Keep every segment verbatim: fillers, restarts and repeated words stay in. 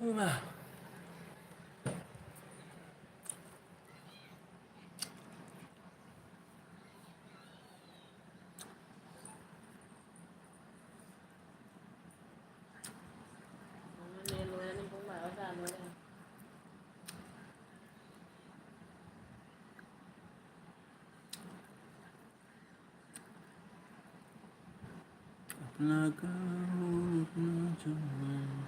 ꯏꯃꯥ꯫ अपना करो, अपना जमाना।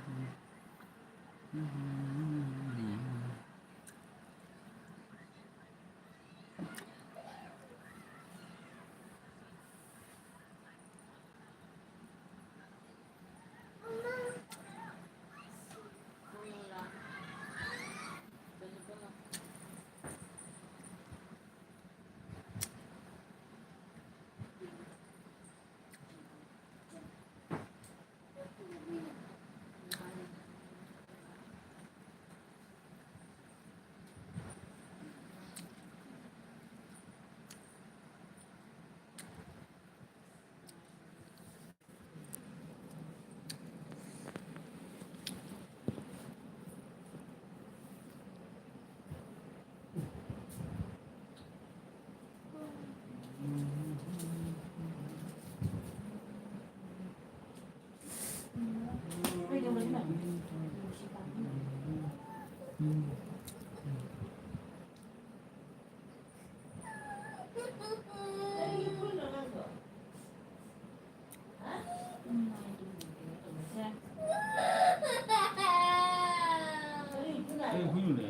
ꯑꯩ ꯍꯨꯏꯅꯦ꯫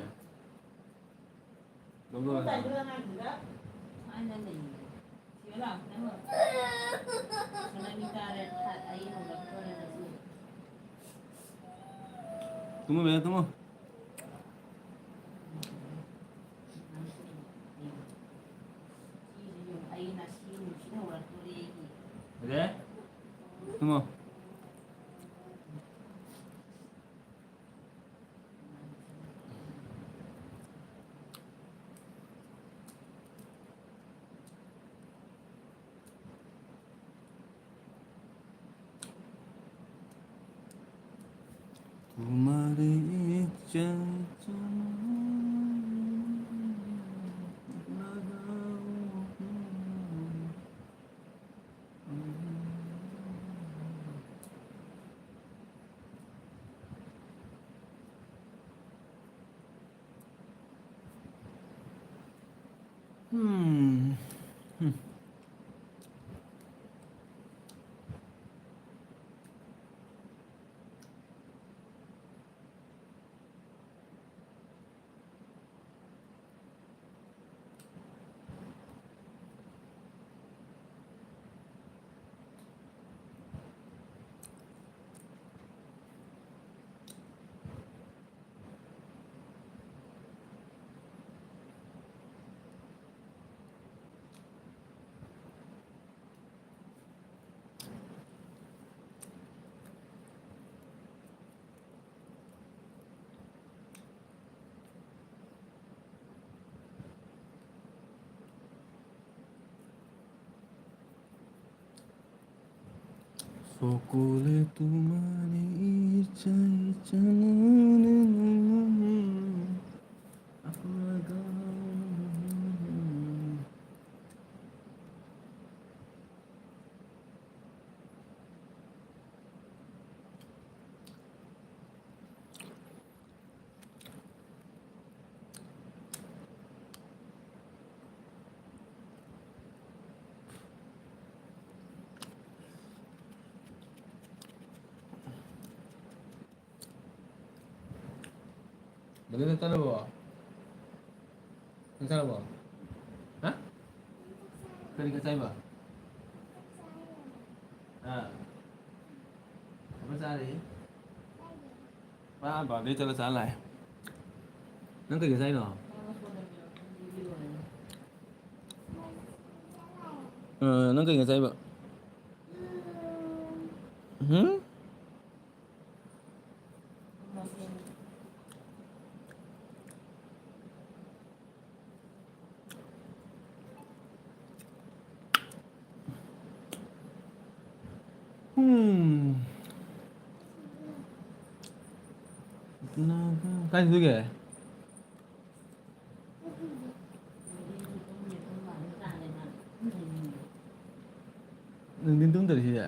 ꯂꯧꯔꯣ ꯍꯥꯏꯕ꯫ ꯇꯨꯝꯃꯣ ꯕꯦꯅꯥ, ꯇꯨꯝꯃꯣ꯫ ꯕꯦꯅꯥ, ꯇꯨꯝꯃꯣ꯫ तुम्हारे Hmm. Hmm. Sokole tumhare ichha ichha mone mone apna gaon. Brother, ꯆꯥꯛ ꯆꯥꯔꯕꯣ? ꯆꯥꯛ ꯆꯥꯔꯕꯣ? ꯍꯥ? ꯀꯔꯤ ꯈꯛ ꯆꯥꯏꯕ? ꯑꯥ꯫ ꯑꯃ ꯆꯥꯔꯤ꯫ ꯃꯥ ꯕꯥꯔꯗꯦ ꯆꯠꯂ ꯆꯥ ꯂꯥꯛꯑꯦ꯫ ꯅꯪ ꯀꯩ ꯉꯁꯥꯏꯅꯣ? ꯑ, ꯅꯪ ꯀꯩ ꯉꯁꯥꯏꯕ? ꯍꯨꯝ? ꯎꯝ꯫ ꯀꯥꯏ ꯆꯠꯇꯣꯏꯒꯦ? ꯅꯨꯡꯊꯤꯟ ꯇꯨꯝꯗꯔꯤ ꯁꯤꯗꯤ꯫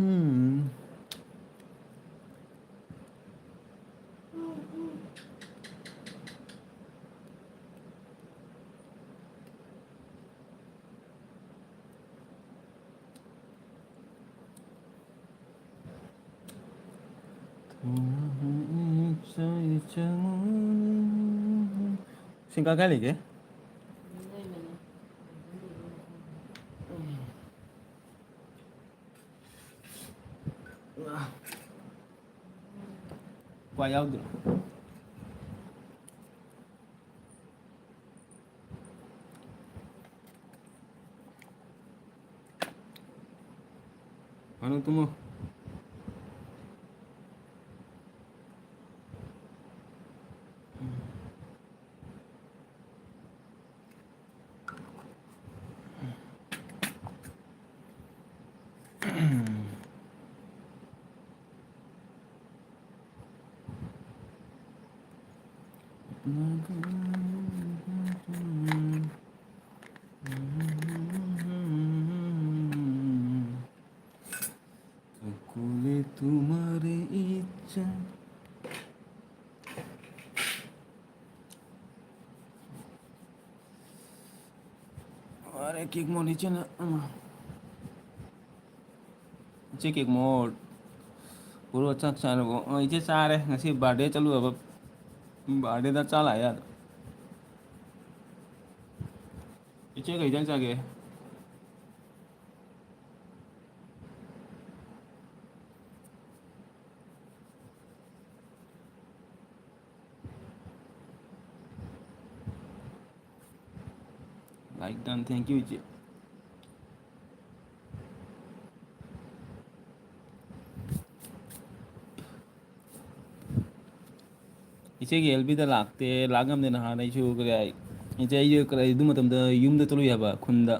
ꯎꯝ꯫ ꯁꯤꯡꯀꯥ ꯀꯥꯏ ꯂꯩꯒꯦ? ꯀ꯭ꯋꯥ ꯌꯥꯎꯗ꯭ꯔꯣ? ꯍꯥꯟꯅ ꯇꯨꯝꯃꯣ꯫ সকলে তোমারে ইচ্ছা। ꯑꯔꯦ, ꯀꯦꯛ ꯃꯣꯜꯂꯤ ꯏꯆꯦꯅ꯫ ꯎꯝ꯫ ꯏꯆꯦ ꯀꯦꯛ ꯃꯣꯜ꯫ ꯄꯨꯔꯣ ꯆꯥꯛ ꯆꯥꯔꯕꯣ? ꯑ, ꯏꯆꯦ ꯆꯥꯔꯦ꯫ ꯉꯁꯤ ꯕꯥꯔꯗꯦ ꯆꯠꯂꯨꯔꯕ꯫ ꯕꯥꯔꯗꯦꯗ ꯆꯥ ꯂꯥꯛꯑꯦ ꯌꯥꯗ꯫ ꯏꯆꯦ ꯀꯩ ꯏꯟꯖꯥꯡ ꯆꯥꯒꯦ? Like done, thank you, ꯏꯆꯦ꯫ ꯏꯆꯦꯒꯤ ꯑꯦꯜ ꯕꯤꯗ ꯂꯥꯛꯇꯦ, ꯂꯥꯛ ꯉꯝꯗꯦ꯫ ꯅꯍꯥꯟ ꯑꯩꯁꯨ ꯀꯔꯤ ꯍꯥꯏ, ꯏꯆꯦ ꯑꯩꯁꯨ ꯀꯔꯤ ꯑꯗꯨ ꯃꯇꯝꯗ ꯌꯨꯝꯗ ꯆꯠꯂꯨꯏ ꯍꯥꯏꯕ, ꯈꯨꯟꯗ꯫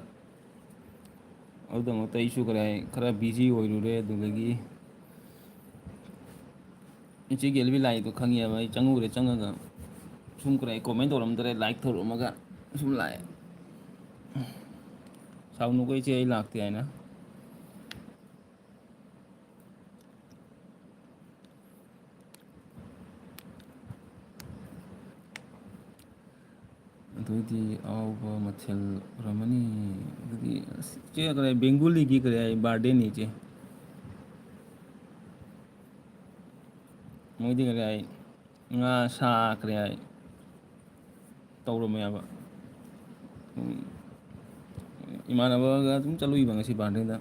ꯑꯗꯨꯗꯃꯛꯇ ꯑꯩꯁꯨ ꯀꯔꯤ ꯍꯥꯏ, ꯈꯔ ꯕꯤꯖꯤ ꯑꯣꯏꯔꯨꯔꯦ꯫ ꯑꯗꯨꯗꯒꯤ ꯏꯆꯦꯒꯤ ꯑꯦꯜ ꯕꯤ ꯂꯥꯛꯏꯗꯣ ꯈꯪꯉꯦꯕ꯫ ꯑꯩ ꯆꯪꯉꯨꯔꯦ, ꯆꯪꯉꯒ ꯁꯨꯝ ꯀꯔꯤ ꯍꯥꯏ, ꯀꯣꯃꯦꯟ ꯇꯧꯔꯝꯗ꯭ꯔꯦ, ꯂꯥꯏꯛ ꯇꯧꯔꯝꯃꯒ ꯁꯨꯝ ꯂꯥꯛꯑꯦ꯫ ꯁꯥꯎꯅꯨꯀꯣ ꯏꯆꯦ, ꯑꯩ ꯂꯥꯛꯇꯦ ꯍꯥꯏꯅ꯫ ꯑꯗꯨꯗꯤ ꯑꯍꯥꯎꯕ ꯃꯊꯦꯜ ꯑꯣꯏꯔꯝꯃꯅꯤ꯫ ꯑꯗꯨꯗꯤ ꯑꯁ, ꯏꯆꯦ ꯀꯔꯤ ꯕꯦꯡꯒꯨꯂꯤꯒꯤ ꯀꯔꯤ ꯍꯥꯏ ꯕꯥꯔꯗꯦꯅꯤ ꯏꯆꯦ꯫ ꯃꯣꯏꯗꯤ ꯀꯔꯤ ꯍꯥꯏ ꯉꯥ ꯁꯥ ꯀꯔꯤ ꯍꯥꯏ ꯇꯧꯔꯝꯃꯦꯕ꯫ ꯎꯝ, ꯏꯃꯥꯟꯅꯕꯒ ꯑꯗꯨꯝ ꯆꯠꯂꯨꯏꯕ ꯉꯁꯤ ꯕꯥꯔꯗꯦꯗ,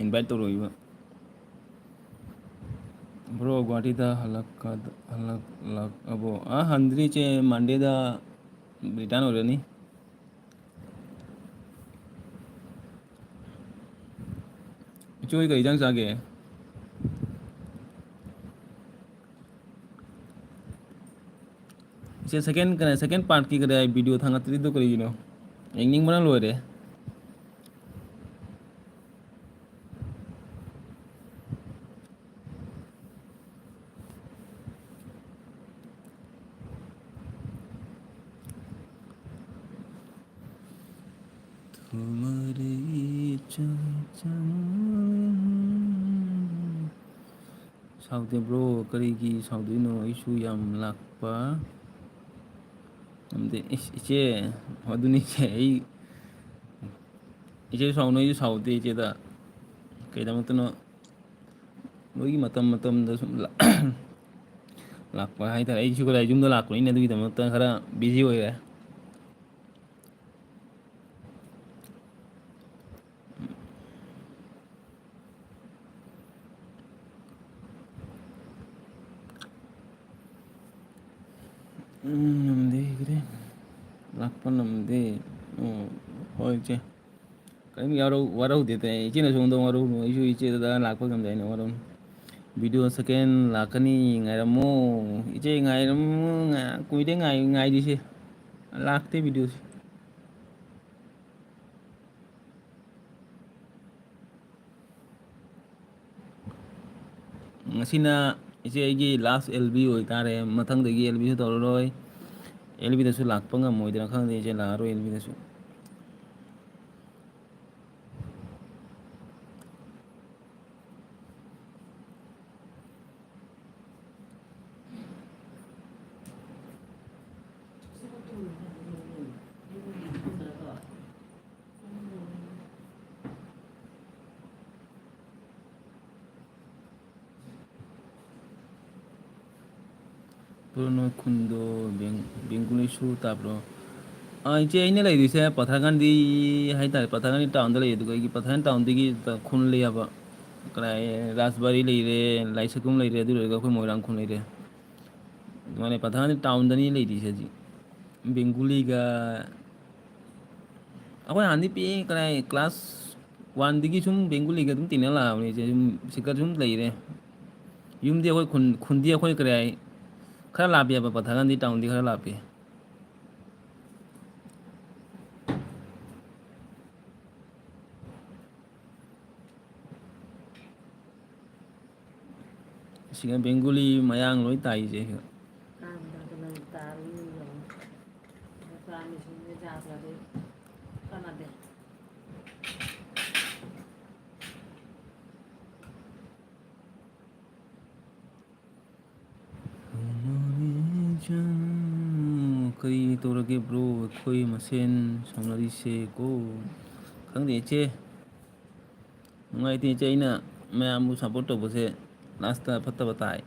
ꯏꯟꯚꯥꯏꯠ ꯇꯧꯔꯛꯏꯕ꯫ ꯕ꯭ꯔꯣ, ꯒꯨꯍꯥꯇꯤꯗ ꯍꯜꯂꯛꯀ-, ꯍꯜꯂꯛꯂꯛꯑꯕꯣ? ꯑꯥ, ꯍꯟꯗ꯭ꯔꯤ ꯏꯆꯦ, ꯃꯟꯗꯦꯗ ꯔꯤꯇꯔꯟ ꯑꯣꯏꯔꯅꯤ꯫ ꯏꯆꯦ ꯍꯣꯏ ꯀꯔꯤ ꯏꯟꯖꯥꯡ ꯆꯥꯒꯦ? ꯏꯆꯦ, ꯁꯦꯀꯦꯟ, ꯀꯩꯅꯣ, ꯁꯦꯀꯦꯟ ꯄꯥꯔꯠꯀꯤ ꯀꯗꯥꯏ ꯚꯤꯗꯤꯑꯣ ꯊꯥꯡꯒꯠꯇ꯭ꯔꯤꯗꯣ ꯀꯔꯤꯒꯤꯅꯣ? ꯌꯦꯡꯅꯤꯡꯕꯅ ꯂꯣꯏꯔꯦ꯫ ꯊꯨꯃꯔꯦ ꯆꯝꯆꯝ꯫ ꯁꯥꯎꯗꯦ ꯕ꯭ꯔꯣ, ꯀꯔꯤꯒꯤ ꯁꯥꯎꯗꯣꯏꯅꯣ? ꯑꯩꯁꯨ ꯌꯥꯝ ꯂꯥꯛꯄ ꯉꯝꯗꯦ꯫ ꯏꯁ, ꯏꯆꯦ, ꯑꯗꯨꯅꯤ ꯏꯆꯦ, ꯑꯩ, ꯏꯆꯦ ꯁꯥꯎꯅꯨ, ꯑꯩꯁꯨ ꯁꯥꯎꯗꯦ ꯏꯆꯦꯗ꯫ ꯀꯩꯗꯃꯛꯇꯅꯣ, ꯃꯣꯏꯒꯤ ꯃꯇꯝ ꯃꯇꯝꯗ ꯁꯨꯝ ꯂꯥ-, ꯂꯥꯛꯄ ꯍꯥꯏꯇꯥꯔꯦ꯫ ꯑꯩꯁꯨ ꯀꯗꯥꯏ ꯌꯨꯝꯗ ꯂꯥꯛꯄꯅꯤꯅ ꯑꯗꯨꯒꯤꯗꯃꯛꯇ ꯈꯔ ꯕꯤꯖꯤ ꯑꯣꯏꯔꯦ꯫ ꯎꯝ, ꯉꯝꯗꯦ, ꯀꯔꯤ? ꯂꯥꯛꯄ ꯉꯝꯗꯦ꯫ ꯎꯝ, ꯍꯣꯏ, ꯏꯆꯦ꯫ ꯀꯔꯤꯝ ꯌꯥꯎꯔꯧ-, ꯋꯥꯔꯧꯗꯦꯗ꯫ ꯏꯆꯦꯅꯁꯨ ꯑꯩꯉꯣꯟꯗ ꯋꯥꯔꯧꯅꯨ꯫ ꯑꯩꯁꯨ ꯏꯆꯦꯗ ꯂꯥꯛꯄ ꯉꯝꯗꯦ ꯍꯥꯏꯅ ꯋꯥꯔꯧꯅꯨ꯫ ꯚꯤꯗꯤꯑꯣ ꯁꯦꯀꯦꯟ ꯂꯥꯛꯀꯅꯤ, ꯉꯥꯏꯔꯝꯃꯣ꯫ ꯏꯆꯦ, ꯉꯥꯏꯔꯝꯃꯣ, ꯉꯥꯏ-, ꯀꯨꯏꯔꯦ ꯉꯥꯏ-, ꯉꯥꯏꯔꯤꯁꯦ꯫ ꯂꯥꯛꯇꯦ ꯚꯤꯗꯤꯑꯣꯁꯦ꯫ ꯉꯁꯤꯅ ꯏꯆꯦ ꯑꯩꯒꯤ ꯂꯥꯁ ꯑꯦꯜ ꯕꯤ ꯑꯣꯏꯇꯥꯔꯦ꯫ ꯃꯊꯪꯗꯒꯤ ꯑꯦꯜ ꯕꯤꯁꯨ ꯇꯧꯔꯔꯣꯏ꯫ ꯑꯦꯜ ꯕꯤꯗꯁꯨ ꯂꯥꯛꯄ ꯉꯝꯃꯣꯏꯗ꯭ꯔꯥ ꯈꯪꯗꯦ ꯏꯆꯦ, ꯂꯥꯛꯑꯔꯣꯏ ꯑꯦꯜ ꯕꯤꯗꯁꯨ꯫ ꯕ꯭ꯔꯣ, ꯅꯣꯏ ꯈꯨꯟꯗꯣ ꯕꯦꯡ-, ꯕꯦꯡꯒꯨꯂꯤꯁꯨ ꯇꯥꯕ꯭ꯔꯣ? ꯑꯥ, ꯏꯆꯦ, ꯑꯩꯅ ꯂꯩꯔꯤꯁꯦ ꯄꯊꯥꯒꯥꯟꯗꯤ ꯍꯥꯏꯇꯥꯔꯦ, ꯄꯊꯥꯒꯥꯟꯗꯤ ꯇꯥꯎꯟꯗ ꯂꯩꯌꯦ꯫ ꯑꯗꯨꯒ ꯑꯩꯒꯤ ꯄꯊꯥꯒꯥꯟꯗꯤ ꯇꯥꯎꯟꯗꯒꯤ ꯈꯨꯟ ꯂꯩꯌꯦꯕ, ꯀꯗꯥꯏ, ꯔꯥꯖꯕꯥꯔꯤ ꯂꯩꯔꯦ, ꯂꯥꯏꯁꯒꯨꯝ ꯂꯩꯔꯦ, ꯑꯗꯨ ꯂꯣꯏꯔꯒ ꯑꯩꯈꯣꯏ ꯃꯣꯏꯔꯥꯡ ꯈꯨꯟ ꯂꯩꯔꯦ꯫ ꯑꯗꯨꯃꯥꯏꯅ ꯄꯊꯥꯒꯥꯟꯗꯤ ꯇꯥꯎꯟꯗꯅꯤ ꯂꯩꯔꯤꯁꯦ ꯍꯧꯖꯤꯛ꯫ ꯕꯦꯡꯒꯨꯂꯤꯒ ꯑꯩꯈꯣꯏ ꯍꯥꯟꯅꯗꯤ ꯄꯤꯛꯏ, ꯀꯗꯥꯏ, ꯀ꯭ꯂꯥꯁ ꯋꯥꯟꯗꯒꯤ ꯁꯨꯝ ꯕꯦꯡꯒꯨꯂꯤꯒ ꯑꯗꯨꯝ ꯇꯤꯟꯅ ꯂꯥꯛꯑꯕꯅꯤ ꯏꯆꯦ꯫ ꯁꯨꯝ ꯁꯤꯀ ꯁꯨꯝ ꯂꯩꯔꯦ꯫ ꯌꯨꯝꯗꯤ ꯑꯩꯈꯣꯏ ꯈꯨꯟ, ꯈꯨꯟꯗꯤ ꯑꯩꯈꯣꯏ ꯀꯔꯤ ꯍꯥꯏ, ꯈꯔ ꯂꯥꯞꯄꯦꯕ, ꯄꯊꯥꯒꯥꯟꯗꯤ ꯇꯥꯎꯟꯗꯤ ꯈꯔ ꯂꯥꯞꯄꯤ꯫ ꯁꯤꯒ ꯕꯦꯡꯒꯨꯂꯤ ꯃꯌꯥꯡ ꯂꯣꯏ ꯇꯥꯏꯁꯦ ꯁꯤꯒ꯫ ꯀꯥꯡꯗ ꯂꯩ ꯇꯥꯔꯤ ꯌꯦꯡꯉꯣ꯫ ꯃꯆꯥ ꯃꯁꯨꯅꯦ ꯖꯥꯠ ꯖꯥꯠꯅꯦ꯫ ꯀꯥꯟꯅꯗꯦ꯫ ꯀꯔꯤ ꯇꯧꯔꯒꯦ ꯕ꯭ꯔꯣ, ꯑꯩꯈꯣꯏ ꯃꯁꯦꯟ ꯁꯥꯎꯅꯔꯤꯁꯦ ꯀꯣ? ꯈꯪꯗꯦ ꯏꯆꯦ, ꯅꯨꯡꯉꯥꯏꯇꯦ ꯏꯆꯦ, ꯑꯩꯅ ꯃꯌꯥꯝꯕꯨ ꯁꯞꯄꯣꯔꯠ ꯇꯧꯕꯁꯦ ꯂꯥꯁꯇ ꯐꯠꯇꯕ ꯇꯥꯏ꯫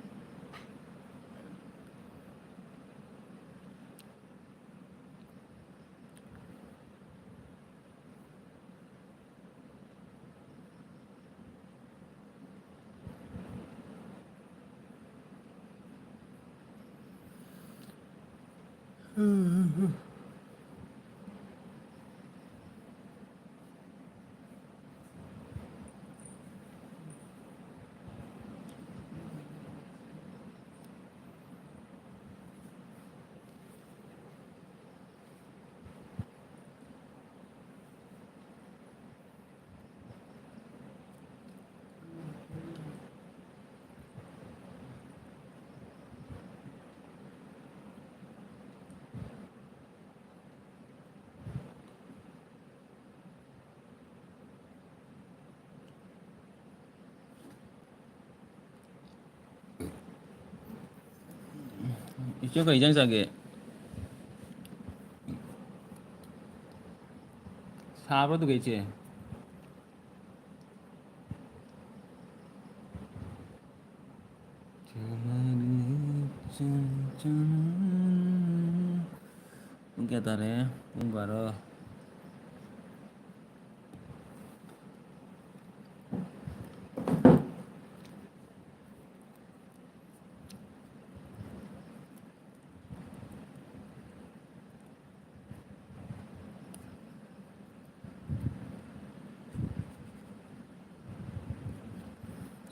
ꯏꯆꯦ, ꯀꯔꯤ ꯏꯟꯖꯥꯡ ꯆꯥꯒꯦ? ꯁꯥꯕ꯭ꯔꯣ ꯑꯗꯨꯒ ꯏꯆꯦ? ꯄꯨꯡ ꯀꯌꯥ ꯇꯥꯔꯦ? ꯄꯨꯡ ꯕꯥꯔꯣ꯫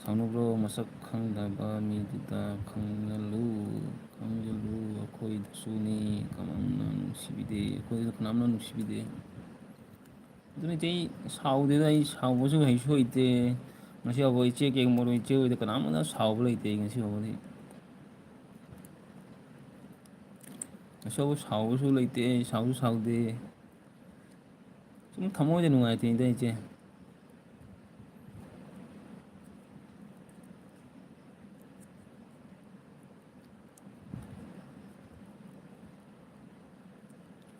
ꯁꯥꯎꯅꯨ bro, ꯃꯁꯛ ꯈꯪꯗꯕ ꯃꯤꯗꯨꯗ ꯈꯪꯖꯜꯂꯨ, ꯈꯪꯖꯜꯂꯨ, ꯑꯩꯈꯣꯏꯗꯁꯨꯅꯤ ꯀꯅꯥꯝꯅ ꯅꯨꯡꯁꯤꯕꯤꯗꯦ, ꯑꯩꯈꯣꯏꯗꯁꯨ ꯀꯅꯥꯝꯅ ꯅꯨꯡꯁꯤꯕꯤꯗꯦ꯫ ꯑꯗꯨꯅ ꯏꯆꯦ, ꯑꯩ ꯁꯥꯎꯗꯦꯗ, ꯑꯩ ꯁꯥꯎꯕꯁꯨ ꯍꯩꯁꯨ ꯍꯩꯇꯦ꯫ ꯉꯁꯤ ꯐꯥꯎꯕ ꯏꯆꯦ ꯀꯦꯛ ꯃꯔꯨ ꯏꯆꯦ ꯍꯣꯏꯗ ꯀꯅꯥꯝꯇ ꯁꯥꯎꯕ ꯂꯩꯇꯦ ꯑꯩ ꯉꯁꯤ ꯐꯥꯎꯕꯗꯤ꯫ ꯉꯁꯤ ꯐꯥꯎꯕ ꯁꯥꯎꯕꯁꯨ ꯂꯩꯇꯦ, ꯑꯩ ꯁꯥꯎꯁꯨ ꯁꯥꯎꯗꯦ꯫ ꯁꯨꯝ ꯊꯃꯣꯏꯗ ꯅꯨꯡꯉꯥꯏꯇꯦꯗ ꯏꯆꯦ꯫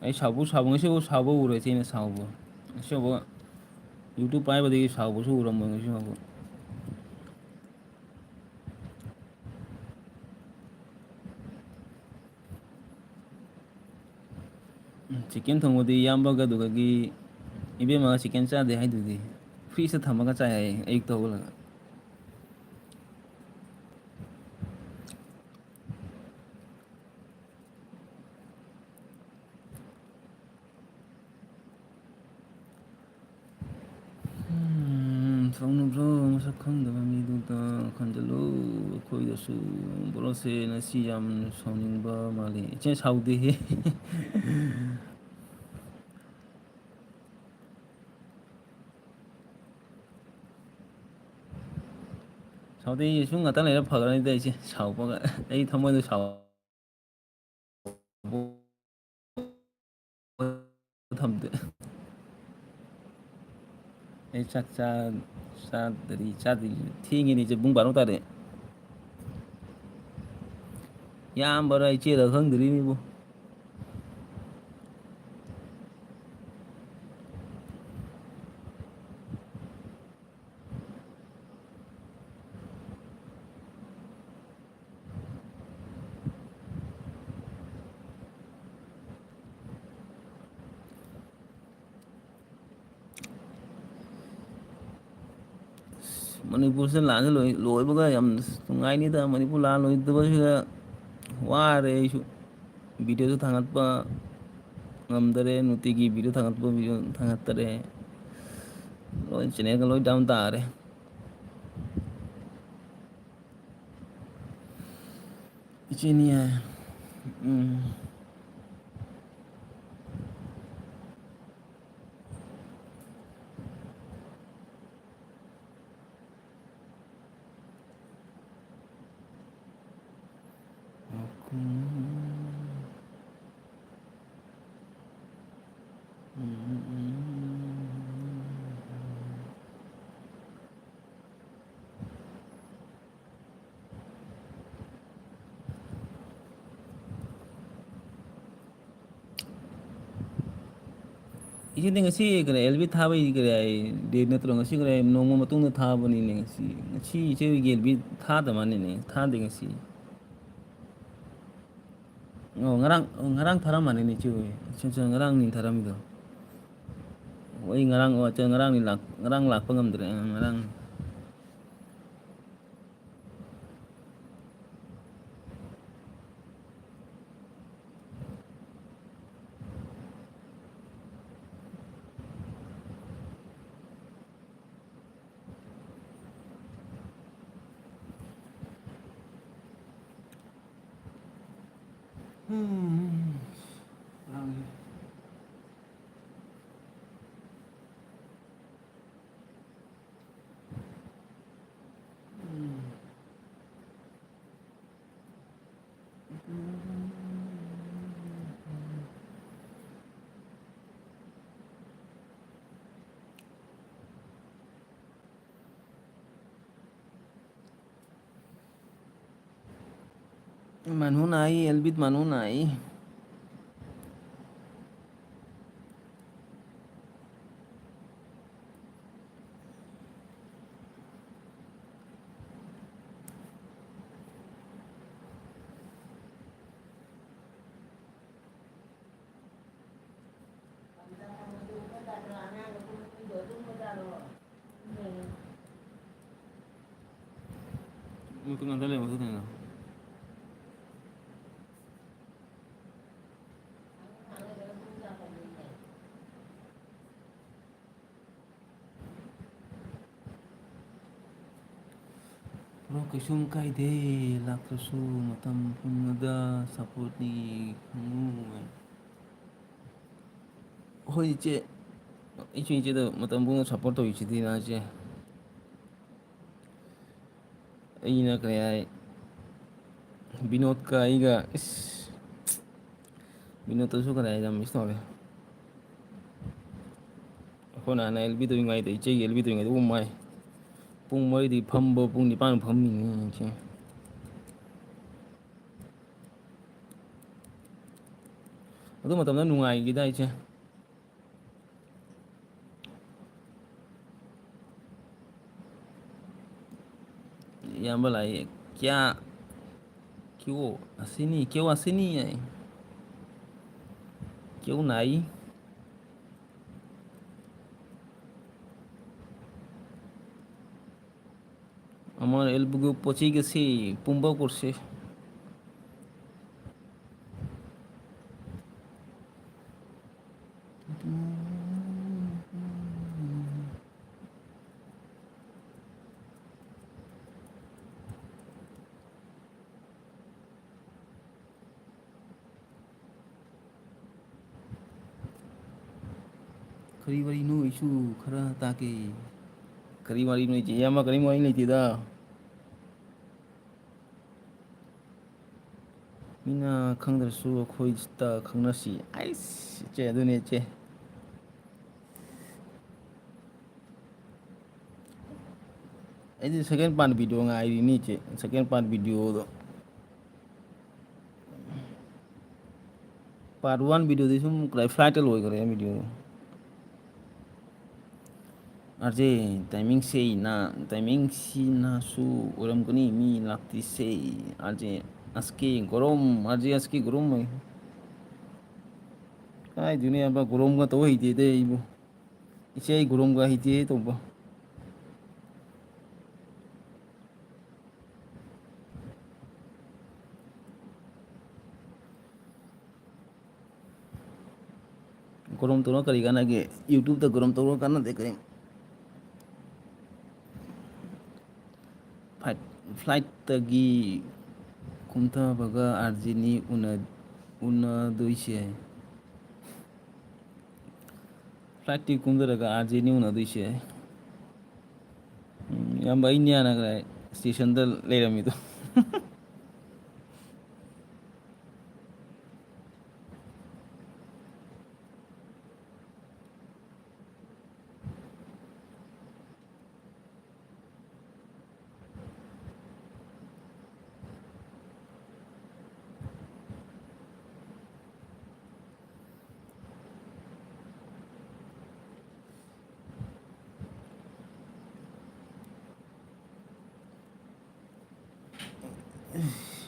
ꯑꯩ ꯁꯥꯎꯕ, ꯁꯥꯎꯕ, ꯉꯁꯤꯐꯥꯎ ꯁꯥꯎꯕ ꯎꯔꯣꯏ ꯏꯆꯦꯅ ꯁꯥꯎꯕ꯫ ꯉꯁꯤꯐꯥꯎꯕ YouTube ꯄꯥꯏꯕꯗꯒꯤ ꯁꯥꯎꯕꯁꯨ ꯎꯔꯝꯃꯣꯏ ꯉꯁꯤꯐꯥꯎꯕ꯫ ꯎꯝ, chicken ꯊꯣꯡꯕꯗꯤ ꯏꯌꯥꯝꯕꯒ ꯑꯗꯨꯗꯒꯤ ꯏꯕꯦꯝꯃꯒ chicken ꯆꯥꯗꯦ ꯍꯥꯏꯗꯨꯗꯤ꯫ Fridgeꯇ ꯊꯝꯃꯒ ꯆꯥꯏ ꯍꯥꯏꯌꯦ ꯑꯌꯨꯛꯇ ꯍꯧꯒꯠꯂꯒ꯫ ꯎꯝ, ꯁꯥꯎꯅꯨ bro, ꯃꯁꯛ ꯈꯪꯗꯕ ꯃꯤꯗꯨꯗ ꯈꯟꯖꯜꯂꯨ, ꯑꯩꯈꯣꯏꯗꯁꯨ꯫ Broꯁꯦ ꯉꯁꯤ ꯌꯥꯝ ꯁꯥꯎꯅꯤꯡꯕ ꯃꯥꯜꯂꯤ꯫ ꯏꯆꯦ, ꯁꯥꯎꯗꯦꯍꯦ꯫ ꯁꯥꯎꯗꯦ, ꯁꯨꯝ ꯉꯥꯛꯇꯪ ꯂꯩꯔ ꯐꯈ꯭ꯔꯅꯤꯗ ꯏꯆꯦ, ꯁꯥꯎꯕꯒ꯫ ꯑꯩ ꯊꯃꯣꯏꯗ ꯁꯥꯎ ꯊꯝꯗꯦ꯫ ꯑꯩ ꯆꯥꯛ ꯆꯥ-, ꯆꯥꯗ꯭ꯔꯤ, ꯆꯥꯗ꯭ꯔꯤ꯫ ꯊꯦꯡꯉꯦꯅꯦ ꯏꯆꯦ, ꯄꯨꯡ ꯕꯥꯔꯣ ꯇꯥꯔꯦ꯫ ꯏꯌꯥꯝꯕꯔ ꯏꯆꯦꯔ ꯈꯪꯗ꯭ꯔꯤꯅꯤꯕꯨ꯫ ꯃꯅꯤꯄꯨꯔꯁꯤꯗ ꯂꯥꯟꯁꯦ ꯂꯣꯏ-, ꯂꯣꯏꯕꯒ ꯌꯥꯝ ꯅꯨꯡꯉꯥꯏꯅꯤꯗ꯫ ꯃꯅꯤꯄꯨꯔ ꯂꯥꯟ ꯂꯣꯏꯗꯕꯁꯤꯗ ꯋꯥꯔꯦ ꯑꯩꯁꯨ꯫ ꯚꯤꯗꯤꯑꯣꯁꯨ ꯊꯥꯡꯒꯠꯄ ꯉꯝꯗꯔꯦ꯫ ꯅꯨꯡꯇꯤꯒꯤ ꯚꯤꯗꯤꯑꯣ ꯊꯥꯡꯒꯠꯄ, ꯚꯤꯗꯤꯑꯣ ꯊꯥꯡꯒꯠꯇꯔꯦ꯫ ꯂꯣꯏ ꯆꯦꯅꯦꯜꯒ ꯂꯣꯏ ꯗꯥꯎꯟ ꯇꯥꯔꯦ꯫ ꯏꯆꯦꯅꯤ ꯍꯥꯏ꯫ ꯎꯝ꯫ ꯏꯆꯦꯗꯤ ꯉꯁꯤ ꯀꯩꯅꯣ, ꯑꯦꯜ ꯕꯤ ꯊꯥꯕꯩ ꯀꯔꯤ ꯍꯥꯏ, ꯗꯦꯠ ꯅꯠꯇ꯭ꯔꯣ? ꯉꯁꯤ ꯀꯔꯤ ꯍꯥꯏ, ꯅꯣꯡꯃ ꯃꯇꯨꯡꯗ ꯊꯥꯕꯅꯤꯅꯦ ꯉꯁꯤ꯫ ꯉꯁꯤ ꯏꯆꯦ ꯍꯣꯏꯒꯤ ꯑꯦꯜ ꯕꯤ ꯊꯥꯗ ꯃꯥꯜꯂꯤꯅꯦ, ꯊꯥꯗꯦ ꯉꯁꯤ꯫ ꯑꯣ, ꯉꯔꯥꯡ, ꯑꯣ, ꯉꯔꯥꯡ ꯊꯥꯔꯝꯃꯅꯤꯅꯦ ꯏꯆꯦ ꯍꯣꯏ꯫ ꯏꯆꯦ, ꯏꯆꯦ, ꯉꯔꯥꯡꯅꯤ ꯊꯥꯔꯝꯃꯤꯗꯣ꯫ ꯑꯣ, ꯑꯩ ꯉꯔꯥꯡ, ꯑꯣ, ꯏꯆꯦ, ꯉꯔꯥꯡꯅꯤ ꯂꯥꯛ-, ꯉꯔꯥꯡ ꯂꯥꯛꯄ ꯉꯝꯗ꯭ꯔꯦ꯫ ꯑ, ꯉꯔꯥꯡ꯫ ꯎꯝ꯫ Manu nai, Elbit Manu nai. ꯀꯨꯟ ꯉꯥꯛꯇ ꯂꯩꯕꯗꯨ ꯀꯩꯅꯣ? ꯕ꯭ꯔꯣ, ꯀꯩꯁꯨꯝ ꯀꯥꯏꯗꯦ, ꯂꯥꯛꯇ꯭ꯔꯁꯨ ꯃꯇꯝ ꯄꯨꯝꯕꯗ ꯁꯞꯄꯣꯔꯠꯅꯤ ꯈꯪꯉꯨ꯫ ꯍꯣꯏ ꯏꯆꯦ, ꯑꯩꯁꯨ ꯏꯆꯦꯗ ꯃꯇꯝ ꯄꯨꯝꯕꯗ ꯁꯞꯄꯣꯔꯠ ꯇꯧꯔꯤꯁꯤꯗꯤ ꯅ ꯏꯆꯦ꯫ ꯑꯩꯅ ꯀꯔꯤ ꯍꯥꯏ, ꯕꯤꯅꯣꯗꯀ ꯑꯩꯒ ꯏꯁ, ꯕꯤꯅꯣꯗꯇꯁꯨ ꯀꯔꯤ ꯍꯥꯏ, ꯌꯥꯝ ꯃꯤꯁ ꯇꯧꯔꯦ꯫ ꯑꯩꯈꯣꯏꯅ ꯍꯥꯟꯅ ꯑꯦꯜ ꯕꯤ ꯇꯧꯔꯤꯉꯩꯗ, ꯏꯆꯦꯒꯤ ꯑꯦꯜ ꯕꯤ ꯇꯧꯔꯤꯉꯩꯗ ꯎꯝ ꯍꯥꯏ, ꯄꯨꯡ ꯃꯔꯤꯗꯒꯤ ꯐꯝꯕ ꯄꯨꯡ ꯅꯤꯄꯥꯟ ꯐꯝꯃꯤꯅꯤ ꯏꯆꯦ꯫ ꯑꯗꯨ ꯃꯇꯝꯗ ꯅꯨꯡꯉꯥꯏꯈꯤꯗ ꯏꯆꯦ꯫ ꯏꯌꯥꯝꯕ ꯂꯥꯛꯑꯦ꯫ ꯀꯌꯥ? ꯀ꯭ꯌꯣ ꯑꯁꯤꯅꯤ, ꯀ꯭ꯌꯣ ꯑꯁꯤꯅꯤ ꯍꯥꯏ꯫ ꯀ꯭ꯌꯣ ꯅꯥꯏ꯫ ꯑꯃꯅ ꯑꯦꯜꯕꯨꯒꯤ ꯄꯣꯠ ꯆꯩꯒꯁꯤ ꯄꯨꯝꯕ ꯀꯨꯔꯁꯤ꯫ ꯀꯔꯤ ꯋꯥꯔꯤꯅꯣ? ꯑꯩꯁꯨ ꯈꯔ ꯇꯥꯒꯦ꯫ ꯀꯔꯤ ꯋꯥꯔꯤꯅꯣ ꯏꯆꯦ? ꯏꯌꯥꯝꯕ, ꯀꯔꯤꯝ ꯋꯥꯔꯤ ꯂꯩꯇꯦꯗ꯫ ꯃꯤꯅ ꯈꯪꯗ꯭ꯔꯁꯨ ꯑꯩꯈꯣꯏꯗ ꯈꯪꯅꯁꯤ꯫ ꯑꯩꯁ, ꯏꯆꯦ, ꯑꯗꯨꯅꯦ ꯏꯆꯦ꯫ ꯑꯩꯗꯤ second part video ꯉꯥꯏꯔꯤꯅꯤ ꯏꯆꯦ, second part videoꯗꯣ꯫ Part one videoꯗꯤ ꯁꯨꯝ ꯀꯗꯥꯏ flightꯇ ꯂꯣꯏꯈ꯭ꯔꯦ videoꯗꯣ꯫ ꯑꯥꯔ ꯖꯦ, timingꯁꯦ ꯅ, timingꯁꯤꯅꯁꯨ ꯑꯣꯏꯔꯝꯒꯅꯤ ꯃꯤ ꯂꯥꯛꯇ꯭ꯔꯤꯁꯦ꯫ ꯑꯥꯔ ꯖꯦ ꯑꯁ ꯀꯦ ꯒꯣꯔꯣꯝ, ꯑꯥꯔ ꯖꯦ ꯑꯁ ꯀꯦ ꯒꯣꯔꯣꯝ ꯑꯣꯏ꯫ ꯀꯥꯏꯗꯩꯅꯣ ꯏꯌꯥꯝꯕ, ꯒꯣꯔꯣꯝꯒ ꯇꯧ ꯍꯩꯇꯦꯗ ꯑꯩꯕꯨ꯫ ꯏꯆꯦ, ꯑꯩ ꯒꯣꯔꯣꯝꯒ ꯍꯩꯇꯦ ꯇꯧꯕ꯫ ꯀꯔꯝ ꯇꯧꯔ ꯀꯔꯤ ꯀꯥꯟꯅꯒꯦ? YouTube-ꯇ ꯀꯔꯝ ꯇꯧꯔ ꯀꯥꯟꯅꯗꯦ ꯀꯔꯤ? Flight, flight-ꯇꯒꯤ ꯀꯨꯝꯊꯕꯒ RJ-ꯅꯤ ꯎꯅ-, ꯎꯅꯗꯣꯏꯁꯦ꯫ Flight-ꯇꯒꯤ ꯀꯨꯝꯊꯔꯒ RJ-ꯅꯤ ꯎꯅꯗꯣꯏꯁꯦ꯫ ꯎꯝ, ꯏꯌꯥꯝꯕ, ꯑꯩꯅꯦ ꯍꯥꯟꯅ ꯀꯗꯥꯏ station-ꯗ ꯂꯩꯔꯝꯃꯤꯗꯣ꯫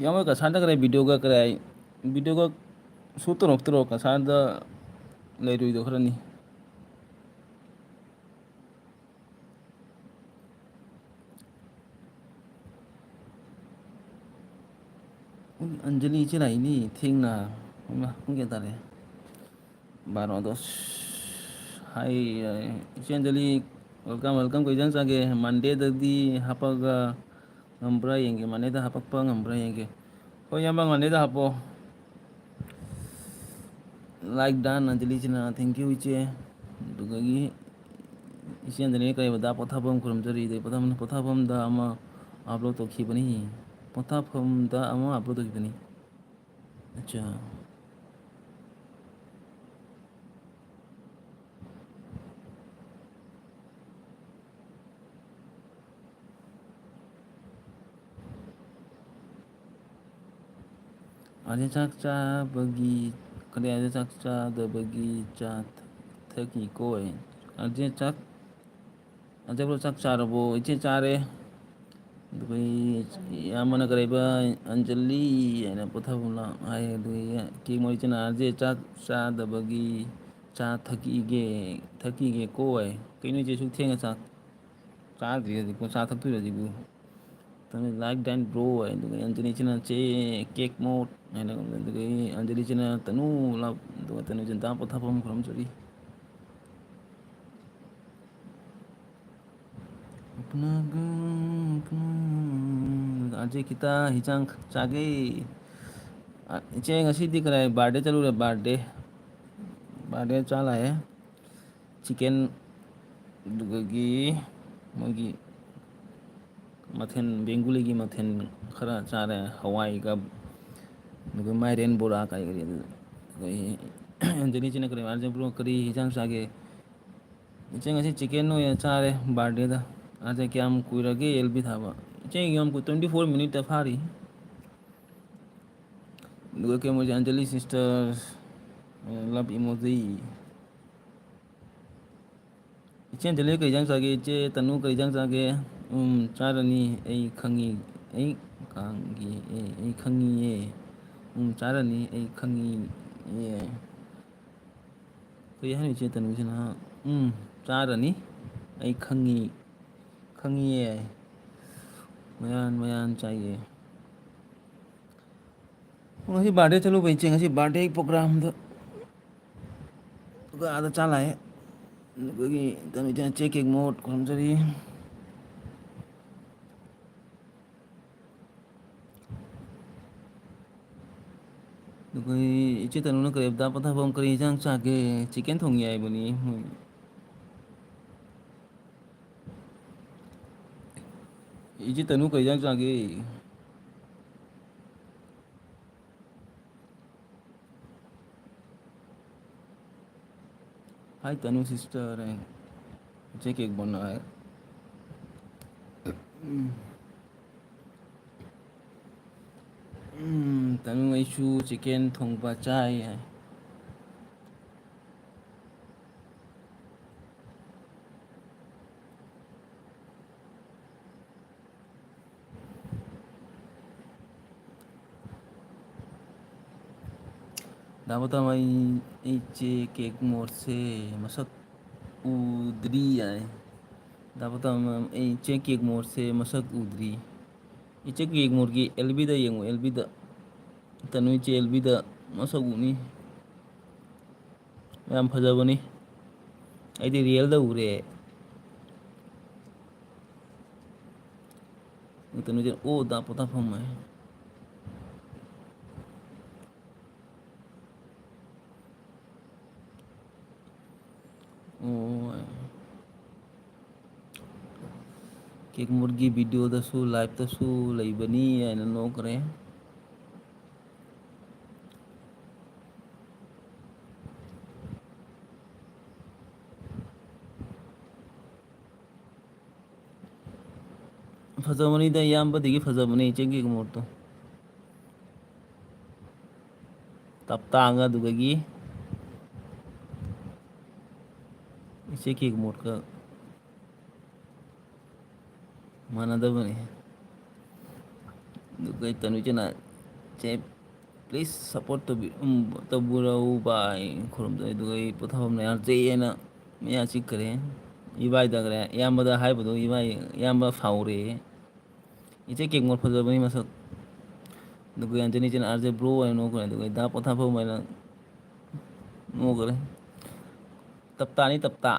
ꯌꯥꯝ ꯀꯁꯥꯗ ꯈꯔ video-ꯒ ꯀꯔꯥꯏ, video-ꯒ shoot ꯇꯧꯔꯛꯇ꯭ꯔꯣ? ꯀꯁꯥꯗ ꯂꯩꯔꯨꯏꯗꯣ ꯈꯔꯅꯤ꯫ ꯎꯝ, ꯑꯟꯖꯂꯤ ꯏꯆꯦ ꯂꯥꯛꯏꯅꯤ, ꯊꯦꯡꯅ꯫ ꯏꯃꯥ, ꯄꯨꯡ ꯀꯌꯥ ꯇꯥꯔꯦ? ꯕꯥꯔꯣ ꯗꯁ꯫ ꯍꯥꯏ, ꯏꯆꯦ ꯑꯟꯖꯂꯤ, welcome, welcome꯫ ꯀꯩ ꯏꯟꯖꯥꯡ ꯆꯥꯒꯦ? Monday-ꯗꯗꯤ ꯍꯥꯞꯄꯒ ꯉꯝꯕ꯭ꯔꯥ ꯌꯦꯡꯒꯦ, Monday-ꯗ ꯍꯥꯞꯄꯛꯄ ꯉꯝꯕ꯭ꯔꯥ ꯌꯦꯡꯒꯦ꯫ ꯍꯣꯏ, ꯏꯌꯥꯝꯕ, Monday-ꯗ ꯍꯥꯞꯄꯣ꯫ Like done, Anjali ꯏꯆꯤꯟꯅ, thank you, ꯏꯆꯦ꯫ ꯑꯗꯨꯗꯒꯤ ꯏꯆꯦ ꯑꯟꯖꯂꯤꯅ ꯀꯔꯤꯕꯗ ꯄꯣꯊꯥꯐꯝ ꯈꯨꯔꯨꯝꯖꯔꯤ, ꯑꯗꯩ ꯄꯣꯊꯥꯐꯝ, ꯄꯣꯊꯥꯐꯝꯗ ꯑꯃ upload ꯇꯧꯈꯤꯕꯅꯤ, ꯄꯣꯊꯥꯐꯝꯗ ꯑꯃ upload ꯇꯧꯈꯤꯕꯅꯤ꯫ ꯑꯠꯆꯥ꯫ ꯑꯥꯔꯖꯦ ꯆꯥꯛ ꯆꯥꯕꯒꯤ, ꯀꯔꯤ ꯍꯥꯏꯗ, ꯆꯥꯛ ꯆꯥꯗꯕꯒꯤ ꯆꯥ ꯊꯛ-, ꯊꯛꯏꯀꯣ꯫ ꯑꯥꯔꯖꯦ ꯆꯥꯛ, ꯑꯥꯔꯖꯦ ꯕ꯭ꯔꯣ ꯆꯥꯛ ꯆꯥꯔꯕꯣ? ꯏꯆꯦ ꯆꯥꯔꯦ꯫ ꯑꯗꯨꯒ ꯑꯩ ꯏꯌꯥꯝꯕꯅ ꯀꯔꯤꯕ, ꯑꯟꯖꯂꯤ ꯍꯥꯏꯅ ꯄꯣꯊꯥꯐꯝ ꯂꯥꯛ ꯍꯥꯏ꯫ ꯑꯗꯨꯒ ꯀꯦꯛ ꯃꯣꯏ ꯏꯆꯦꯅ ꯑꯥꯔꯖꯦ ꯆꯥꯛ ꯆꯥꯗꯕꯒꯤ ꯆꯥ ꯊꯛꯏꯒꯦ, ꯊꯛꯏꯒꯦꯀꯣ ꯍꯥꯏ꯫ ꯀꯩꯅꯣ ꯏꯆꯦ ꯁꯨꯛ ꯊꯦꯡꯅ ꯆꯥꯛ ꯆꯥꯗ꯭ꯔꯤ ꯍꯧꯖꯤꯛꯄꯨ, ꯆꯥ ꯊꯛꯇꯣꯏꯔꯣ ꯍꯧꯖꯤꯛꯄꯨ? ꯅꯪꯅ like done bro ꯍꯥꯏ, ꯑꯗꯨꯒ ꯑꯟꯖꯂꯤ ꯏꯆꯦꯅ ꯆꯦ cake ꯃꯣꯠ ꯍꯥꯏꯅ, ꯑꯗꯨꯒ ꯑꯟꯖꯂꯤ ꯏꯆꯦꯅ ꯇꯅꯨ love, ꯑꯗꯨꯒ ꯇꯅꯨ ꯏꯆꯦꯅ ꯗꯥ ꯄꯣꯊꯥꯐꯝ ꯈꯨꯔꯨꯝꯖꯔꯤ꯫ ꯑꯞꯅꯥꯒ, ꯑꯞꯅꯥꯒ, ꯑꯖꯦ ꯈꯤꯇ ꯍꯤꯟꯖꯥꯡ ꯆꯥꯒꯦ꯫ ꯑ, ꯏꯆꯦ, ꯉꯁꯤꯗꯤ ꯀꯗꯥꯏ birthday ꯆꯠꯂꯨꯔꯦ? Birthday, birthday ꯆꯥ ꯂꯥꯛꯑꯦ꯫ Chicken, ꯑꯗꯨꯗꯒꯤ ꯃꯣꯏꯒꯤ ꯃꯊꯦꯜ, ꯕꯦꯡꯒꯨꯂꯤꯒꯤ ꯃꯊꯦꯜ ꯈꯔ ꯆꯥꯔꯦ, ꯍꯋꯥꯏꯒ, ꯑꯗꯨꯒ ꯃꯥꯏꯔꯦꯟ ꯕꯣꯔꯥ ꯀꯔꯤ ꯀꯔꯤ꯫ ꯑꯗꯨ ꯑꯩꯈꯣꯏ ꯑꯟꯖꯂꯤ ꯏꯆꯦꯅ ꯀꯔꯤ, "ꯑꯥꯔꯖꯦ ꯕ꯭ꯔꯣ, ꯀꯔꯤ ꯍꯤꯟꯖꯥꯡ ꯆꯥꯒꯦ?" "ꯏꯆꯦ, ꯉꯁꯤ chicken ꯑꯣꯏꯅ ꯆꯥꯔꯦ birthdayꯗ꯫" "ꯑꯥꯔꯖꯦ, ꯀꯌꯥꯝ ꯀꯨꯏꯔꯒꯦ ꯑꯦꯜ ꯕꯤ ꯊꯥꯕ?" "ꯏꯆꯦ, ꯌꯥꯝ ꯀꯨꯏ, twenty four minuteꯇ ꯐꯥꯔꯤ꯫" ꯑꯗꯨꯒ ꯀꯩ ꯃꯣꯏꯁꯦ, ꯑꯟꯖꯂꯤ sister, love emoji꯫ ꯏꯆꯦ ꯑꯟꯖꯂꯤ ꯀꯔꯤ ꯍꯤꯟꯖꯥꯡ ꯆꯥꯒꯦ? ꯏꯆꯦ ꯇꯅꯨ ꯀꯔꯤ ꯍꯤꯟꯖꯥꯡ ꯆꯥꯒꯦ? ꯎꯝ, ꯆꯥꯔꯅꯤ, ꯑꯩ ꯈꯪꯉꯤ, ꯑꯩ ꯈꯪꯉꯤ, ꯑꯦ, ꯑꯩ ꯈꯪꯉꯤꯌꯦ꯫ ꯎꯝ, ꯆꯥꯔꯅꯤ, ꯑꯩ ꯈꯪꯉꯤꯌꯦ꯫ ꯀꯔꯤ ꯍꯥꯏꯅꯣ ꯏꯆꯦ ꯇꯅꯨꯁꯤꯅ? ꯎꯝ, ꯆꯥꯔꯅꯤ, ꯑꯩ ꯈꯪꯉꯤ, ꯈꯪꯉꯤꯌꯦ꯫ ꯃꯌꯥꯟ ꯃꯌꯥꯟ ꯆꯥꯏꯌꯦ꯫ ꯉꯁꯤ birthday ꯆꯠꯂꯨꯕ ꯏꯆꯦ, ꯉꯁꯤ birthday programꯗꯣ꯫ ꯑꯗꯨꯒ ꯑꯥꯗ ꯆꯥ ꯂꯥꯛꯑꯦ꯫ ꯑꯩꯈꯣꯏꯒꯤ ꯀꯩꯅꯣ ꯏꯆꯦ cake ꯃꯣꯠ ꯈꯨꯔꯨꯝꯖꯔꯤ꯫ ꯑꯩꯈꯣꯏ ꯏꯆꯦ ꯇꯅꯨꯅ ꯀꯔꯤ ꯍꯥꯏꯕꯗ ꯄꯣꯊꯥꯐꯝ ꯀꯔꯤ ꯏꯟꯁꯥꯡ ꯆꯥꯒꯦ? Chicken ꯊꯣꯡꯉꯤ ꯍꯥꯏꯕꯅꯤ꯫ ꯏꯆꯦ ꯇꯅꯨ ꯀꯔꯤ ꯏꯟꯁꯥꯡ ꯆꯥꯒꯦ? Hi Tanu sister, and check एक बना है। ꯎꯝ, ꯇꯅꯨ ꯑꯩꯁꯨ chicken ꯊꯣꯡꯕ ꯆꯥꯏ ꯍꯥꯏ꯫ ꯗꯥ ꯄꯣꯇꯥꯝ, ꯑꯩ, ꯑꯩ ꯆꯦ cake ꯃꯣꯠꯁꯦ ꯃꯁꯛ ꯎꯗ꯭ꯔꯤ ꯍꯥꯏ꯫ ꯗꯥ ꯄꯣꯇꯥꯝ, ꯑꯩ ꯆꯦ cake ꯃꯣꯠꯁꯦ ꯃꯁꯛ ꯎꯗ꯭ꯔꯤ꯫ ꯏꯆꯦ ꯀꯦꯛ ꯃꯣꯠꯀꯤ ꯑꯦꯜ ꯕꯤꯗ ꯌꯦꯡꯉꯨ, ꯑꯦꯜ ꯕꯤꯗ꯫ ꯇꯅꯨ ꯏꯆꯦ ꯑꯦꯜ ꯕꯤꯗ ꯃꯁꯛ ꯎꯅꯤ꯫ ꯌꯥꯝ ꯐꯖꯕꯅꯤ꯫ ꯑꯩꯗꯤ ꯔꯤꯌꯦꯜꯗ ꯎꯔꯦ꯫ ꯇꯅꯨ ꯏꯆꯦ, ꯑꯣ, ꯗꯥ ꯄꯣꯊꯥꯐꯝ ꯍꯥꯏ꯫ ꯑꯣ꯫ ꯀꯦꯛ ꯃꯣꯠꯀꯤ ꯚꯤꯗꯤꯑꯣꯗꯁꯨ, ꯂꯥꯏꯞꯇꯁꯨ ꯂꯩꯕꯅꯤ ꯍꯥꯏꯅ ꯅꯣꯛꯈ꯭ꯔꯦ꯫ ꯐꯖꯕꯅꯤꯗ, ꯏꯌꯥꯝꯕꯗꯒꯤ ꯐꯖꯕꯅꯦ ꯏꯆꯦ ꯀꯦꯛ ꯃꯣꯠꯇꯣ꯫ ꯇꯞꯇꯥꯒ ꯑꯗꯨꯗꯒꯤ ꯏꯆꯦ ꯀꯦꯛ ꯃꯣꯠꯀ ꯃꯥꯟꯅꯗꯕꯅꯤ꯫ ꯑꯗꯨꯒ ꯇꯅꯨ ꯏꯆꯦꯅ, "ꯆꯦ, please support ꯇꯧꯕꯤ-, ꯎꯝ, ꯇꯧꯕꯤꯔꯛꯎ ꯚꯥꯏ, ꯈꯨꯔꯨꯝꯖꯔꯤ"꯫ ꯑꯗꯨꯒ ꯑꯩ ꯄꯣꯊꯥꯐꯝ ꯃꯌꯥꯝ ꯆꯦ ꯍꯥꯏꯅ ꯃꯌꯥ ꯆꯤꯛꯈ꯭ꯔꯦ꯫ ꯏꯕꯥꯏꯗ ꯈꯔꯦ, ꯏꯌꯥꯝꯕꯗ ꯍꯥꯏꯕꯗꯣ ꯏꯕꯥꯏ, ꯏꯌꯥꯝꯕ ꯁꯥꯎꯔꯦ꯫ ꯏꯆꯦ ꯀꯦꯛ ꯃꯣꯠ ꯐꯖꯕꯅꯤ ꯃꯁꯛ꯫ ꯑꯗꯨꯒ ꯌꯥꯟꯖꯅꯤ ꯏꯆꯦꯅ "ꯑꯥꯔ ꯖꯦ ꯕ꯭ꯔꯣ" ꯍꯥꯏꯅ ꯅꯣꯛꯈ꯭ꯔꯦ꯫ ꯑꯗꯨꯒ ꯗꯥ ꯄꯣꯊꯥꯐꯝ ꯍꯥꯏꯅ ꯅꯣꯛꯈ꯭ꯔꯦ꯫ ꯇꯞꯇꯥꯅꯤ, ꯇꯞꯇꯥ꯫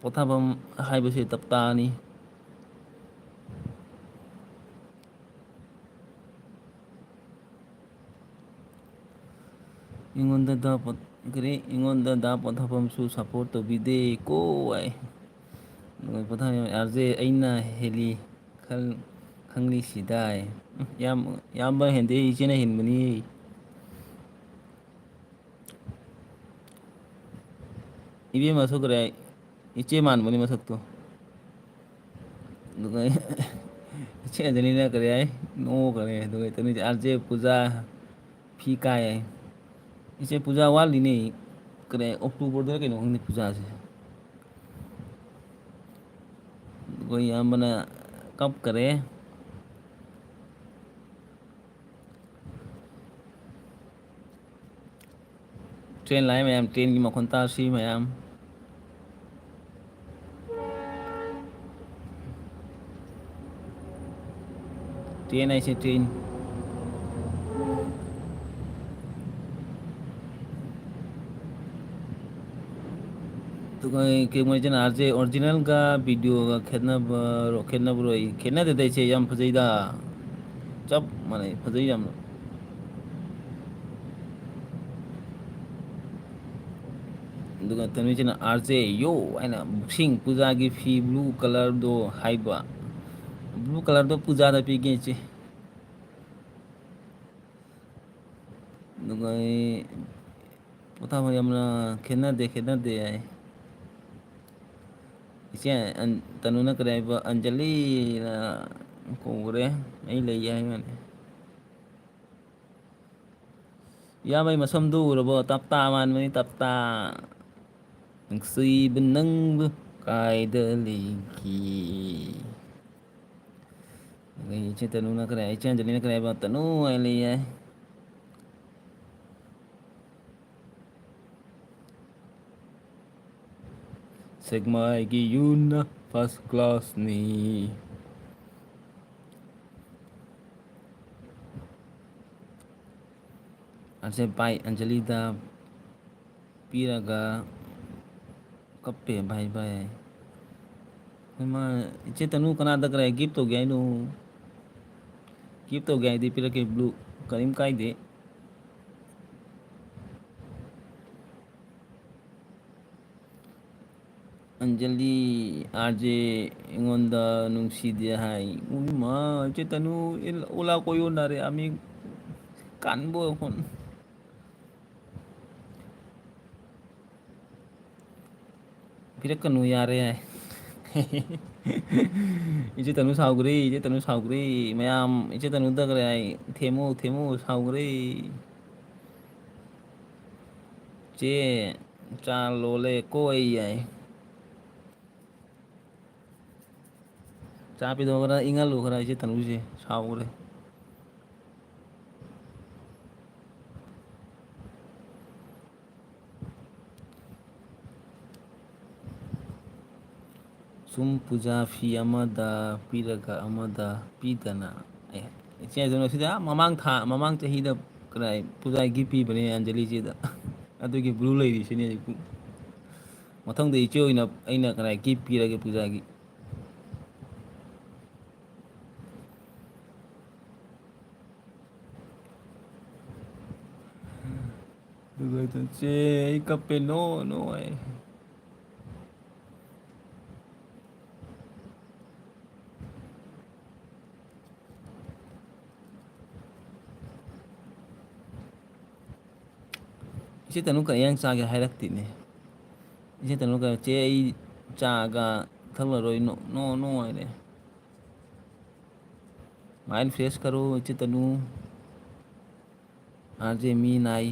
ꯄꯣꯊꯥꯐꯝ ꯍꯥꯏꯕꯁꯤ ꯇꯞꯇꯥꯅꯤ꯫ ꯑꯩꯉꯣꯟꯗ ꯗꯥ ꯄꯣꯠ-, ꯀꯔꯤ, "ꯑꯩꯉꯣꯟꯗ ꯗꯥ ꯄꯣꯊꯥꯐꯝꯁꯨ support ꯇꯧꯕꯤꯗꯦ ꯀꯣ" ꯍꯥꯏ꯫ ꯑꯗꯨꯒ ꯄꯣꯊꯥꯐꯝ, "ꯑꯥꯔ ꯖꯦ ꯑꯩꯅ ꯍꯦꯜꯂꯤ ꯈꯜ-, ꯈꯪꯂꯤꯁꯤꯗꯥꯏ"꯫ ꯎꯝ, ꯌꯥꯝ, ꯏꯌꯥꯝꯕ ꯍꯦꯟꯗꯦ, ꯏꯆꯦꯅ ꯍꯦꯟꯕꯅꯤ꯫ ꯏꯕꯦꯝꯃꯁꯨ ꯀꯔꯤ ꯍꯥꯏ? ꯏꯆꯦ ꯃꯥꯟꯕꯅꯤ ꯃꯁꯛꯇꯣ꯫ ꯑꯗꯨꯒ ꯏꯆꯦ ꯑꯟꯖꯂꯤꯅ ꯀꯔꯤ ꯍꯥꯏ? ꯅꯣꯛꯈ꯭ꯔꯦ꯫ ꯑꯗꯨꯒ ꯏꯇꯅꯤꯁꯦ, "ꯑꯥꯔ ꯖꯦ ꯄꯨꯖꯥ ꯐꯤ ꯀꯥꯏ" ꯍꯥꯏ꯫ ꯏꯆꯦ ꯄꯨꯖꯥ ꯋꯥꯠꯂꯤꯅꯦ꯫ ꯀꯔꯤ, ꯑꯣꯛꯇꯣꯕꯔꯗ ꯀꯩꯅꯣ ꯈꯪꯗꯦ ꯄꯨꯖꯥꯁꯦ꯫ ꯑꯗꯨꯒ ꯏꯌꯥꯝꯕꯅ ꯀꯞꯈꯔꯦ꯫ ꯇ꯭ꯔꯦꯟ ꯂꯥꯛꯑꯦ ꯃꯌꯥꯝ, ꯇ꯭ꯔꯦꯟꯒꯤ ꯃꯈꯣꯟ ꯇꯥꯁꯤ ꯃꯌꯥꯝ꯫ Train ꯍꯥꯏꯁꯦ train꯫ ꯑꯗꯨꯒ ꯀꯩꯒꯨꯝꯕ ꯏꯆꯦꯅ ꯑꯥꯔ ꯖꯦ originalꯒ videoꯒ ꯈꯦꯠꯅꯕꯔꯣ? ꯈꯦꯠꯅꯕꯔꯣ? ꯑꯩ ꯈꯦꯠꯅꯗꯦꯗ ꯏꯆꯦ, ꯌꯥꯝ ꯐꯖꯩꯗ꯫ ꯆꯞ ꯃꯥꯟꯅꯩ, ꯐꯖꯩ ꯌꯥꯝꯅ꯫ ꯑꯗꯨꯒ ꯇꯅꯨꯏꯁꯤꯅ "ꯑꯥꯔ ꯖꯦ ꯌꯣ" ꯍꯥꯏꯅ ꯕꯣꯛꯁꯤꯡ ꯄꯨꯖꯥꯒꯤ ꯐꯤ blue colourꯗꯣ ꯍꯥꯏꯕ꯫ Blue colourꯗꯣ ꯄꯨꯖꯥꯗ ꯄꯤꯒꯦ ꯏꯆꯦ꯫ ꯑꯗꯨꯒ ꯑꯩ ꯄꯣꯊꯥꯕ ꯌꯥꯝꯅ ꯈꯦꯠꯅꯗꯦ, ꯈꯦꯠꯅꯗꯦ ꯍꯥꯏ꯫ ꯏꯆꯦ ꯑꯟ-, ꯇꯅꯨꯅ ꯀꯔꯤ ꯍꯥꯏꯕ? ꯑꯟꯖꯂꯤꯅ ꯀꯧꯈ꯭ꯔꯦ꯫ ꯑꯩ ꯂꯩ ꯍꯥꯏꯕꯅꯤ꯫ ꯏꯌꯥꯝꯕꯩ ꯃꯁꯝꯗꯨ ꯎꯔꯕꯣ? ꯇꯞꯇꯥ ꯃꯥꯟꯕꯅꯤ, ꯇꯞꯇꯥ꯫ ꯅꯨꯡꯁꯤꯕ ꯅꯪꯕꯨ ꯀꯥꯏꯗ ꯂꯩꯒꯦ? ꯑꯗꯩ ꯏꯆꯦ ꯇꯅꯨꯅ ꯀꯔꯤ ꯍꯥꯏ? ꯏꯆꯦ ꯑꯟꯖꯂꯤꯅ ꯀꯔꯤ ꯍꯥꯏꯕ? ꯇꯅꯨ ꯍꯥꯏ ꯂꯩ ꯍꯥꯏ꯫ ꯁꯦꯛꯃꯥꯏꯒꯤ ꯌꯨꯅ first classꯅꯤ꯫ ꯑꯁꯦ ꯚꯥꯏ ꯑꯟꯖꯂꯤꯗ ꯄꯤꯔꯒ ꯀꯞꯄꯦ ꯚꯥꯏ, ꯚꯥꯏ꯫ ꯏꯃꯥ, ꯏꯆꯦ ꯇꯅꯨ ꯀꯅꯥꯗ ꯀꯔꯥꯏ gift ꯇꯧꯒꯦ ꯍꯥꯏꯅꯣ? Gift ꯇꯧꯒꯦ ꯍꯥꯏꯗꯤ ꯄꯤꯔꯛꯀꯦ, blue, ꯀꯔꯤꯝ ꯀꯥꯏꯗꯦ꯫ ꯑꯟꯖꯂꯤ, "ꯑꯥꯔ ꯖꯦ ꯑꯩꯉꯣꯟꯗ ꯅꯨꯡꯁꯤꯗꯦ ꯍꯥꯏ"꯫ ꯏꯃꯥ, ꯏꯆꯦ ꯇꯅꯨ, ꯑꯣꯂꯥ ꯀꯣꯏ ꯑꯣꯟꯅꯔꯦ, ꯑꯃꯤ ꯀꯥꯟꯕ ꯑꯩꯈꯣꯏ꯫ ꯄꯤꯔꯛꯀꯅꯨ ꯌꯥꯔꯦ ꯍꯥꯏ꯫ ꯏꯆꯦ ꯇꯅꯨ ꯁꯥꯎꯈ꯭ꯔꯦ, ꯏꯆꯦ ꯇꯅꯨ ꯁꯥꯎꯈ꯭ꯔꯦ꯫ ꯃꯌꯥꯝ ꯏꯆꯦ ꯇꯅꯨꯗ ꯀꯔꯤ ꯍꯥꯏ? "ꯊꯦꯝꯃꯨ, ꯊꯦꯝꯃꯨ", ꯁꯥꯎꯈ꯭ꯔꯦ꯫ ꯆꯦ, ꯆꯥ ꯂꯣꯜꯂꯦ ꯀꯣꯏ ꯌꯥꯏ꯫ ꯆꯥ ꯄꯤꯊꯣꯛ ꯈꯔ ꯏꯪꯍꯜꯂꯨ ꯈꯔ, ꯏꯆꯦ ꯇꯅꯨꯁꯦ ꯁꯥꯎꯈ꯭ꯔꯦ꯫ ꯁꯨꯝ ꯄꯨꯖꯥ ꯐꯤ ꯑꯃꯗ ꯄꯤꯔꯒ ꯑꯃꯗ ꯄꯤꯗꯅ꯫ ꯑꯦ, ꯏꯆꯦ ꯑꯗꯨꯅ ꯁꯤꯗ, ꯑꯥ, ꯃꯃꯥꯡ ꯊꯥ, ꯃꯃꯥꯡ ꯆꯍꯤꯗ ꯀꯗꯥꯏ ꯄꯨꯖꯥꯒꯤ ꯄꯤꯕꯅꯦ ꯑꯟꯖꯂꯤꯁꯤꯗ꯫ ꯑꯗꯨꯒꯤ blue ꯂꯩꯔꯤꯁꯤꯅꯦ ꯍꯧꯖꯤꯛ꯫ ꯃꯊꯪꯗ ꯏꯆꯦ ꯑꯣꯏꯅ ꯑꯩꯅ ꯀꯗꯥꯏ gift ꯄꯤꯔꯒꯦ ꯄꯨꯖꯥꯒꯤ꯫ ꯑꯗꯨꯒ ꯆꯦ, ꯑꯩ ꯀꯞꯄꯦ, no, no ꯍꯥꯏ꯫ ꯏꯆꯦ ꯇꯅꯨ ꯀꯔꯤ ꯌꯦꯟꯁꯥꯡ ꯆꯥꯒꯦ ꯍꯥꯏꯔꯛꯇꯦꯅꯦ꯫ ꯏꯆꯦ ꯇꯅꯨ ꯀꯔꯤ, "ꯆꯦ, ꯑꯩ ꯆꯥꯒ ꯊꯛꯂꯔꯣꯏ, no, no, no" ꯍꯥꯏꯔꯦ꯫ Mind fresh ꯀꯔꯣ, ꯏꯆꯦ ꯇꯅꯨ꯫ ꯑꯥꯔ ꯖꯦ ꯃꯤ ꯅꯥꯏ꯫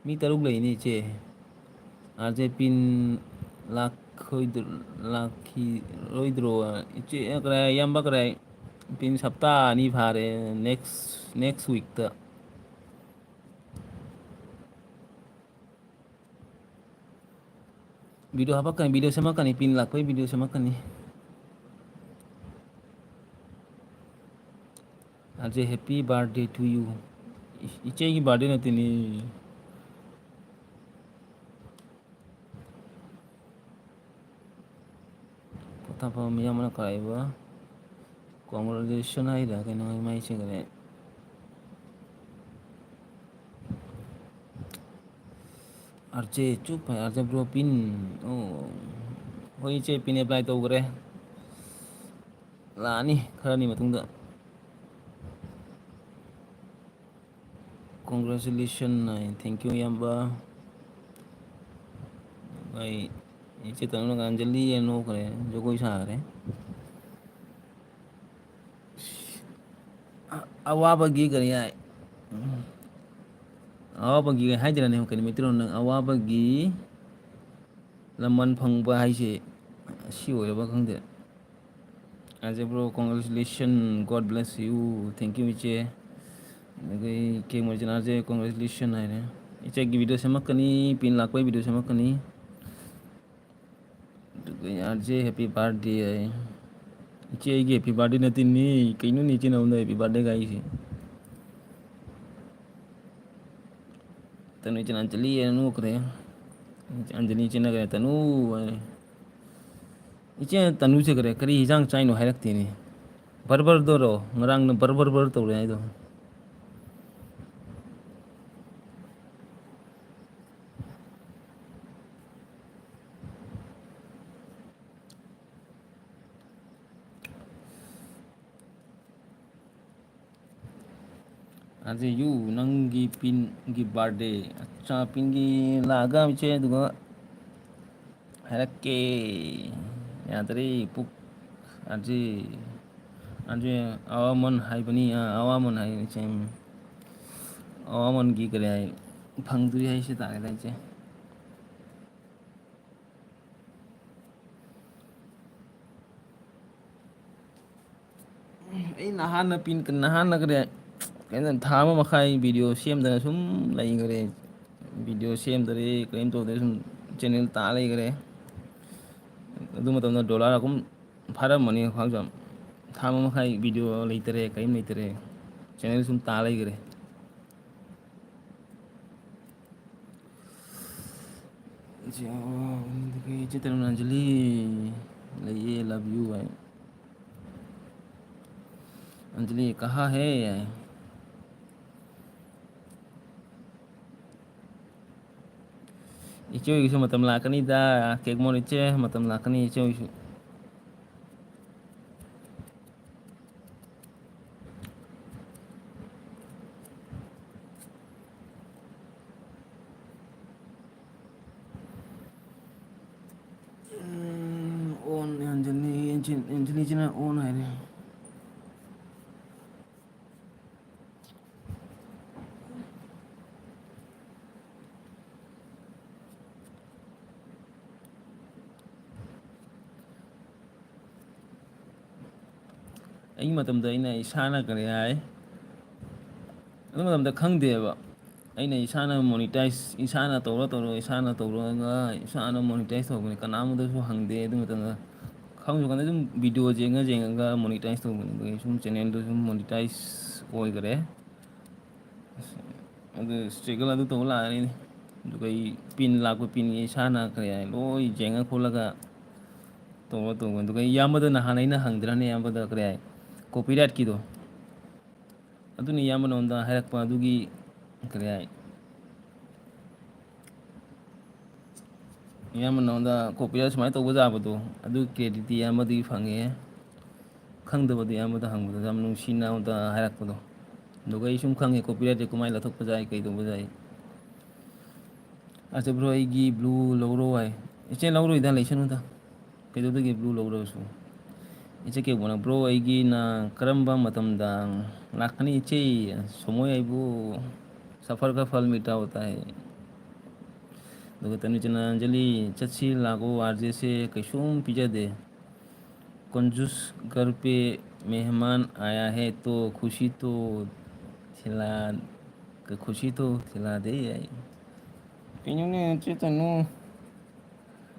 ꯃꯤ ꯇꯔꯨꯛ ꯂꯩꯅꯤ ꯏꯆꯦ꯫ ꯑꯥꯔ ꯖꯦ ꯄꯤꯟ ꯂꯥꯛꯈꯣꯏꯗ-, ꯂꯥꯛꯈꯤꯔꯣꯏꯗ꯭ꯔꯣ? ꯏꯆꯦ, ꯀꯔꯥꯏ, ꯏꯌꯥꯝꯕ ꯀꯔꯥꯏ? ꯄꯤꯟ ꯍꯞꯇꯥ ꯑꯅꯤ ꯐꯥꯔꯦ꯫ Next, next weekꯇ꯫ Video ꯍꯥꯄꯛꯀꯅꯤ, video ꯁꯦꯝꯃꯛꯀꯅꯤ, ꯄꯤꯟ ꯂꯥꯛꯄꯩ video ꯁꯦꯝꯃꯛꯀꯅꯤ꯫ ꯑꯖꯦ, happy birthday to you꯫ ꯏ-, ꯏꯆꯦꯒꯤ birthday ꯅꯠꯇꯦꯅꯦ꯫ ꯄꯣꯊꯥꯐꯝ ꯌꯥꯝꯅ ꯀꯥꯏꯕ꯫ Congratulation ꯍꯥꯏꯔ ꯀꯩꯅꯣ ꯃꯥꯏ ꯆꯦꯟꯈ꯭ꯔꯦ꯫ ꯑꯥꯔ ꯖꯦ ꯆꯨꯞ ꯍꯥꯏ, ꯑꯥꯔ ꯖꯦ bro ꯄꯤꯟ꯫ ꯑꯣ, ꯍꯣꯏ ꯏꯆꯦ, ꯄꯤꯟ apply ꯇꯧꯈ꯭ꯔꯦ꯫ ꯂꯥꯛꯑꯅꯤ ꯈꯔꯅꯤ ꯃꯇꯨꯡꯗ꯫ Congratulation high. Thank you ꯏꯌꯥꯝꯕ꯫ ꯑꯩ ꯏꯆꯦ ꯇꯅꯨꯅ ꯑꯟꯖꯂꯤ ꯍꯥꯏꯅ ꯅꯣꯛꯈ꯭ꯔꯦ, ꯖꯒꯣꯏ ꯁꯥꯈ꯭ꯔꯦ꯫ ꯑ-, ꯑꯋꯥꯕꯒꯤ ꯀꯔꯤ ꯍꯥꯏ? ꯑꯋꯥꯕꯒꯤ ꯍꯥꯏꯗꯣꯏꯔꯅꯦ ꯀꯔꯤ ꯃꯩꯇꯩꯂꯣꯟꯗ? ꯑꯋꯥꯕꯒꯤ ꯂꯃꯟ ꯐꯪꯕ ꯍꯥꯏꯁꯦ ꯁꯤ ꯑꯣꯏꯔꯕ ꯈꯪꯗꯦ꯫ ꯑꯖꯦ bro, congratulation, God bless you, thank you ꯏꯆꯦ꯫ ꯑꯗꯒꯤ ꯀꯦ ꯃꯣꯏꯖꯅꯥꯁꯦ congratulation ꯍꯥꯏꯔꯦ꯫ ꯏꯆꯦꯒꯤ video ꯁꯦꯝꯃꯛꯀꯅꯤ, ꯄꯤꯟ ꯂꯥꯛꯄꯒꯤ video ꯁꯦꯝꯃꯛꯀꯅꯤ꯫ ꯑꯗꯨꯒ ꯑꯥꯔ ꯖꯦ happy birthday ꯍꯥꯏ꯫ ꯏꯆꯦ ꯑꯩꯒꯤ happy birthday ꯅꯠꯇꯦꯅꯦ꯫ ꯀꯩꯅꯣꯅꯦ ꯏꯆꯦꯅ ꯑꯩꯉꯣꯟꯗ happy birthday ꯒꯥꯏꯁꯦ? ꯇꯅꯨ ꯏꯆꯦꯅ ꯑꯟꯖꯂꯤ ꯍꯥꯏꯅ ꯅꯣꯛꯈ꯭ꯔꯦ꯫ ꯑꯟꯖꯂꯤ ꯏꯆꯦꯅ ꯀꯔꯤ ꯇꯅꯨ ꯍꯥꯏ? ꯏꯆꯦ ꯇꯅꯨꯁꯦ ꯀꯔꯤ, ꯀꯔꯤ ꯍꯤꯟꯖꯥꯡ ꯆꯥꯏꯅꯣ ꯍꯥꯏꯔꯛꯇꯦꯅꯦ꯫ ꯕꯔꯕꯔꯗꯣꯔꯣ? ꯉꯔꯥꯡꯅ ꯕꯔ ꯕꯔ ꯕꯔ ꯇꯧꯔꯦ ꯍꯥꯏꯗꯣ꯫ ꯑꯗꯨ ꯌꯨ, ꯅꯪꯒꯤ ꯄꯤꯟꯒꯤ birthday꯫ ꯑꯠꯆꯥ, ꯄꯤꯟꯒꯤ ꯂꯥꯛꯑꯒ ꯏꯆꯦ, ꯑꯗꯨꯒ ꯍꯥꯏꯔꯛꯀꯦ꯫ ꯌꯥꯗ꯭ꯔꯦ, ꯄꯨꯛ꯫ ꯑꯗꯨ, ꯑꯗꯨ ꯑꯋꯥꯃꯟ ꯍꯥꯏꯕꯅꯤ, ꯑꯥ, ꯑꯋꯥꯃꯟ ꯍꯥꯏꯕꯅꯤ ꯏꯆꯦ꯫ ꯑꯋꯥꯃꯟꯒꯤ ꯀꯔꯤ ꯍꯥꯏ? ꯐꯪꯗ꯭ꯔꯤ ꯍꯥꯏꯁꯤ ꯇꯥꯔꯦꯗ ꯏꯆꯦ꯫ ꯑꯩ ꯅꯍꯥꯟꯅ ꯄꯤꯟ-, ꯅꯍꯥꯟꯅ ꯀꯔꯤ, ꯀꯩꯅꯣ, ꯊꯥ ꯑꯃ ꯃꯈꯥꯏ video ꯁꯦꯝꯗꯅ ꯁꯨꯝ ꯂꯩꯈ꯭ꯔꯦ꯫ Video ꯁꯦꯝꯗꯔꯦ, ꯀꯔꯤꯝ ꯇꯧꯗꯔꯦ, ꯁꯨꯝ channel ꯇꯥ ꯂꯩꯈ꯭ꯔꯦ꯫ ꯑꯗꯨ ꯃꯇꯝꯗ dollar ꯑꯍꯨꯝ ꯐꯥꯔꯝꯃꯅꯤ, ꯈ꯭ꯋꯥꯡꯖꯝ꯫ ꯊꯥ ꯑꯃ ꯃꯈꯥꯏ video ꯂꯩꯇꯔꯦ, ꯀꯔꯤꯝ ꯂꯩꯇꯔꯦ, channel ꯁꯨꯝ ꯇꯥ ꯂꯩꯈ꯭ꯔꯦ꯫ ꯏꯆꯦ, ꯏꯆꯦ ꯇꯔꯨꯅ ꯑꯟꯖꯂꯤ ꯂꯩꯌꯦ, love you ꯍꯥꯏ꯫ ꯑꯟꯖꯂꯤ ꯀꯍꯥ ꯍꯦ ꯍꯥꯏ꯫ ꯏꯆꯦ ꯍꯣꯏꯒꯤꯁꯨ ꯃꯇꯝ ꯂꯥꯛꯀꯅꯤꯗ, ꯀꯦꯛꯃꯣꯟ ꯏꯆꯦ, ꯃꯇꯝ ꯂꯥꯛꯀꯅꯤ ꯏꯆꯦ ꯍꯣꯏꯒꯤꯁꯨ꯫ ꯎꯝ, on ꯍꯟꯖꯤꯟꯅꯤ, ꯍꯟꯖꯤꯟ-, ꯍꯟꯖꯤꯟꯅꯤꯁꯤꯅ on ꯍꯥꯏꯔꯦ꯫ ꯑꯩꯒꯤ ꯃꯇꯝꯗ ꯑꯩꯅ ꯏꯁꯥꯅ ꯀꯔꯤ ꯍꯥꯏ? ꯑꯗꯨ ꯃꯇꯝꯗ ꯈꯪꯗꯦꯕ꯫ ꯑꯩꯅ ꯏꯁꯥꯅ monetize, ꯏꯁꯥꯅ ꯇꯧꯔ ꯇꯧꯔ, ꯏꯁꯥꯅ ꯇꯧꯔꯒ ꯏꯁꯥꯅ monetize ꯇꯧꯕꯅꯤ꯫ ꯀꯅꯥꯝꯗꯁꯨ ꯍꯪꯗꯦ ꯑꯗꯨ ꯃꯇꯝꯗ꯫ ꯈꯪꯁꯨ ꯈꯪꯗꯦ, ꯑꯗꯨꯝ video ꯌꯦꯡꯉ ꯌꯦꯡꯉꯒ monetize ꯇꯧꯕꯅꯤ꯫ ꯑꯗꯨꯒꯤ ꯁꯨꯝ channelꯗꯨ ꯁꯨꯝ monetize ꯑꯣꯏꯈꯔꯦ꯫ ꯑꯗꯨ struggle ꯑꯗꯨ ꯇꯧ ꯂꯥꯛꯑꯅꯤ꯫ ꯑꯗꯨꯒ ꯑꯩ pin ꯂꯥꯛꯄ pinꯒꯤ ꯏꯁꯥꯅ ꯀꯔꯤ ꯍꯥꯏ ꯂꯣꯏ ꯌꯦꯡꯉ ꯈꯣꯠꯂꯒ ꯇꯧꯔ ꯇꯧꯕꯅꯤ꯫ ꯑꯗꯨꯒ ꯏꯌꯥꯝꯕꯗ ꯅꯍꯥꯟ ꯑꯩꯅ ꯍꯪꯗ꯭ꯔꯅꯦ, ꯏꯌꯥꯝꯕꯗ ꯀꯔꯤ ꯍꯥꯏ copyrightꯀꯤꯗꯣ, ꯑꯗꯨꯅ ꯏꯌꯥꯝꯕ ꯅꯉꯣꯟꯗ ꯍꯥꯏꯔꯛꯄ ꯑꯗꯨꯒꯤ ꯀꯔꯤ ꯍꯥꯏ, ꯏꯌꯥꯝꯕ ꯅꯉꯣꯟꯗ copyright ꯁꯨꯃꯥꯏꯅ ꯇꯧꯕ ꯌꯥꯕꯗꯣ, ꯑꯗꯨ creditꯇꯤ ꯏꯌꯥꯝꯕꯗꯒꯤ ꯐꯪꯉꯦ꯫ ꯈꯪꯗꯕꯗꯤ ꯏꯌꯥꯝꯕꯗ ꯍꯪꯕꯗ ꯌꯥꯝ ꯅꯨꯡꯁꯤꯅ ꯑꯃꯗ ꯍꯥꯏꯔꯛꯄꯗꯣ꯫ ꯑꯗꯨꯒ ꯑꯩ ꯁꯨꯝ ꯈꯪꯉꯦ copyrightꯁꯦ ꯀꯃꯥꯏꯅ ꯂꯧꯊꯣꯛꯄ ꯌꯥꯏ, ꯀꯩꯗꯧꯕ ꯌꯥꯏ꯫ ꯑꯆꯥ bro, ꯑꯩꯒꯤ blue ꯂꯧꯔꯣ ꯍꯥꯏ꯫ ꯏꯆꯦ ꯂꯧꯔꯣꯏꯗ, ꯂꯩꯁꯅꯨꯗ꯫ ꯀꯩꯗꯧꯗꯣꯏꯒꯦ blue ꯂꯧꯔꯁꯨ? ꯏꯆꯦ ꯀꯦꯕꯣꯅ, "Bro, ꯑꯩꯒꯤꯅ ꯀꯔꯝꯕ ꯃꯇꯝꯗ ꯂꯥꯛꯀꯅꯤ ꯏꯆꯦ? ꯁꯣꯃꯣꯏ ꯑꯩꯕꯨ ꯁꯐꯔ ꯀ ꯐꯜ ꯃꯤꯇꯥ ꯍꯣꯇꯥ ꯍꯦ꯫" ꯑꯗꯨꯒ ꯇꯅꯨꯆꯅ ꯑꯟꯖꯂꯤ, "ꯆꯠꯁꯤ ꯂꯥꯛꯑꯣ, RJꯁꯦ ꯀꯩꯁꯨꯝ ꯄꯤꯖꯗꯦ꯫ ꯀꯟꯖꯨꯁ ꯘꯔ ꯄꯦ ꯃꯦꯍꯃꯥꯟ ꯑꯥꯌꯥ ꯍꯦ ꯇꯣ ꯈꯨꯁꯤ ꯇꯣ ꯈꯤꯂꯥ, ꯈꯨꯁꯤ ꯇꯣ ꯈꯤꯂꯥ ꯗꯦ ꯌꯥꯏ꯫" ꯀꯩꯅꯣꯅꯦ, ꯆꯦ ꯇꯅꯨ?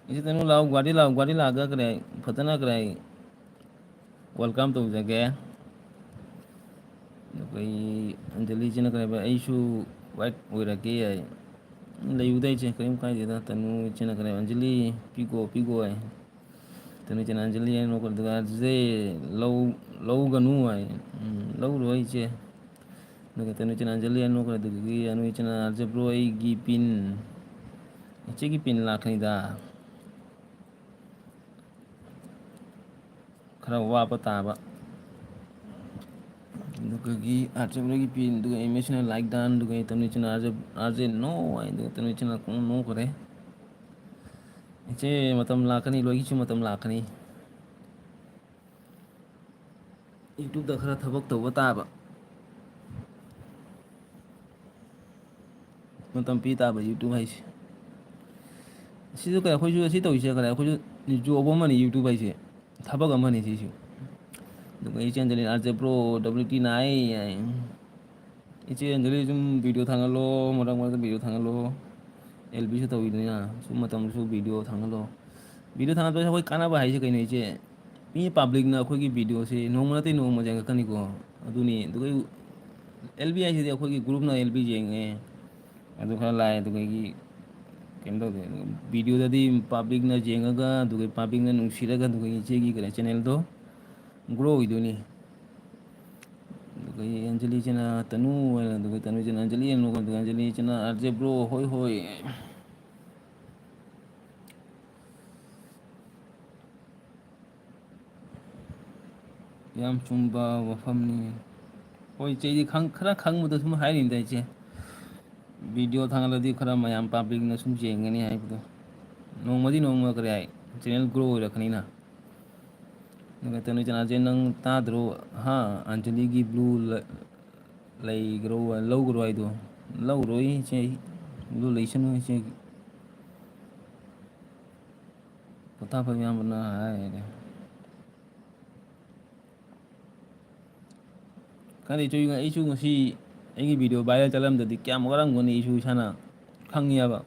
ꯏꯆꯦ ꯇꯅꯨ ꯂꯥꯛꯑꯣ, ꯒꯨꯍꯥꯇꯤ ꯂꯥꯛꯑꯣ, ꯒꯨꯍꯥꯇꯤ ꯂꯥꯛꯑꯒ ꯀꯔꯤ ꯐꯖꯅ ꯀꯔꯤ welcome ꯇꯧꯖꯒꯦ꯫ ꯑꯗꯨꯒ ꯑꯩ ꯑꯟꯖꯂꯤꯁꯤꯅ ꯀꯔꯤ ꯍꯥꯏꯕ, "ꯑꯩꯁꯨ white ꯑꯣꯏꯔꯒꯦ" ꯍꯥꯏ꯫ "ꯂꯩꯌꯨꯗ ꯏꯆꯦ, ꯀꯔꯤꯝ ꯀꯥꯏꯗꯦꯗ꯫" ꯇꯅꯨ ꯏꯆꯦꯅ ꯀꯔꯤ ꯍꯥꯏꯕ, "ꯑꯟꯖꯂꯤ, ꯄꯤꯒꯣ, ꯄꯤꯒꯣ" ꯍꯥꯏ꯫ ꯇꯅꯨ ꯏꯆꯦꯅ ꯑꯟꯖꯂꯤ ꯍꯥꯏ ꯅꯣꯛꯈ꯭ꯔꯦ, ꯑꯗꯨꯒ "ꯑꯟꯖꯂꯤ, ꯂꯧ-, ꯂꯧꯒꯅꯨ" ꯍꯥꯏ꯫ "ꯎꯝ, ꯂꯧꯔꯣꯏ ꯏꯆꯦ꯫" ꯑꯗꯨꯒ ꯇꯅꯨ ꯏꯆꯦꯅ ꯑꯟꯖꯂꯤ ꯍꯥꯏ ꯅꯣꯛꯈ꯭ꯔꯦ, ꯑꯗꯨꯗꯒꯤ ꯑꯅꯨ ꯏꯆꯦꯅ, "ꯑꯟꯖꯂꯤ bro, ꯑꯩꯒꯤ pin, ꯏꯆꯦꯒꯤ pin ꯂꯥꯛꯀꯅꯤꯗ꯫" ꯈꯔ ꯋꯥꯕ ꯇꯥꯕ꯫ ꯑꯗꯨꯒꯤ ꯑꯥꯔ ꯖꯦ ꯕ꯭ꯔꯣꯒꯤ ꯄꯦꯟ, ꯑꯗꯨꯒ ꯑꯦꯝ ꯑꯦꯁꯅ like done, ꯑꯗꯨꯒ ꯇꯅꯨꯆꯅ R J, R J no ꯍꯥꯏ, ꯑꯗꯨꯒ ꯇꯅꯨꯆꯅ ꯄꯨꯡꯅꯣꯛ ꯅꯣꯛꯈ꯭ꯔꯦ꯫ ꯏꯆꯦ, ꯃꯇꯝ ꯂꯥꯛꯀꯅꯤ, ꯂꯣꯏꯒꯤꯁꯨ ꯃꯇꯝ ꯂꯥꯛꯀꯅꯤ꯫ YouTube ꯈꯔ ꯊꯕꯛ ꯇꯧꯕ ꯇꯥꯕ꯫ ꯃꯇꯝ ꯄꯤ ꯇꯥꯕ YouTube ꯍꯥꯏꯁꯦ꯫ ꯁꯤꯁꯨ ꯀꯩ, ꯑꯩꯈꯣꯏꯁꯨ ꯑꯁꯤ ꯇꯧꯔꯤꯁꯦ ꯀꯩ, ꯑꯩꯈꯣꯏꯁꯨ job ꯑꯃꯅꯤ YouTube ꯍꯥꯏꯁꯦ, ꯊꯕꯛ ꯑꯃꯅꯤ ꯁꯤꯁꯨ꯫ ꯑꯗꯨꯒ ꯏꯆꯦ Anjali, "R J bro, W T nine" ꯍꯥꯏ꯫ ꯏꯆꯦ ꯑꯟꯖꯂꯤ ꯁꯨꯝ video ꯊꯥꯡꯒꯠꯂꯣ, ꯃꯔꯛ ꯃꯔꯛꯇ video ꯊꯥꯡꯒꯠꯂꯣ꯫ ꯑꯦꯜ ꯕꯤꯁꯨ ꯇꯧꯋꯤꯗꯅ, ꯁꯨꯝ ꯃꯇꯝꯗꯁꯨ video ꯊꯥꯡꯒꯠꯂꯣ꯫ ꯚꯤꯗꯤꯑꯣ ꯊꯥꯒꯠꯄꯁꯦ ꯑꯩꯈꯣꯏ ꯀꯥꯟꯅꯕ ꯍꯥꯏꯁꯦ ꯀꯩꯅꯣ ꯏꯆꯦ? ꯃꯤ ꯄꯥꯕ꯭ꯂꯤꯛꯅ ꯑꯩꯈꯣꯏꯒꯤ ꯚꯤꯗꯤꯑꯣꯁꯦ ꯅꯣꯡꯃ ꯅꯠꯇꯦ ꯅꯣꯡꯃ ꯌꯦꯡꯉꯛꯀꯅꯤꯀꯣ꯫ ꯑꯗꯨꯅꯤ꯫ ꯑꯗꯨꯒ ꯑꯦꯜ ꯕꯤ ꯍꯥꯏꯁꯤꯗꯤ ꯑꯩꯈꯣꯏꯒꯤ ꯒ꯭ꯔꯨꯞꯅ ꯑꯦꯜ ꯕꯤ ꯌꯦꯡꯉꯦ꯫ ꯑꯗꯨ ꯈꯔ ꯂꯥꯛꯑꯦ꯫ ꯑꯗꯨꯗꯒꯤ ꯀꯩꯅꯣ ꯇꯧꯗꯦ꯫ ꯚꯤꯗꯤꯑꯣꯗꯗꯤ ꯄꯥꯕ꯭ꯂꯤꯛꯅ ꯌꯦꯡꯉꯒ, ꯑꯗꯨꯒ ꯄꯥꯕ꯭ꯂꯤꯛꯅ ꯅꯨꯡꯁꯤꯔꯒ, ꯑꯗꯨꯒ ꯏꯆꯦꯒꯤ ꯀꯩꯅꯣ ꯆꯦꯅꯦꯜꯗꯣ ꯒ꯭ꯔꯣ ꯑꯣꯏꯗꯣꯏꯅꯤ꯫ ꯑꯗꯨꯒ ꯑꯟꯖꯂꯤ ꯏꯆꯦꯅ ꯇꯅꯨ ꯑꯣꯏꯅ, ꯑꯗꯨꯒ ꯇꯅꯨ ꯏꯆꯦꯅ ꯑꯟꯖꯂꯤ ꯑꯣꯏꯅ, ꯑꯗꯨꯒ ꯑꯟꯖꯂꯤ ꯏꯆꯦꯅ ꯑꯥꯔ ꯖꯦ ꯕ꯭ꯔꯣ ꯍꯣꯏ ꯍꯣꯏ꯫ ꯌꯥꯝ ꯆꯨꯝꯕ ꯋꯥꯐꯝꯅꯤ꯫ ꯍꯣꯏ ꯏꯆꯦ, ꯑꯩꯗꯤ ꯈꯪ-, ꯈꯔ ꯈꯪꯕꯗꯣ ꯁꯨꯝ ꯍꯥꯏꯔꯤꯅꯤꯗ ꯏꯆꯦ꯫ ꯚꯤꯗꯤꯑꯣ ꯊꯥꯒꯠꯂꯗꯤ ꯈꯔ ꯃꯌꯥꯝ ꯄꯥꯕ꯭ꯂꯤꯛꯅ ꯁꯨꯝ ꯌꯦꯡꯒꯅꯤ ꯍꯥꯏꯕꯗꯣ꯫ ꯅꯣꯡꯃꯗꯤ ꯅꯣꯡꯃ ꯀꯔꯤ ꯍꯥꯏ, ꯆꯦꯅꯦꯜ ꯒ꯭ꯔꯣ ꯑꯣꯏꯔꯛꯀꯅꯤꯅ꯫ ꯑꯗꯨꯒ ꯇꯅꯨ ꯏꯆꯦꯅ, "ꯑꯖꯦ, ꯅꯪ ꯇꯥꯗ꯭ꯔꯣ? ꯍꯥ? ꯑꯟꯖꯂꯤꯒꯤ ꯕ꯭ꯂꯨ ꯂ-, ꯂꯩꯒ꯭ꯔꯣ, ꯂꯧꯒ꯭ꯔꯣ ꯍꯥꯏꯗꯣ?" ꯂꯧꯔꯣꯏ ꯏꯆꯦ, ꯑꯩ ꯕ꯭ꯂꯨ ꯂꯩꯁꯅꯨ ꯏꯆꯦ꯫ ꯄꯣꯊꯥꯐꯝ ꯏꯌꯥꯝꯕꯅ ꯍꯥꯏꯔꯦ꯫ ꯈꯪꯗꯦ, ꯏꯆꯦ, ꯑꯩꯁꯨ ꯉꯁꯤ ꯑꯩꯒꯤ ꯚꯤꯗꯤꯑꯣ ꯚꯥꯏꯔꯦꯜ ꯆꯠꯂꯝꯗꯗꯤ ꯀꯌꯥꯝ ꯋꯥꯔꯝꯒꯅꯤ ꯑꯩꯁꯨ ꯏꯁꯥꯅ ꯈꯪꯉꯦꯕ꯫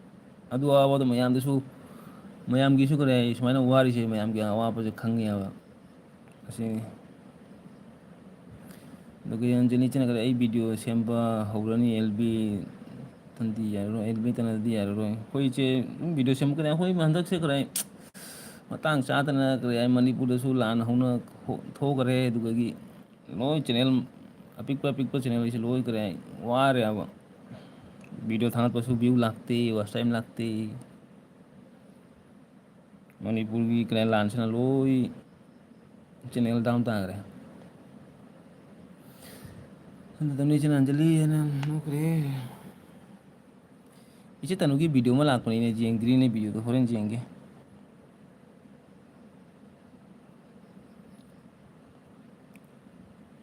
ꯑꯗꯨ ꯑꯋꯥꯕꯗꯣ ꯃꯌꯥꯝꯗꯁꯨ, ꯃꯌꯥꯝꯒꯤꯁꯨ ꯀꯔꯤ ꯍꯥꯏ, ꯁꯨꯃꯥꯏꯅ ꯋꯥꯔꯤꯁꯦ ꯃꯌꯥꯝꯒꯤ ꯑꯋꯥꯕꯁꯦ ꯈꯪꯉꯦꯕ꯫ ꯑꯁꯤꯅꯤ꯫ ꯑꯗꯨꯒ ꯑꯟꯖꯂꯤ ꯏꯆꯦꯅ ꯀꯔꯤ, "ꯑꯩ ꯚꯤꯗꯤꯑꯣ ꯁꯦꯝꯕ ꯍꯧꯔꯅꯤ ꯑꯦꯜ ꯕꯤ ꯇꯅꯗꯤ ꯌꯥꯔꯔꯣꯏ, ꯑꯦꯜ ꯕꯤ ꯇꯅꯗꯤ ꯌꯥꯔꯔꯣꯏ꯫ ꯑꯩꯈꯣꯏ ꯏꯆꯦ ꯑꯗꯨꯝ ꯚꯤꯗꯤꯑꯣ ꯁꯦꯝꯕ ꯀꯔꯤ, ꯑꯩꯈꯣꯏ ꯍꯟꯗꯛꯁꯦ ꯀꯔꯤ ꯃꯇꯥꯡ ꯆꯥꯗꯅ ꯀꯔꯤ ꯍꯥꯏ, ꯃꯅꯤꯄꯨꯔꯗꯁꯨ ꯂꯥꯟ ꯍꯧꯅ ꯍꯣ-, ꯊꯣꯛꯈꯔꯦ꯫ ꯑꯗꯨꯗꯒꯤ ꯂꯣꯏ ꯆꯦꯅꯦꯜ ꯑꯄꯤꯛꯄ ꯑꯄꯤꯛꯄ ꯆꯦꯅꯦꯜ ꯑꯩꯁꯦ ꯂꯣꯏ ꯀꯔꯤ ꯍꯥꯏ, ꯋꯥꯔꯦꯕ꯫ ꯚꯤꯗꯤꯑꯣ ꯊꯥꯒꯠꯄꯁꯨ ꯚ꯭ꯌꯨ ꯂꯥꯛꯇꯦ, ꯋꯥꯆ ꯇꯥꯏꯝ ꯂꯥꯛꯇꯦ꯫ ꯃꯅꯤꯄꯨꯔꯒꯤ ꯀꯔꯤ ꯍꯥꯏ, ꯂꯥꯟꯁꯤꯅ ꯂꯣꯏ ꯆꯦꯅꯦꯜ ꯗꯥꯎꯟ ꯇꯥꯈ꯭ꯔꯦ꯫ ꯑꯗꯨꯗ ꯏꯆꯦꯅ ꯑꯟꯖꯂꯤ ꯍꯥꯏꯅ ꯅꯣꯛꯈ꯭ꯔꯦ꯫ ꯏꯆꯦ ꯇꯅꯨꯒꯤ ꯚꯤꯗꯤꯑꯣ ꯑꯃ ꯂꯥꯛꯄꯅꯤꯅꯦ, ꯌꯦꯡꯗ꯭ꯔꯤꯅꯦ ꯚꯤꯗꯤꯑꯣꯗꯣ, ꯍꯣꯔꯦꯟ ꯌꯦꯡꯒꯦ꯫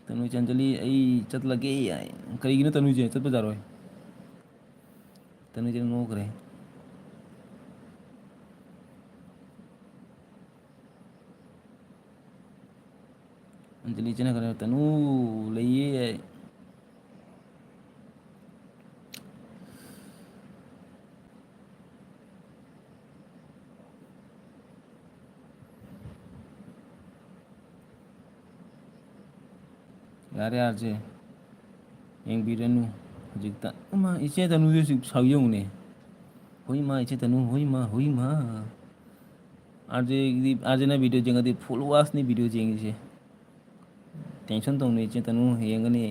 ꯇꯅꯨ ꯏꯆꯦ, ꯑꯟꯖꯂꯤ, ꯑꯩ ꯆꯠꯂꯒꯦ ꯍꯥꯏ꯫ ꯀꯔꯤꯒꯤꯅꯣ ꯇꯅꯨ ꯏꯆꯦ ꯆꯠꯄ ꯌꯥꯔꯣꯏ? ꯇꯅꯨ ꯏꯆꯦ ꯅꯣꯛꯈ꯭ꯔꯦ꯫ ꯑꯟꯖꯂꯤ ꯏꯆꯦꯅ ꯀꯔꯤ, "ꯇꯅꯨ ꯂꯩꯌꯦ"꯫ ꯌꯥꯔꯦ, ꯌꯥꯔꯦ꯫ ꯌꯦꯡꯕꯤꯔꯅꯨ ꯍꯧꯖꯤꯛꯇ꯫ ꯏꯃꯥ, ꯏꯆꯦ ꯇꯅꯨꯁꯦ ꯍꯧꯖꯤꯛ ꯁꯥꯎ ꯌꯦꯡꯉꯨꯅꯦ꯫ ꯍꯣꯏ ꯃꯥ, ꯏꯆꯦ ꯇꯅꯨ, ꯍꯣꯏ ꯃꯥ, ꯍꯣꯏ ꯃꯥ꯫ ꯑꯥꯔꯖꯦꯒꯤꯗꯤ, ꯑꯥꯔꯖꯦꯅ ꯚꯤꯗꯤꯑꯣ ꯌꯦꯡꯉꯗꯤ ꯐꯨꯜ ꯋꯥꯁꯅꯤ ꯚꯤꯗꯤꯑꯣ ꯌꯦꯡꯉꯤꯁꯦ꯫ ꯇꯦꯟꯁꯟ ꯇꯧꯅꯨ, ꯏꯆꯦ ꯇꯅꯨ ꯌꯦꯡꯒꯅꯤ꯫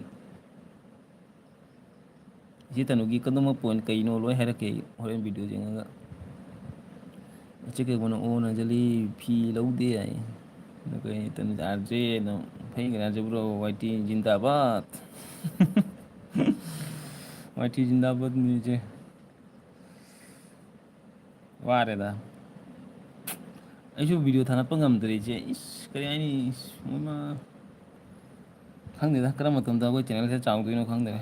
ꯏꯆꯦ ꯇꯅꯨꯒꯤ ꯀꯗꯣꯝꯕ ꯄꯣꯏꯟ ꯀꯩꯅꯣ ꯂꯣꯏ ꯍꯥꯏꯔꯛꯀꯦ ꯑꯩ ꯍꯣꯔꯦꯟ ꯚꯤꯗꯤꯑꯣ ꯌꯦꯡꯉꯒ꯫ ꯏꯆꯦ ꯀꯩꯒꯨꯝꯕꯅ, "ꯑꯣ, ꯅꯖꯂꯤ ꯐꯤ ꯂꯧꯗꯦ" ꯍꯥꯏ꯫ ꯑꯗꯨꯒ ꯑꯩ ꯇꯅꯨ, "ꯑꯥꯔꯖꯦꯅ ꯐꯩ ꯀꯩꯅꯣ, ꯑꯥꯔꯖꯦ ꯕ꯭ꯔꯣ, ꯋꯥꯏ ꯇꯤ ꯖꯤꯟꯗꯥꯕꯥꯗ"꯫ ꯋꯥꯏ ꯇꯤ ꯖꯤꯟꯗꯥꯕꯥꯗꯅꯤ ꯏꯆꯦ꯫ ꯋꯥꯔꯦꯗ꯫ ꯑꯩꯁꯨ ꯚꯤꯗꯤꯑꯣ ꯊꯥꯒꯠꯄ ꯉꯝꯗ꯭ꯔꯦ ꯏꯆꯦ꯫ ꯏꯁ, ꯀꯔꯤ ꯍꯥꯏꯅꯤ? ꯏꯁ, ꯃꯣꯏꯃ-, ꯈꯪꯗꯦꯗ, ꯀꯔꯝꯕ ꯃꯇꯝꯗ ꯑꯩꯈꯣꯏ ꯆꯦꯅꯦꯜꯁꯦ ꯆꯥꯎꯗꯣꯏꯅꯣ ꯈꯪꯗ꯭ꯔꯦ꯫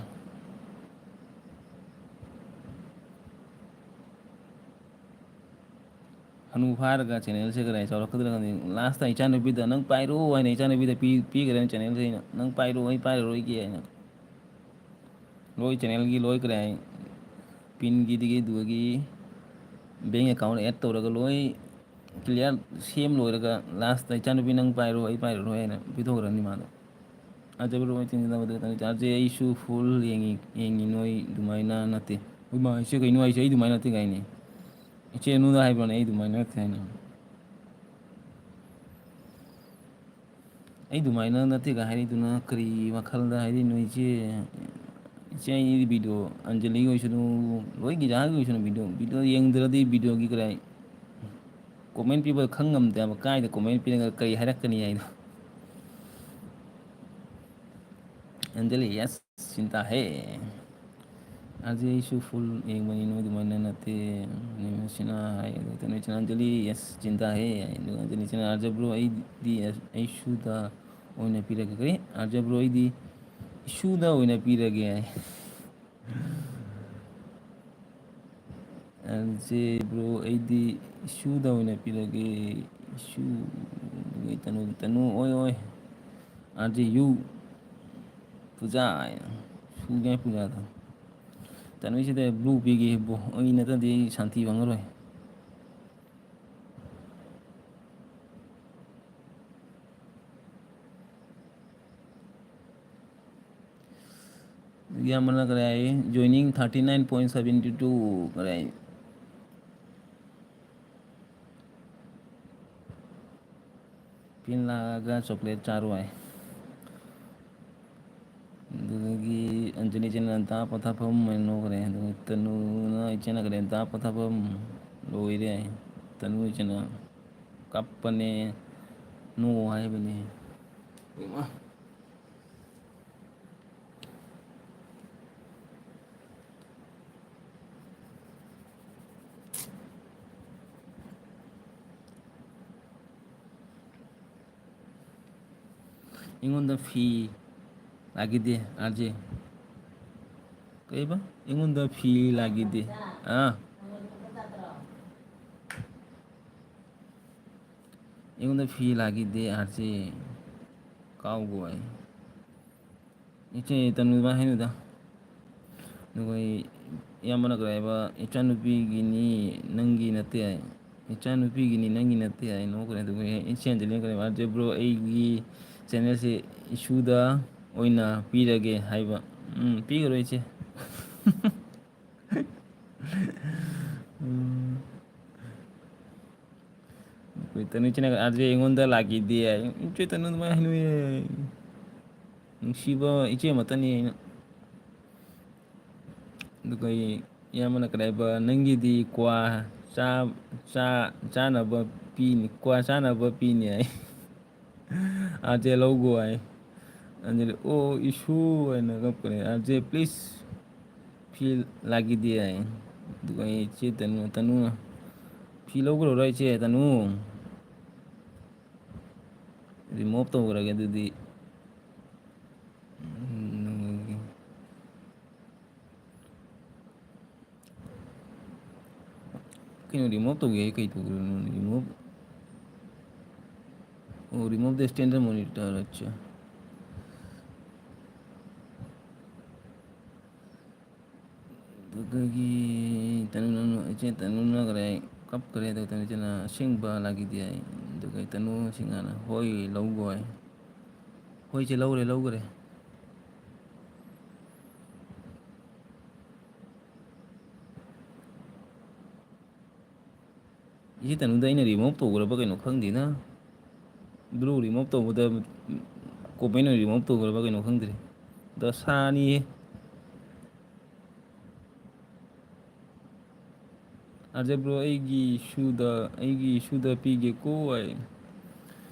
ꯍꯅꯨ ꯐꯥꯔꯒ ꯆꯦꯅꯦꯜꯁꯦ ꯀꯗꯥꯏ ꯆꯥꯎꯔꯛꯀꯗ꯭ꯔꯥ ꯈꯪꯗꯦ꯫ ꯂꯥꯁꯇ ꯏꯆꯥꯅꯨꯄꯤꯗ "ꯅꯪ ꯄꯥꯏꯔꯣ" ꯍꯥꯏꯅ ꯏꯆꯥꯅꯨꯄꯤꯗ ꯄꯤ-, ꯄꯤꯈ꯭ꯔꯦꯅꯦ ꯆꯦꯅꯦꯜꯁꯦ ꯑꯩꯅ꯫ "ꯅꯪ ꯄꯥꯏꯔꯣ, ꯑꯩ ꯄꯥꯏꯔꯔꯣꯏꯒꯦ" ꯍꯥꯏꯅ꯫ ꯂꯣꯏ ꯆꯦꯅꯦꯜꯒꯤ ꯂꯣꯏꯈ꯭ꯔꯦ ꯍꯥꯏ꯫ ꯄꯤꯟꯒꯤꯗꯒꯤ ꯑꯗꯨꯗꯒꯤ ꯕꯦꯡ ꯑꯦꯀꯥꯎꯟ ꯑꯦꯗ ꯇꯧꯔꯒ ꯂꯣꯏ ꯀ꯭ꯂꯤꯌꯥꯔ ꯁꯦꯝ ꯂꯣꯏꯔꯒ ꯂꯥꯁꯇ "ꯏꯆꯥꯅꯨꯄꯤ ꯅꯪ ꯄꯥꯏꯔꯣ, ꯑꯩ ꯄꯥꯏꯔꯔꯣꯏ" ꯍꯥꯏꯅ ꯄꯤꯊꯣꯛꯈ꯭ꯔꯅꯤ ꯃꯥꯗꯣ꯫ ꯑꯥꯔꯖꯦ ꯕ꯭ꯔꯣ, ꯑꯩ ꯇꯤꯟꯅꯗꯕꯗ ꯈꯤꯇꯪ ꯆꯥꯔꯖꯦ꯫ ꯑꯩꯁꯨ ꯐꯨꯜ ꯌꯦꯡꯉꯤ, ꯌꯦꯡꯉꯤ, ꯅꯣꯏ ꯑꯗꯨꯃꯥꯏꯅ ꯅꯠꯇꯦ꯫ ꯍꯣꯏ ꯃꯥ, ꯏꯆꯦ ꯀꯩꯅꯣ ꯍꯥꯏꯁꯦ? ꯑꯩ ꯑꯗꯨꯃꯥꯏꯅ ꯅꯠꯇꯦ ꯀꯥꯏꯅꯦ꯫ ꯏꯆꯦ ꯑꯅꯨꯗ ꯍꯥꯏꯕ꯭ꯔꯣꯅꯦ ꯑꯩ ꯑꯗꯨꯃꯥꯏꯅ ꯅꯠꯇꯦ ꯍꯥꯏꯅ? ꯑꯩ ꯑꯗꯨꯃꯥꯏꯅ ꯅꯠꯇꯦꯒ ꯍꯥꯏꯔꯤꯗꯨꯅ ꯀꯔꯤ ꯋꯥꯈꯜꯗ ꯍꯥꯏꯔꯤꯅꯣ ꯏꯆꯦ? ꯏꯆꯦ, ꯑꯩ ꯚꯤꯗꯤꯑꯣ ꯑꯟꯖꯂꯤꯒꯤ ꯑꯣꯏꯁꯅꯨ, ꯂꯣꯏ ꯒꯤꯖꯥꯒꯤ ꯑꯣꯏꯁꯅꯨ, ꯚꯤꯗꯤꯑꯣ, ꯚꯤꯗꯤꯑꯣ ꯌꯦꯡꯗ꯭ꯔꯗꯤ ꯚꯤꯗꯤꯑꯣꯒꯤ ꯀꯗꯥꯏ ꯀꯣꯃꯦꯟ ꯄꯤꯕ ꯈꯪ ꯉꯝꯗꯦ ꯍꯥꯏꯕ, ꯀꯥꯏꯗ ꯀꯣꯃꯦꯟ ꯄꯤꯔꯒ ꯀꯔꯤ ꯍꯥꯏꯔꯛꯀꯅꯤ ꯍꯥꯏꯅꯣ? ꯑꯟꯖꯂꯤ, ꯌꯦꯁ, ꯆꯤꯟꯇꯥ ꯍꯦ꯫ ꯑꯥꯔꯖꯦ, ꯑꯩꯁꯨ ꯐꯨꯜ ꯌꯦꯡꯕꯅꯤ, ꯅꯣꯏ ꯑꯗꯨꯃꯥꯏꯅ ꯅꯠꯇꯦ꯫ ꯅꯤꯃꯁꯤꯅ ꯍꯥꯏ, ꯑꯗꯨꯒ ꯅꯣꯏ ꯆꯤꯅꯥ ꯑꯟꯖꯂꯤ, ꯌꯦꯁ, ꯆꯤꯟꯇꯥ ꯍꯦ ꯍꯥꯏ꯫ ꯑꯗꯨꯒ ꯑꯟꯖꯂꯤ ꯆꯤꯅꯥ, "ꯑꯥꯔꯖꯦ ꯕ꯭ꯔꯣ, ꯑꯩꯗꯤ ꯑꯩꯁꯨꯗ ꯑꯣꯏꯅ ꯄꯤꯔꯒꯦ"꯫ ꯀꯔꯤ? "ꯑꯥꯔꯖꯦ ꯕ꯭ꯔꯣ, ꯑꯩꯗꯤ ꯏꯁꯨꯗ ꯑꯣꯏꯅ ꯄꯤꯔꯒꯦ" ꯍꯥꯏ꯫ ꯑꯥꯔꯖꯦ ꯕ꯭ꯔꯣ, ꯑꯩꯗꯤ ꯏꯁꯨꯗ ꯑꯣꯏꯅ ꯄꯤꯔꯒꯦ꯫ ꯏꯁꯨ, ꯇꯅꯨ, ꯇꯅꯨ, ꯑꯣꯏ, ꯑꯣꯏ꯫ ꯑꯥꯔꯖꯦ ꯌꯨ꯫ ꯄꯨꯖꯥ ꯍꯥꯏꯅ꯫ ꯁꯨꯒꯦ ꯄꯨꯖꯥꯗꯣ꯫ ꯇꯅꯨꯁꯤꯗ ꯕ꯭ꯂꯨ ꯄꯤꯒꯦ ꯏꯕꯣ꯫ ꯑꯩ ꯅꯠꯇ꯭ꯔꯗꯤ ꯑꯩ ꯁꯥꯟꯇꯤ ꯐꯪꯉꯔꯣꯏ꯫ ꯏꯌꯥꯝꯕꯅ ꯀꯔꯤ ꯍꯥꯏ? Joining thirty nine point seventy two ꯀꯔꯤ ꯍꯥꯏ? ꯄꯤꯟ ꯂꯥꯛꯑꯒ ꯆꯣꯀ꯭ꯂꯦꯠ ꯆꯥꯔꯨ ꯍꯥꯏ꯫ ꯑꯗꯨꯗꯒꯤ ꯑꯟꯖꯂꯤ ꯏꯆꯦꯅ ꯗꯥ ꯄꯣꯊꯥꯐꯝ ꯍꯥꯏꯅ ꯅꯣꯛꯈ꯭ꯔꯦ꯫ ꯑꯗꯨꯒ ꯇꯅꯨꯅ ꯏꯆꯦꯅ ꯀꯔꯤ ꯗꯥ ꯄꯣꯊꯥꯐꯝ ꯂꯣꯏꯔꯦ ꯍꯥꯏ꯫ ꯇꯅꯨ ꯏꯆꯦꯅ ꯀꯞꯄꯅꯦ, ꯅꯣꯛꯑꯣ ꯍꯥꯏꯕꯅꯦ꯫ ꯏꯃꯥ꯫ ꯑꯩꯉꯣꯟꯗ ꯐꯤ ꯂꯥꯛꯈꯤꯗꯦ, ꯑꯥꯔ ꯖꯦ꯫ ꯀꯩꯕ? ꯑꯩꯉꯣꯟꯗ ꯐꯤ ꯂꯥꯛꯈꯤꯗꯦ꯫ ꯑꯥ꯫ ꯑꯩꯉꯣꯟꯗ ꯐꯤ ꯂꯥꯛꯈꯤꯗꯦ, ꯑꯥꯔ ꯖꯦ꯫ ꯀꯥꯎꯕ ꯑꯩ꯫ ꯏꯆꯦ ꯇꯅꯨ ꯑꯗꯨꯃꯥꯏꯅ ꯍꯥꯏꯅꯨꯗ꯫ ꯑꯗꯨꯒ ꯑꯩ ꯏꯌꯥꯝꯕꯅ ꯀꯔꯤ ꯍꯥꯏꯕ, "ꯏꯆꯥꯅꯨꯄꯤꯒꯤꯅꯤ, ꯅꯪꯒꯤ ꯅꯠꯇꯦ" ꯍꯥꯏ꯫ "ꯏꯆꯥꯅꯨꯄꯤꯒꯤꯅꯤ, ꯅꯪꯒꯤ ꯅꯠꯇꯦ" ꯍꯥꯏ ꯅꯣꯛꯈ꯭ꯔꯦ꯫ ꯑꯗꯨꯒ ꯑꯩ ꯏꯆꯦ ꯑꯟꯖꯂꯤꯅ ꯀꯔꯤ ꯍꯥꯏꯕ, "ꯑꯥꯔ ꯖꯦ ꯕ꯭ꯔꯣ, ꯑꯩꯒꯤ ꯆꯦꯅꯦꯜꯁꯦ ꯏꯁꯨꯗ ꯑꯣꯏꯅ ꯄꯤꯔꯒꯦ" ꯍꯥꯏꯕ꯫ ꯎꯝ, ꯄꯤꯈꯔꯣꯏ ꯏꯆꯦ꯫ ꯎꯝ꯫ ꯑꯩꯈꯣꯏ ꯇꯅꯨ ꯏꯆꯦꯅ, "ꯑꯥꯔ ꯖꯦ ꯑꯩꯉꯣꯟꯗ ꯂꯥꯛꯈꯤꯗꯦ" ꯍꯥꯏ꯫ ꯏꯆꯦ ꯇꯅꯨ ꯑꯗꯨꯃꯥꯏꯅ ꯍꯥꯏꯅꯨꯌꯦ꯫ ꯅꯨꯡꯁꯤꯕ ꯏꯆꯦ ꯑꯃꯠꯇꯅꯤ ꯑꯩꯅ꯫ ꯑꯗꯨꯒ ꯑꯩ ꯏꯌꯥꯝꯕꯅ ꯀꯔꯤ ꯍꯥꯏꯕ, "ꯅꯪꯒꯤꯗꯤ ꯀ꯭ꯋꯥ ꯆꯥ-, ꯆꯥ-, ꯆꯥꯅꯕ ꯄꯤꯅꯤ, ꯀ꯭ꯋꯥ ꯆꯥꯅꯕ ꯄꯤꯅꯤ" ꯍꯥꯏ꯫ "ꯑꯥꯔ ꯖꯦ ꯂꯧꯒꯣ" ꯍꯥꯏ꯫ ꯑꯟꯖꯂꯤ, "ꯑꯣ, ꯏꯁꯨ" ꯍꯥꯏꯅ ꯀꯞꯈ꯭ꯔꯦ꯫ "ꯑꯥꯔ ꯖꯦ please, ꯐꯤ ꯂꯥꯛꯈꯤꯗꯦ" ꯍꯥꯏ꯫ ꯑꯗꯨꯒ ꯑꯩ ꯏꯆꯦ ꯇꯅꯨ, ꯇꯅꯨ, "ꯐꯤ ꯂꯧꯈ꯭ꯔꯣꯔꯥ ꯏꯆꯦ ꯇꯅꯨ?" Remove ꯇꯧꯈ꯭ꯔꯒꯦ ꯑꯗꯨꯗꯤ꯫ ꯎꯝ, ꯀꯩꯅꯣ, remove ꯇꯧꯒꯦ ꯍꯥꯏ ꯀꯩ ꯇꯧꯈ꯭ꯔꯕꯅꯣ? Remove, ꯑꯣ, remove the standard monitor, ꯑꯠꯆꯥ꯫ ꯑꯗꯨꯗꯒꯤ ꯇꯅꯨ, ꯏꯆꯦ ꯇꯅꯨꯅ ꯀꯔꯤ ꯍꯥꯏ? ꯀꯞꯈ꯭ꯔꯦ꯫ ꯑꯗꯨꯒ ꯇꯅꯨ ꯏꯆꯦꯅ, "ꯑꯁꯦꯡꯕ ꯂꯥꯛꯈꯤꯗꯦ" ꯍꯥꯏ꯫ ꯑꯗꯨꯒ ꯇꯅꯨ ꯁꯤꯡꯍꯥꯅ, "ꯍꯣꯏ, ꯂꯧꯒꯣ" ꯍꯥꯏ꯫ "ꯍꯣꯏ ꯏꯆꯦ, ꯂꯧꯔꯦ, ꯂꯧꯈ꯭ꯔꯦ"꯫ ꯏꯆꯦ ꯇꯅꯨꯗ ꯑꯩꯅ remove ꯇꯧꯈ꯭ꯔꯕ ꯀꯩꯅꯣ ꯈꯪꯗꯦꯅ꯫ Bro remove ꯇꯧꯕꯗ comment ꯑꯣꯏꯅ remove ꯇꯧꯈ꯭ꯔꯕ ꯀꯩꯅꯣ ꯈꯪꯗ꯭ꯔꯦ꯫ ꯗꯁꯥꯅꯤꯍꯦ꯫ ꯑꯥꯔꯖꯦ bro, ꯑꯩꯒꯤ ꯏꯁꯨꯗ, ꯑꯩꯒꯤ ꯏꯁꯨꯗ ꯄꯤꯒꯦꯀꯣ ꯑꯩ꯫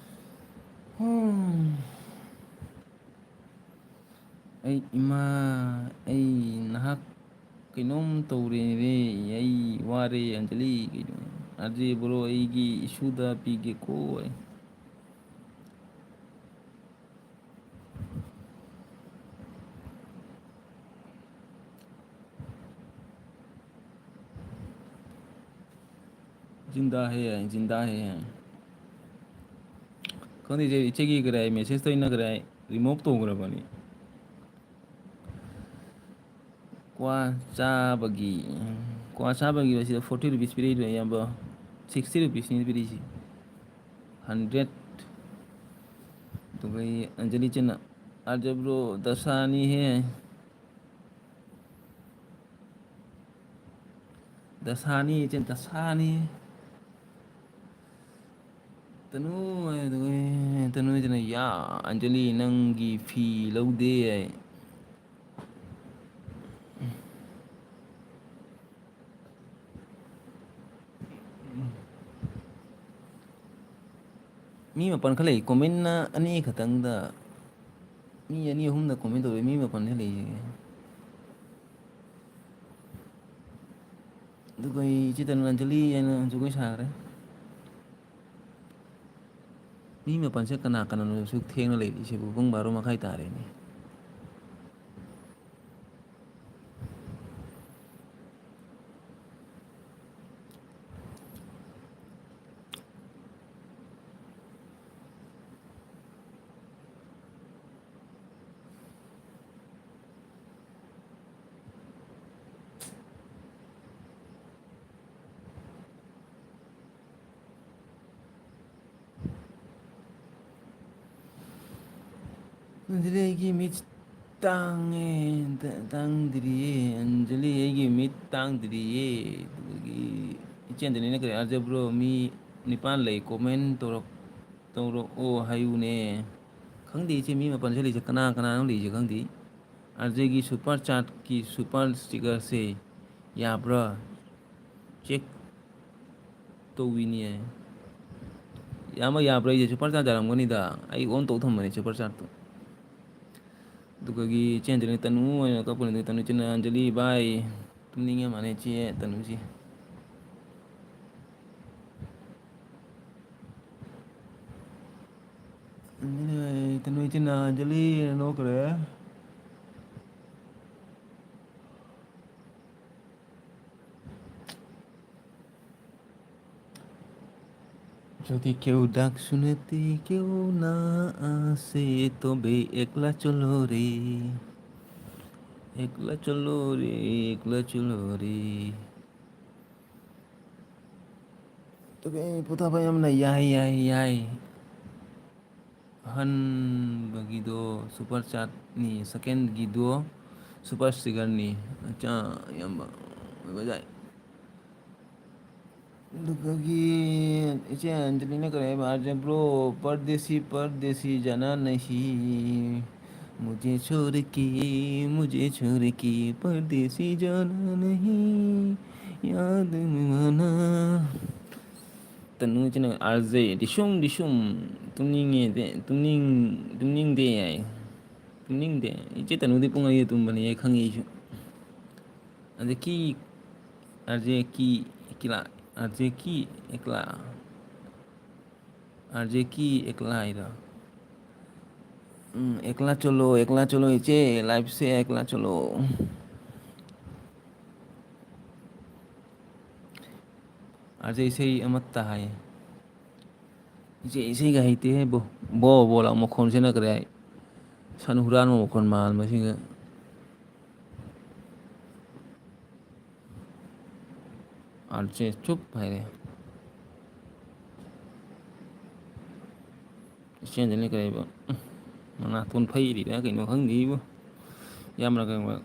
ꯍꯨꯝ꯫ ꯑꯩ ꯏꯃꯥ, ꯑꯩ ꯅꯍꯥꯛ ꯀꯩꯅꯣꯝ ꯇꯧꯔꯦꯅꯦ, ꯑꯩ ꯋꯥꯔꯦ ꯑꯟꯖꯂꯤ꯫ ꯀꯩꯅꯣ, ꯑꯥꯔꯖꯦ bro, ꯑꯩꯒꯤ ꯏꯁꯨꯗ ꯄꯤꯒꯦꯀꯣ ꯑꯩ꯫ ꯖꯤꯟꯗꯥ ꯍꯦ, ꯖꯤꯟꯗꯥ ꯍꯦ꯫ ꯈꯪꯗꯦ, ꯏꯆꯦ, ꯏꯆꯦꯒꯤ ꯀꯔꯥꯏ message ꯇ ꯑꯩꯅ ꯀꯔꯥꯏ remove ꯇꯧꯈ꯭ꯔꯕꯅꯤ꯫ ꯀ꯭ꯋꯥ ꯆꯥꯕꯒꯤ, ꯀ꯭ꯋꯥ ꯆꯥꯕꯒꯤ ꯑꯁꯤꯗ forty rupees ꯄꯤꯔꯛꯏꯗꯣ, ꯑꯌꯥꯝꯕ sixty rupees ꯅꯤ ꯄꯤꯔꯛꯏꯁꯤ꯫ Hundred꯫ ꯑꯗꯨꯒ ꯑꯩ ꯑꯟꯖꯂꯤ ꯆꯦꯅ, "ꯑꯥꯔꯖꯦ bro, ꯗꯁꯥꯅꯤꯍꯦ꯫ ꯗꯁꯥꯅꯤ ꯏꯆꯦ, ꯗꯁꯥꯅꯤ"꯫ ꯇꯅꯨ, ꯇꯅꯨ ꯏꯆꯦꯅ, "ꯌꯥ, ꯑꯟꯖꯂꯤ, ꯅꯪꯒꯤ ꯐꯤ ꯂꯧꯗꯦ" ꯍꯥꯏ꯫ ꯃꯤ ꯃꯥꯄꯟ ꯈꯛ ꯂꯩ, comment ꯅ ꯑꯅꯤ ꯈꯛꯇꯪꯗ꯫ ꯃꯤ ꯑꯅꯤ ꯑꯍꯨꯝꯅ comment ꯇꯧꯔꯦ, ꯃꯤ ꯃꯥꯄꯟ ꯈꯛ ꯂꯩꯌꯦ꯫ ꯑꯗꯨꯒ ꯑꯩ ꯏꯆꯦ ꯇꯅꯨ ꯑꯟꯖꯂꯤ ꯍꯥꯏꯅ ꯖꯒꯣꯏ ꯁꯥꯈ꯭ꯔꯦ꯫ ꯃꯤ ꯃꯥꯄꯟꯁꯦ ꯀꯅꯥ ꯀꯅꯥꯅꯣ ꯁꯨꯛ ꯊꯦꯡꯅ ꯂꯩꯔꯤꯁꯤꯕꯨ? ꯄꯨꯡ ꯕꯥꯔꯣ ꯃꯈꯥꯏ ꯇꯥꯔꯦꯅꯦ꯫ ꯑꯟꯖꯂꯤ, ꯑꯩꯒꯤ ꯃꯤꯠ ꯇꯥꯡꯉꯦ, ꯇ-, ꯇꯥꯡꯗ꯭ꯔꯤꯌꯦ꯫ ꯑꯟꯖꯂꯤ, ꯑꯩꯒꯤ ꯃꯤꯠ ꯇꯥꯡꯗ꯭ꯔꯤꯌꯦ꯫ ꯑꯗꯨꯗꯒꯤ ꯏꯆꯦ ꯑꯟꯖꯂꯤꯅ ꯀꯔꯤ, "ꯑꯥꯔꯖꯦ ꯕ꯭ꯔꯣ, ꯃꯤ ꯅꯤꯄꯥꯟ ꯂꯩ, ꯀꯣꯃꯦꯟ ꯇꯧꯔꯛ-, ꯇꯧꯔꯛꯑꯣ ꯍꯥꯏꯌꯨꯅꯦ"꯫ ꯈꯪꯗꯦ ꯏꯆꯦ, ꯃꯤ ꯃꯥꯄꯟꯁꯦ ꯂꯩꯁꯦ, ꯀꯅꯥ ꯀꯅꯥꯅꯣ ꯂꯩꯁꯦ ꯈꯪꯗꯦ꯫ ꯑꯥꯔꯖꯦꯒꯤ ꯁꯨꯄꯔ ꯆꯥꯠꯀꯤ ꯁꯨꯄꯔ ꯁ꯭ꯇꯤꯀꯔꯁꯦ ꯌꯥꯕ꯭ꯔꯥ? ꯆꯦꯛ ꯇꯧꯕꯤꯅꯤꯌꯦ꯫ ꯌꯥꯝꯃ ꯌꯥꯕ꯭ꯔꯥ? ꯑꯩꯁꯦ ꯁꯨꯄꯔ ꯆꯥꯠ ꯌꯥꯔꯝꯒꯅꯤꯗ꯫ ꯑꯩ ꯑꯣꯟ ꯇꯧ ꯊꯝꯕꯅꯦ ꯁꯨꯄꯔ ꯆꯥꯠꯇꯣ꯫ ꯑꯗꯨꯒꯒꯤ ꯏꯆꯦ ꯑꯟꯖꯂꯤ, ꯇꯅꯨ ꯑꯣꯏꯅ ꯀꯞꯄꯅꯤ꯫ ꯑꯗꯨ ꯇꯅꯨ ꯏꯆꯤꯟꯅ, "ꯑꯟꯖꯂꯤ ꯚꯥꯏ, ꯇꯨꯝꯅꯤꯡꯉꯦ ꯃꯥꯅꯦ ꯏꯆꯦ ꯇꯅꯨꯁꯤ"꯫ ꯑꯟꯖꯂꯤ ꯚꯥꯏ, ꯇꯅꯨ ꯏꯆꯤꯟꯅ, ꯑꯟꯖꯂꯤ ꯅꯣꯛꯈ꯭ꯔꯦ꯫ जो कि क्यों डाक सुनती क्यों ना आसे तो बे एकला चलो रे, एकला चलो रे, एकला चलो रे꯫ ꯑꯗꯨꯒ ꯑꯩ ꯄꯣꯊꯥꯕ ꯌꯥꯝꯅ ꯌꯥꯏ, ꯌꯥꯏ, ꯌꯥꯏ꯫ ꯑꯍꯥꯟꯕꯒꯤꯗꯣ ꯁꯨꯄꯔ ꯆꯥꯠꯅꯤ, ꯁꯦꯀꯦꯟꯒꯤꯗꯣ ꯁꯨꯄꯔ ꯁ꯭ꯇꯤꯀꯔꯅꯤ꯫ ꯑꯆꯥ, ꯏꯌꯥꯝꯕ ꯑꯣꯏꯕ ꯌꯥꯏ꯫ ꯑꯗꯨꯗꯒꯤ ꯏꯆꯦ ꯑꯟꯖꯂꯤꯅ ꯀꯔꯤ ꯍꯥꯏꯕ? "ꯑꯥꯔꯖꯦ ꯕ꯭ꯔꯣ, ꯄꯔꯗꯦꯁꯤ, ꯄꯔꯗꯦꯁꯤ ꯖꯥꯅꯥ ꯅꯍꯤ, ꯃꯨꯖꯦ ꯆꯣꯔ ꯀꯦ, ꯃꯨꯖꯦ ꯆꯣꯔ ꯀꯦ, ꯄꯔꯗꯦꯁꯤ ꯖꯥꯅꯥ ꯅꯍꯤ, ꯌꯥꯗ ꯃꯥꯅꯥ"꯫ ꯇꯅꯨꯁꯤꯅ, "ꯑꯥꯔꯖꯦ, ꯗꯤꯁꯨꯝ, ꯗꯤꯁꯨꯝ, ꯇꯨꯝꯅꯤꯡꯉꯦ, ꯇꯨꯝꯅꯤꯡ-, ꯇꯨꯝꯅꯤꯡꯗꯦ" ꯍꯥꯏ꯫ ꯇꯨꯝꯅꯤꯡꯗꯦ꯫ ꯏꯆꯦ ꯇꯅꯨꯗꯤ ꯄꯨꯡ ꯑꯅꯤꯗ ꯇꯨꯝꯕꯅꯤ, ꯑꯩ ꯈꯪꯉꯤ ꯑꯩꯁꯨ꯫ ꯑꯗꯒꯤ ꯑꯥꯔꯖꯦ ꯀꯤ ꯑꯦꯛꯂꯥ, ꯑꯥꯔꯖꯦ ꯀꯤ ꯑꯦꯛꯂꯥ, ꯑꯥꯔꯖꯦ ꯀꯤ ꯑꯦꯛꯂꯥ ꯍꯥꯏꯗꯣ꯫ ꯎꯝ, ꯑꯦꯛꯂꯥ ꯆꯣꯂꯣ, ꯑꯦꯛꯂꯥ ꯆꯣꯂꯣ, ꯏꯆꯦ, ꯂꯥꯏꯐꯁꯦ ꯑꯦꯛꯂꯥ ꯆꯣꯂꯣ꯫ ꯑꯥꯔꯖꯦ ꯏꯁꯩ ꯑꯃꯠꯇ ꯍꯥꯏꯌꯦ꯫ ꯏꯆꯦ, ꯏꯁꯩꯒ ꯍꯩꯇꯦꯍꯦ ꯕꯣ꯫ ꯕꯣ, ꯕꯣ ꯂꯥꯎ ꯃꯈꯣꯟꯁꯤꯅ ꯀꯔꯤ ꯍꯥꯏ? ꯁꯟ ꯍꯨꯔꯥꯟꯕ ꯃꯈꯣꯟ ꯃꯥꯟꯕꯁꯤꯒ꯫ ꯑꯥꯔꯖꯦ ꯆꯨꯞ ꯍꯥꯏꯔꯦ꯫ ꯏꯆꯦꯟꯗꯅꯤ ꯀꯔꯤꯕ? ꯎꯝ, ꯃꯅꯥꯇꯣꯟ ꯐꯩꯔꯤꯔꯥ ꯀꯩꯅꯣ ꯈꯪꯗꯦ ꯏꯕꯣ꯫ ꯌꯥꯝꯅ ꯀꯩꯅꯣ,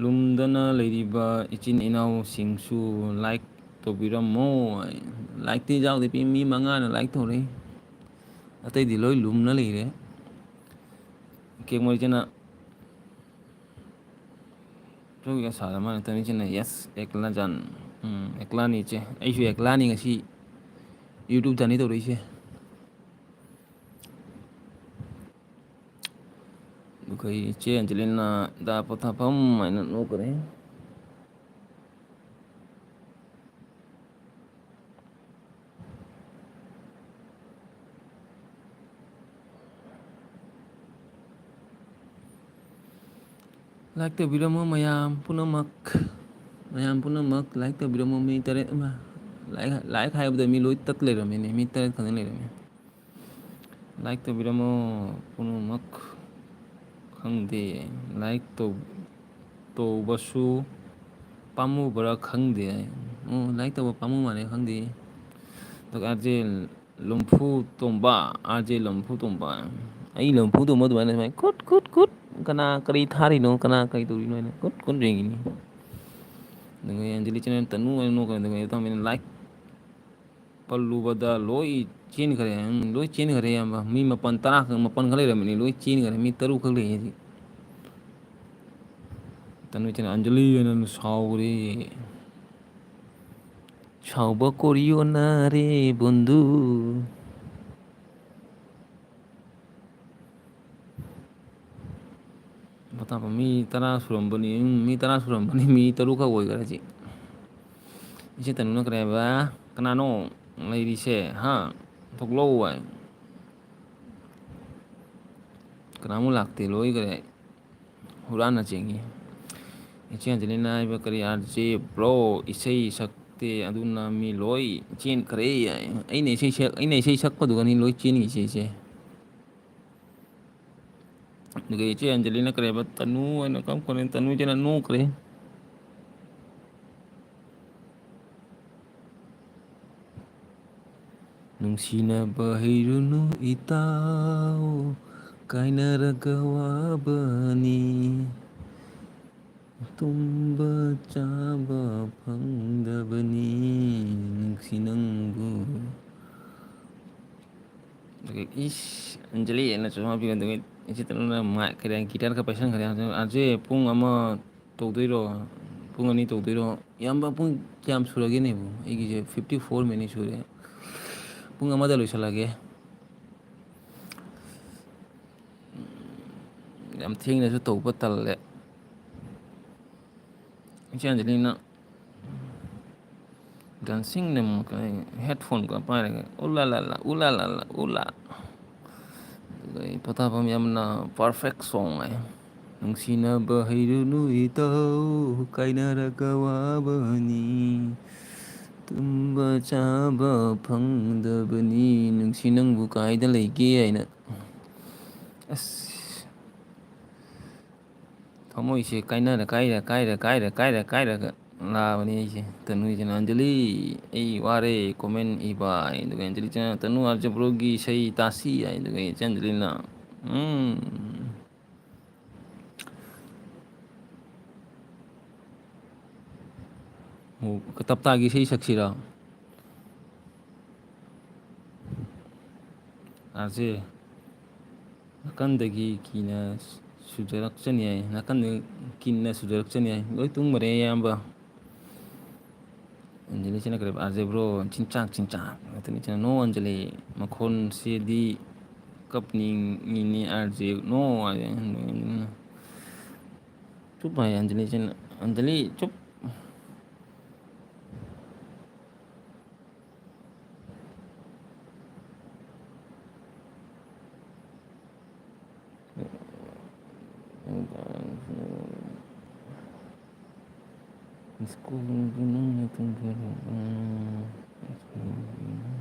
ꯂꯨꯝꯗꯅ ꯂꯩꯔꯤꯕ ꯏꯆꯤꯟ ꯏꯅꯥꯎꯁꯤꯡꯁꯨ like ꯇꯧꯕꯤꯔꯝꯃꯣ꯫ Likeꯇꯤ ꯌꯥꯎꯗꯦ, ꯃꯤ ꯃꯉꯥꯅ like ꯇꯧꯔꯦ, ꯑꯇꯩꯗꯤ ꯂꯣꯏ ꯂꯨꯝꯅ ꯂꯩꯔꯦ꯫ ꯀꯦꯛ ꯃꯣꯔꯤꯁꯤꯅ ꯁꯣꯏꯒ ꯁꯥꯔ ꯃꯥꯅ ꯇꯧꯔꯤꯁꯤꯅ, "Yes, ꯑꯦꯛꯂꯥ ꯖꯥꯟ꯫ ꯎꯝ, ꯑꯦꯛꯂꯥꯅꯤ ꯏꯆꯦ꯫ ꯑꯩꯁꯨ ꯑꯦꯛꯂꯥꯅꯤ ꯉꯁꯤ YouTube ꯆꯥꯅꯤ ꯇꯧꯔꯛꯏꯁꯦ"꯫ ꯑꯗꯨꯒ ꯏꯆꯦ ꯑꯟꯖꯂꯤꯅ "ꯗ ꯄꯣꯊꯥꯐꯝ" ꯍꯥꯏꯅ ꯅꯣꯛꯈ꯭ꯔꯦ꯫ Like ꯇꯧꯕꯤꯔꯝꯃꯣ ꯃꯌꯥꯝ ꯄꯨꯝꯅꯃꯛ꯫ ꯃꯌꯥꯝ ꯄꯨꯝꯅꯃꯛ like ꯇꯧꯕꯤꯔꯝꯃꯣ꯫ ꯃꯤ ꯇꯔꯦꯠ ꯑꯃ like, like ꯍꯥꯏꯕꯗ ꯃꯤ ꯂꯣꯏ ꯇꯠ ꯂꯩꯔꯝꯃꯤꯅꯦ꯫ ꯃꯤ ꯇꯔꯦꯠ ꯈꯛꯇꯪ ꯂꯩꯔꯝꯃꯤ꯫ Like ꯇꯧꯕꯤꯔꯝꯃꯣ ꯄꯨꯝꯅꯃꯛ꯫ ꯈꯪꯗꯦ꯫ Like ꯇꯧ-, ꯇꯧꯕꯁꯨ ꯄꯥꯝꯃꯨꯕ꯭ꯔꯥ ꯈꯪꯗꯦ꯫ ꯑꯣ, like ꯇꯧꯕ ꯄꯥꯝꯃꯨ ꯃꯥꯜꯂꯦ, ꯈꯪꯗꯦ꯫ ꯑꯗꯨꯒ ꯑꯥꯔ ꯖꯦ ꯂꯨꯝꯐꯨ ꯇꯣꯝꯕ, ꯑꯥꯔ ꯖꯦ ꯂꯨꯝꯐꯨ ꯇꯣꯝꯕ꯫ ꯑꯩ ꯂꯨꯝꯐꯨ ꯇꯣꯝꯕ ꯑꯗꯨꯃꯥꯏꯅ ꯁꯨꯃꯥꯏꯅ ꯈꯨꯠ, ꯈꯨꯠ, ꯈꯨꯠ, ꯀꯅꯥ ꯀꯔꯤ ꯊꯥꯔꯤꯅꯣ, ꯀꯅꯥ ꯀꯔꯤ ꯇꯧꯔꯤꯅꯣ ꯍꯥꯏꯅ ꯈꯨꯠ, ꯈꯨꯠ ꯌꯦꯡꯉꯤꯅꯤ꯫ ꯑꯗꯨꯒ ꯑꯟꯖꯂꯤ channel ꯇꯅꯨ ꯍꯥꯏꯅ ꯅꯣꯛꯀꯅꯤ꯫ ꯑꯗꯨꯒ ꯑꯩ ꯇꯧꯔꯝꯃꯤꯅ like ꯄꯜꯂꯨꯕꯗ ꯂꯣꯏ ꯆꯦꯟꯈ꯭ꯔꯦ꯫ ꯎꯝ, ꯂꯣꯏ ꯆꯦꯟꯈ꯭ꯔꯦ, ꯏꯌꯥꯝꯕ꯫ ꯃꯤ ꯃꯥꯄꯟ, ꯇꯔꯥ ꯈꯛ, ꯃꯥꯄꯟ ꯈꯛ ꯂꯩꯔꯝꯃꯤꯅꯦ, ꯂꯣꯏ ꯆꯦꯟꯈ꯭ꯔꯦ꯫ ꯃꯤ ꯇꯔꯨꯛ ꯈꯛ ꯂꯩ ꯍꯧꯖꯤꯛ꯫ ꯇꯅꯨ ꯏꯆꯦꯅ ꯑꯟꯖꯂꯤ ꯍꯥꯏꯅ ꯁꯥꯎꯈ꯭ꯔꯦ꯫ ꯁꯥꯎꯕ ꯀꯣꯔꯤ ꯑꯣꯟꯅꯔꯦ ꯕꯣꯟꯗꯨ꯫ ꯄꯣꯊꯥꯐꯝ ꯃꯤ ꯇꯔꯥ ꯁꯨꯔꯝꯕꯅꯤ꯫ ꯎꯝ, ꯃꯤ ꯇꯔꯥ ꯁꯨꯔꯝꯕꯅꯤ꯫ ꯃꯤ ꯇꯔꯨꯛ ꯈꯛ ꯑꯣꯏꯈ꯭ꯔꯦ ꯍꯧꯖꯤꯛ꯫ ꯏꯆꯦ ꯇꯅꯨꯅ ꯀꯔꯤ ꯍꯥꯏꯕ? "ꯀꯅꯥꯅꯣ ꯂꯩꯔꯤꯁꯦ? ꯍꯥ? ꯊꯣꯛꯂꯛꯑꯣ" ꯍꯥꯏ꯫ ꯀꯅꯥꯃꯨꯛ ꯂꯥꯛꯇꯦ, ꯂꯣꯏꯈ꯭ꯔꯦ꯫ ꯍꯨꯔꯥꯟꯅ ꯆꯦꯟꯈꯤ꯫ ꯏꯆꯦ ꯑꯟꯖꯂꯤꯅ ꯍꯥꯏꯕ, "ꯀꯔꯤ ꯑꯥꯔ ꯖꯦ ꯕ꯭ꯔꯣ, ꯏꯁꯩ ꯁꯛꯇꯦ, ꯑꯗꯨꯅ ꯃꯤ ꯂꯣꯏ ꯆꯦꯟꯈ꯭ꯔꯦ" ꯍꯥꯏ꯫ ꯑꯩꯅ ꯏꯁꯩ ꯁꯛ-, ꯑꯩꯅ ꯏꯁꯩ ꯁꯛꯄꯗꯨꯒꯅꯤ ꯂꯣꯏ ꯆꯦꯟꯈꯤꯁꯦ, ꯏꯆꯦ꯫ ꯑꯗꯨꯒ ꯏꯆꯦ ꯑꯟꯖꯂꯤꯅ ꯀꯔꯤ ꯍꯥꯏꯕ? "ꯇꯅꯨ" ꯍꯥꯏꯅ ꯀꯔꯝ ꯀꯥꯟꯗ ꯇꯅꯨ ꯏꯆꯦꯅ ꯅꯣꯛꯈ꯭ꯔꯦ꯫ "ꯅꯨꯡꯁꯤꯅꯕ ꯍꯩꯔꯨꯅꯨ ꯏꯇꯥꯎ, ꯀꯥꯏꯅꯔꯒ ꯋꯥꯕꯅꯤ"꯫ ꯇꯨꯝꯕ ꯆꯥꯕ ꯐꯪꯗꯕꯅꯤ ꯅꯨꯡꯁꯤ ꯅꯪꯕꯨ꯫ ꯑꯗꯨꯒ ꯏꯁ, ꯑꯟꯖꯂꯤ ꯑꯩꯅꯁꯨ ꯍꯥꯞꯄꯤꯌꯨ꯫ ꯑꯗꯨꯒ ꯏꯆꯦ ꯇꯅꯨꯅ ꯃꯥꯏꯛ ꯈꯔ, ꯒꯤꯇꯥꯔ ꯈꯔ ꯄꯥꯏꯁꯟꯈ꯭ꯔꯦ꯫ ꯑꯗꯨ ꯑꯥꯔꯖꯦ, ꯄꯨꯡ ꯑꯃ ꯇꯧꯗꯣꯏꯔꯣ? ꯄꯨꯡ ꯑꯅꯤ ꯇꯧꯗꯣꯏꯔꯣ? ꯏꯌꯥꯝꯕ, ꯄꯨꯡ ꯀꯌꯥꯝ ꯁꯨꯔꯒꯦꯅꯦꯕꯨ? ꯑꯩꯒꯤꯁꯦ fifty four minute ꯁꯨꯔꯦ꯫ ꯄꯨꯡ ꯑꯃꯗ ꯂꯣꯏꯁꯤꯜꯂꯒꯦ꯫ ꯌꯥꯝ ꯊꯦꯡꯅꯁꯨ ꯇꯧꯕ ꯇꯜꯂꯦ꯫ ꯏꯆꯦ ꯑꯟꯖꯂꯤꯅ dancing ꯅ ꯑꯃꯨꯛ ꯀꯩꯅꯣ, headphone ꯒ ꯄꯥꯏꯔꯒ, "ꯎꯂꯥ ꯂꯥ ꯂꯥ, ꯎꯂꯥ ꯂꯥ ꯂꯥ, ꯎꯂꯥ"꯫ ꯑꯗꯨꯒ ꯄꯣꯊꯥꯐꯝ ꯌꯥꯝꯅ perfect song ꯍꯥꯏ꯫ "ꯅꯨꯡꯁꯤꯅꯕ ꯍꯩꯔꯨꯅꯨ ꯏꯇꯥꯎ, ꯀꯥꯏꯅꯔꯒ ꯋꯥꯕꯅꯤ꯫ ꯇꯨꯝꯕ ꯆꯥꯕ ꯐꯪꯗꯕꯅꯤ, ꯅꯨꯡꯁꯤ ꯅꯪꯕꯨ ꯀꯥꯏꯗ ꯂꯩꯒꯦ?" ꯍꯥꯏꯅ꯫ ꯑꯁ꯫ ꯊꯃꯣꯏꯁꯦ ꯀꯥꯏꯅꯔ, ꯀꯥꯏꯔ, ꯀꯥꯏꯔ, ꯀꯥꯏꯔ, ꯀꯥꯏꯔ, ꯀꯥꯏꯔꯒ ꯂꯥꯛꯑꯕꯅꯤ ꯑꯩꯁꯦ꯫ ꯇꯅꯨꯁꯤꯅ, "ꯑꯟꯖꯂꯤ, ꯑꯩ ꯋꯥꯔꯦ, comment ꯏꯕ" ꯍꯥꯏ꯫ ꯑꯗꯨꯒ ꯑꯟꯖꯂꯤꯁꯤꯅ, "ꯇꯅꯨ ꯑꯥꯔꯖꯦ ꯕ꯭ꯔꯣꯒꯤ ꯏꯁꯩ ꯇꯥꯁꯤ" ꯍꯥꯏ꯫ ꯑꯗꯨꯒ ꯏꯆꯦ ꯑꯟꯖꯂꯤꯅ, "ꯎꯝ, ꯑꯣ, ꯇꯞꯇꯥꯒꯤ ꯏꯁꯩ ꯁꯛꯁꯤꯔꯣ?" ꯑꯥꯔꯖꯦ, ꯅꯥꯀꯟꯗꯒꯤ ꯀꯤꯅ ꯁꯨꯖꯔꯛꯆꯅꯤ ꯍꯥꯏ, ꯅꯥꯀꯟꯗꯒꯤ ꯀꯤꯅ ꯁꯨꯖꯔꯛꯆꯅꯤ ꯍꯥꯏ꯫ ꯂꯣꯏ ꯇꯨꯝꯈꯔꯦ, ꯏꯌꯥꯝꯕ꯫ ꯑꯟꯖꯂꯤꯁꯤꯅ ꯀꯔꯤ, "ꯑꯥꯔꯖꯦ ꯕ꯭ꯔꯣ, ꯆꯤꯟꯆꯥꯛ, ꯆꯤꯟꯆꯥꯛ ꯉꯥꯛꯇꯅꯤ ꯁꯤꯅ꯫ ꯅꯣ ꯑꯟꯖꯂꯤ, ꯃꯈꯣꯟꯁꯤꯗꯤ ꯀꯞꯅꯤꯡꯉꯤꯅꯤ ꯑꯥꯔꯖꯦ, ꯅꯣ" ꯍꯥꯏ꯫ ꯆꯨꯞ ꯍꯥꯏ ꯑꯟꯖꯂꯤꯁꯤꯅ꯫ "ꯑꯟꯖꯂꯤ, ꯆꯨꯞ"꯫ ꯁ꯭ꯀꯨꯜꯒꯤ ꯅꯪꯅ ꯇꯨꯝꯕꯤꯔꯛꯄ꯫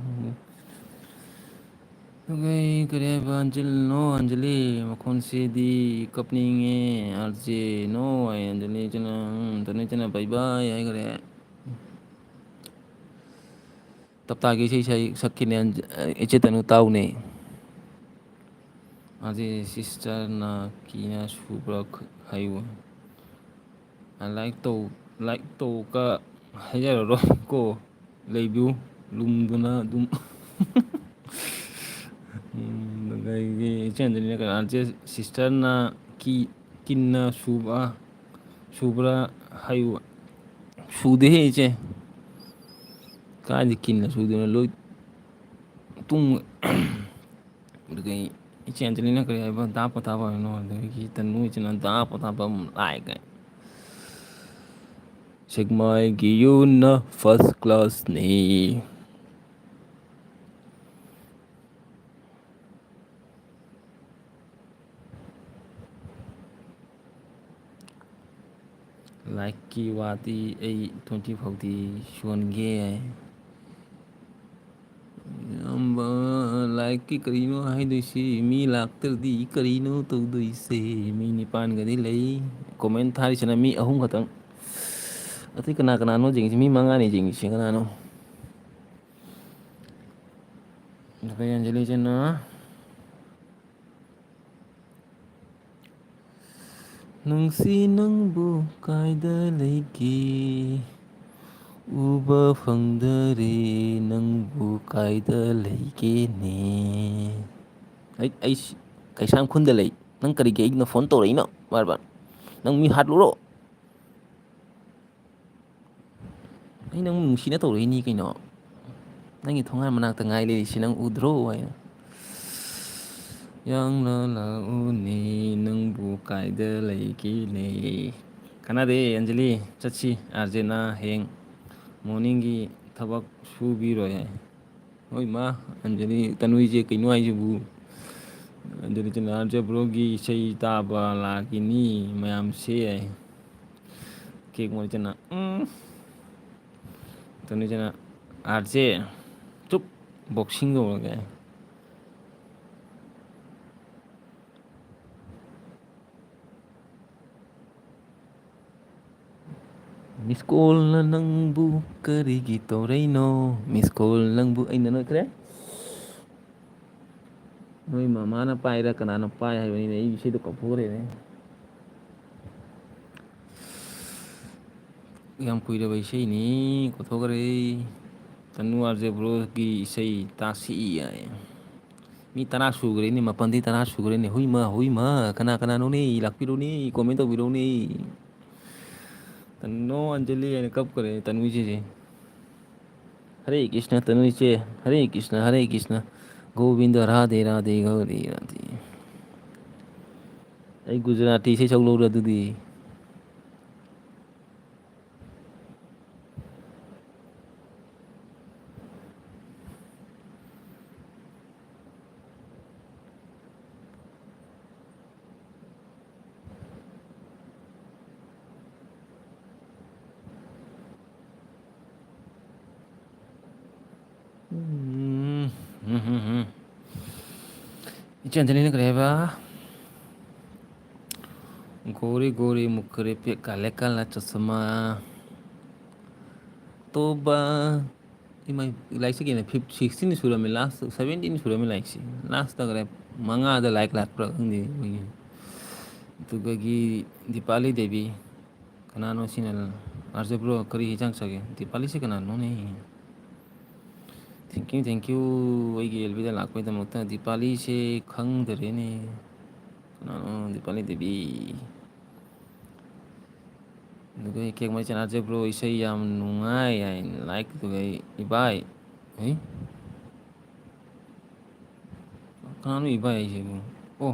ꯑꯗꯨꯒ ꯑꯩ ꯀꯔꯤ ꯍꯥꯏꯕ, ꯑꯟꯖꯂꯤ, ꯅꯣ, ꯑꯟꯖꯂꯤ, ꯃꯈꯣꯟꯁꯤꯗꯤ ꯀꯞꯅꯤꯡꯉꯦ, ꯑꯥꯔꯖꯦ, ꯅꯣ, ꯍꯥꯏ ꯑꯟꯖꯂꯤ, ꯏꯆꯦꯅ, ꯎꯝ, ꯇꯅꯨ ꯏꯆꯦꯅ bye bye ꯍꯥꯏꯈ꯭ꯔꯦ꯫ ꯇꯞꯇꯥꯒꯤ ꯏꯁꯩ ꯁꯛ-, ꯁꯛꯈꯤꯅꯦ, ꯑꯟꯖ-, ꯏꯆꯦ ꯇꯅꯨ ꯇꯥꯎꯅꯦ꯫ ꯑꯥꯔꯖꯦ ꯁꯤꯁꯇꯔꯅ ꯀꯤꯅ ꯁꯨꯕ꯭ꯔꯥ ꯈ-, ꯍꯥꯏꯌꯨ꯫ ꯂꯥꯏꯛ ꯇꯧ, ꯂꯥꯏꯛ ꯇꯧ ꯀ ꯍꯥꯏꯖꯔꯔꯣꯏ ꯀꯣ꯫ ꯂꯩꯕꯤꯌꯨ, ꯂꯨꯝꯗꯨꯅ ꯑꯗꯨꯝ꯫ ꯎꯝ, ꯑꯗꯒꯤ ꯏꯆꯦ ꯑꯟꯖꯂꯤꯅ ꯀꯅꯥ, ꯏꯆꯦ ꯁꯤꯁꯇꯔꯅ ꯀꯤ-, ꯀꯤꯟꯅ ꯁꯨꯕ, ꯁꯨꯕ꯭ꯔꯥ ꯍꯥꯏꯌꯨ꯫ ꯁꯨꯗꯦꯍꯦ ꯏꯆꯦ꯫ ꯀꯥꯏꯗ ꯀꯤꯟꯅ ꯁꯨꯗꯣꯏꯅꯣ? ꯂꯣꯏ ꯇꯨꯡ-, ꯑꯗꯨꯒ ꯏꯆꯦ ꯑꯟꯖꯂꯤꯅ ꯀꯔꯤ ꯍꯥꯏꯕ? ꯗꯥ ꯄꯣꯊꯥꯕ ꯍꯥꯏꯅꯣ꯫ ꯑꯗꯒꯤ ꯇꯅꯨ ꯏꯆꯤꯟꯅ ꯗꯥ ꯄꯣꯊꯥꯕ ꯑꯃꯨꯛ ꯂꯥꯛꯑꯦ ꯀꯥꯏ꯫ ꯁꯦꯛꯃꯥꯏꯒꯤ ꯌꯨꯅ first class ꯅꯤ꯫ ꯂꯥꯏꯛꯀꯤ ꯋꯥꯗꯤ ꯑꯩ twenty ꯐꯥꯎꯗꯤ ꯁꯨꯍꯟꯒꯦ꯫ ꯏꯌꯥꯝꯕ, ꯂꯥꯏꯛꯀꯤ ꯀꯔꯤꯅꯣ ꯍꯥꯏꯗꯣꯏꯁꯤ? ꯃꯤ ꯂꯥꯛꯇ꯭ꯔꯗꯤ ꯀꯔꯤꯅꯣ ꯇꯧꯗꯣꯏꯁꯦ? ꯃꯤ ꯅꯤꯄꯥꯟꯒꯗꯤ ꯂꯩ꯫ ꯀꯣꯃꯦꯟ ꯊꯥꯔꯤꯁꯤꯅ ꯃꯤ ꯑꯍꯨꯝ ꯈꯛꯇꯪ꯫ ꯑꯇꯩ ꯀꯅꯥ ꯀꯅꯥꯅꯣ ꯌꯦꯡꯁꯤ? ꯃꯤ ꯃꯉꯥꯅꯤ ꯌꯦꯡꯉꯤꯁꯦ, ꯀꯅꯥꯅꯣ? ꯑꯗꯨꯒ ꯑꯟꯖꯂꯤꯁꯤꯅ ꯅꯨꯡꯁꯤ ꯅꯪꯕꯨ ꯀꯥꯏꯗ ꯂꯩꯒꯦ? ꯎꯕ ꯐꯪꯗꯔꯦ ꯅꯪꯕꯨ ꯀꯥꯏꯗ ꯂꯩꯒꯦꯅꯦ? ꯑꯩ, ꯑꯩ ꯁꯤ-, ꯀꯩꯁꯥꯝ ꯈꯨꯟꯗ ꯂꯩ꯫ ꯅꯪ ꯀꯔꯤꯒꯤ ꯑꯩꯅ ꯐꯣꯟ ꯇꯧꯔꯛꯏꯅꯣ ꯕꯥꯔ ꯕꯥꯔ? ꯅꯪ ꯃꯤ ꯍꯥꯠꯂꯨꯔꯣ? ꯑꯩ ꯅꯪ ꯅꯨꯡꯁꯤꯅ ꯇꯧꯔꯛꯏꯅꯤ ꯀꯩꯅꯣ꯫ ꯅꯪꯒꯤ ꯊꯣꯡꯒꯥꯟ ꯃꯅꯥꯛꯇ ꯉꯥꯏ ꯂꯩꯔꯤꯁꯤ ꯅꯪ ꯎꯗ꯭ꯔꯣ ꯍꯥꯏꯅ꯫ ꯌꯥꯡꯅ ꯂꯥꯛꯎꯅꯦ ꯅꯪꯕꯨ ꯀꯥꯏꯗ ꯂꯩꯒꯦꯅꯦ? ꯀꯥꯟꯅꯗꯦ ꯑꯟꯖꯂꯤ, ꯆꯠꯁꯤ꯫ ꯑꯥꯔꯖꯦꯅ ꯍꯌꯦꯡ ꯃꯣꯔꯅꯤꯡꯒꯤ ꯊꯕꯛ ꯁꯨꯕꯤꯔꯣꯏ ꯍꯥꯏ꯫ ꯍꯣꯏ ꯃꯥ, ꯑꯟꯖꯂꯤ, ꯇꯅꯨꯏꯁꯦ ꯀꯩꯅꯣ ꯍꯥꯏꯁꯤꯕꯨ? ꯑꯟꯖꯂꯤ ꯆꯅꯥ, "ꯑꯥꯔꯖꯦ ꯕ꯭ꯔꯣꯒꯤ ꯏꯁꯩ ꯇꯥꯕ ꯂꯥꯛꯈꯤꯅꯤ ꯃꯌꯥꯝꯁꯦ" ꯍꯥꯏ꯫ ꯀꯦꯛ ꯃꯣꯏ ꯆꯅꯥ, ꯎꯝ꯫ ꯇꯅꯨꯏ ꯆꯅꯥ, "ꯑꯥꯔꯖꯦ, ꯆꯨꯞ, ꯕꯣꯛꯁꯤꯡ ꯇꯧꯔꯒꯦ"꯫ ꯃꯤꯁ ꯀꯣꯜꯅ ꯅꯪꯕꯨ ꯀꯔꯤꯒꯤ ꯇꯧꯔꯛꯏꯅꯣ? ꯃꯤꯁ ꯀꯣꯜ ꯅꯪꯕꯨ ꯑꯩꯅ ꯅꯣꯏꯈ꯭ꯔꯦ꯫ ꯅꯣꯏ ꯃꯃꯥꯅ ꯄꯥꯏꯔ ꯀꯅꯥꯅ ꯄꯥꯏ ꯍꯥꯏꯕꯅꯤꯅꯦ? ꯑꯩ ꯏꯁꯩꯗꯣ ꯀꯥꯎꯊꯣꯛꯈ꯭ꯔꯦꯅꯦ꯫ ꯌꯥꯝ ꯀꯨꯏꯔꯕ ꯏꯁꯩꯅꯤ, ꯀꯥꯎꯊꯣꯛꯈ꯭ꯔꯦ꯫ ꯇꯅꯨ ꯑꯥꯔ ꯖꯦ ꯕ꯭ꯔꯣꯒꯤ ꯏꯁꯩ ꯇꯥꯁꯤ ꯌꯥꯏ꯫ ꯃꯤ ꯇꯔꯥ ꯁꯨꯈ꯭ꯔꯦꯅꯦ, ꯃꯥꯄꯟꯗꯤ ꯇꯔꯥ ꯁꯨꯈ꯭ꯔꯦꯅꯦ꯫ ꯍꯨꯏꯃ, ꯍꯨꯏꯃ, ꯀꯅꯥ ꯀꯅꯥꯅꯣꯅꯦ? ꯂꯥꯛꯄꯤꯔꯣꯅꯦ, comment ꯇꯧꯕꯤꯔꯣꯅꯦ꯫ ꯇꯅꯨ ꯑꯟꯖꯂꯤ ꯍꯥꯏꯅ ꯀꯞꯈ꯭ꯔꯦ ꯇꯅꯨ ꯏꯆꯦꯁꯦ꯫ ꯍꯔꯦ ꯀ꯭ꯔꯤꯁꯅ ꯇꯅꯨ ꯏꯆꯦ, ꯍꯔꯦ ꯀ꯭ꯔꯤꯁꯅ, ꯍꯔꯦ ꯀ꯭ꯔꯤꯁꯅ, ꯒꯣꯕꯤꯟꯗ ꯔꯥꯙꯦ ꯔꯥꯙꯦ ꯒꯧꯔꯤ ꯔꯥꯙꯦ꯫ ꯑꯩ ꯒꯨꯖꯔꯥꯇꯤ ꯏꯁꯩ ꯁꯛꯂꯛꯎꯔ ꯑꯗꯨꯗꯤ? ꯎꯝ, ꯎꯝ, ꯎꯝ, ꯎꯝ꯫ ꯏꯆꯦ ꯑꯟꯖꯂꯤꯅ ꯀꯔꯤ ꯍꯥꯏꯕ? ꯒꯣꯔꯤ ꯒꯣꯔꯤ ꯃꯨꯈꯔꯦ ꯄꯦ ꯀꯥꯂꯦ ꯀꯥꯂꯥ ꯆꯁꯃꯥ꯫ ꯇꯣꯕꯥ꯫ ꯏꯃꯥꯏ, ꯂꯥꯏꯛꯁꯦ ꯀꯩꯅꯣ, ꯐꯤꯞ-, ꯁꯤꯛꯁꯇꯤꯟ ꯁꯨꯔꯝꯃꯦ, ꯂꯥꯁ ꯁꯕꯦꯟꯇꯤꯟ ꯁꯨꯔꯝꯃꯦ ꯂꯥꯏꯛꯁꯦ꯫ ꯂꯥꯁꯇ ꯀꯗꯥꯏ ꯃꯉꯥꯗ ꯂꯥꯏꯛ ꯂꯥꯛꯄ꯭ꯔꯥ ꯈꯪꯗꯦ ꯃꯣꯏꯒꯤ꯫ ꯑꯗꯨꯗꯒꯤ ꯗꯤꯄꯥꯂꯤ ꯗꯦꯕꯤ꯫ ꯀꯅꯥꯅꯣ ꯁꯤꯅ? ꯑꯥꯔꯖꯦ ꯕ꯭ꯔꯣ, ꯀꯔꯤ ꯍꯤꯟꯖꯥꯡ ꯆꯥꯒꯦ? ꯗꯤꯄꯥꯂꯤꯁꯦ ꯀꯅꯥꯅꯣꯅꯦ? Thank you, thank you꯫ ꯑꯩꯒꯤ ꯑꯦꯜ ꯕꯤꯗ ꯂꯥꯛꯄꯒꯤꯗꯃꯛꯇ꯫ ꯗꯤꯄꯥꯂꯤꯁꯦ ꯈꯪꯗꯔꯦꯅꯦ꯫ ꯀꯅꯥꯅꯣ? ꯗꯤꯄꯥꯂꯤ ꯗꯦꯕꯤ꯫ ꯑꯗꯨꯒ ꯀꯦꯛ ꯃꯩ ꯆꯅꯥꯁꯦ ꯕ꯭ꯔꯣ, ꯏꯁꯩ ꯌꯥꯝ ꯅꯨꯡꯉꯥꯏ ꯍꯥꯏꯅ ꯂꯥꯏꯛ꯫ ꯑꯗꯨꯒ ꯑꯩ ꯏꯕꯥꯏ, ꯍꯩ? ꯀꯅꯥꯅꯣ ꯏꯕꯥꯏ ꯍꯥꯏꯁꯤꯕꯨ? ꯑꯣ,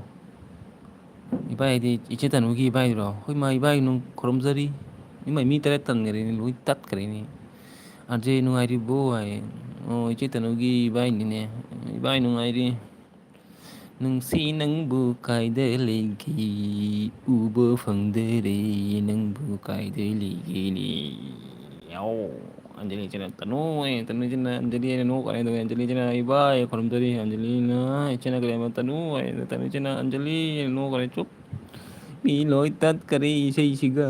ꯏꯕꯥꯏ ꯍꯥꯏꯗꯤ ꯏꯆꯦ ꯇꯅꯨꯒꯤ ꯏꯕꯥꯏꯗꯨꯔꯣ? ꯍꯣꯏ, ꯃꯥ ꯏꯕꯥꯏ ꯅꯨꯡ ꯈꯨꯔꯨꯝꯖꯔꯤ꯫ ꯏꯃꯥꯏ, ꯃꯤ ꯇꯔꯦꯠ ꯇꯟꯈ꯭ꯔꯦꯅꯦ, ꯂꯣꯏ ꯇꯠꯈ꯭ꯔꯦꯅꯦ꯫ ꯑꯥꯔꯖꯦ ꯅꯨꯡꯉꯥꯏꯔꯤꯕꯣ ꯍꯥꯏ꯫ ꯑꯣ, ꯏꯆꯦ ꯇꯅꯨꯒꯤ ꯏꯕꯥꯏꯅꯤꯅꯦ꯫ ꯏꯕꯥꯏ ꯅꯨꯡꯉꯥꯏꯔꯤ꯫ ꯅꯨꯡꯁꯤ ꯅꯪꯕꯨ ꯀꯥꯏꯗ ꯂꯩꯒꯦ? ꯎꯕ ꯐꯪꯗꯔꯦ ꯅꯪꯕꯨ ꯀꯥꯏꯗ ꯂꯩꯒꯦꯅꯦ? ꯌꯥꯎ꯫ ꯑꯟꯖꯂꯤ ꯏꯆꯦꯅ, "ꯇꯅꯨ" ꯍꯥꯏ, ꯇꯅꯨ ꯏꯆꯦꯅ ꯑꯟꯖꯂꯤ ꯍꯥꯏꯅ ꯅꯣꯛꯈ꯭ꯔꯦ꯫ ꯑꯗꯨꯒ ꯑꯟꯖꯂꯤ ꯏꯆꯦꯅ, "ꯏꯕꯥꯏ ꯈꯨꯔꯨꯝꯖꯔꯤ"꯫ ꯑꯟꯖꯂꯤꯅ ꯏꯆꯦꯅ ꯀꯔꯤ ꯍꯥꯏꯕ? "ꯇꯅꯨ" ꯍꯥꯏ꯫ ꯇꯅꯨ ꯏꯆꯦꯅ "ꯑꯟꯖꯂꯤ" ꯍꯥꯏꯅ ꯅꯣꯛꯈ꯭ꯔꯦ꯫ ꯆꯨꯞ꯫ ꯃꯤ ꯂꯣꯏ ꯇꯠꯈꯔꯦ ꯏꯁꯩꯁꯤꯒ꯫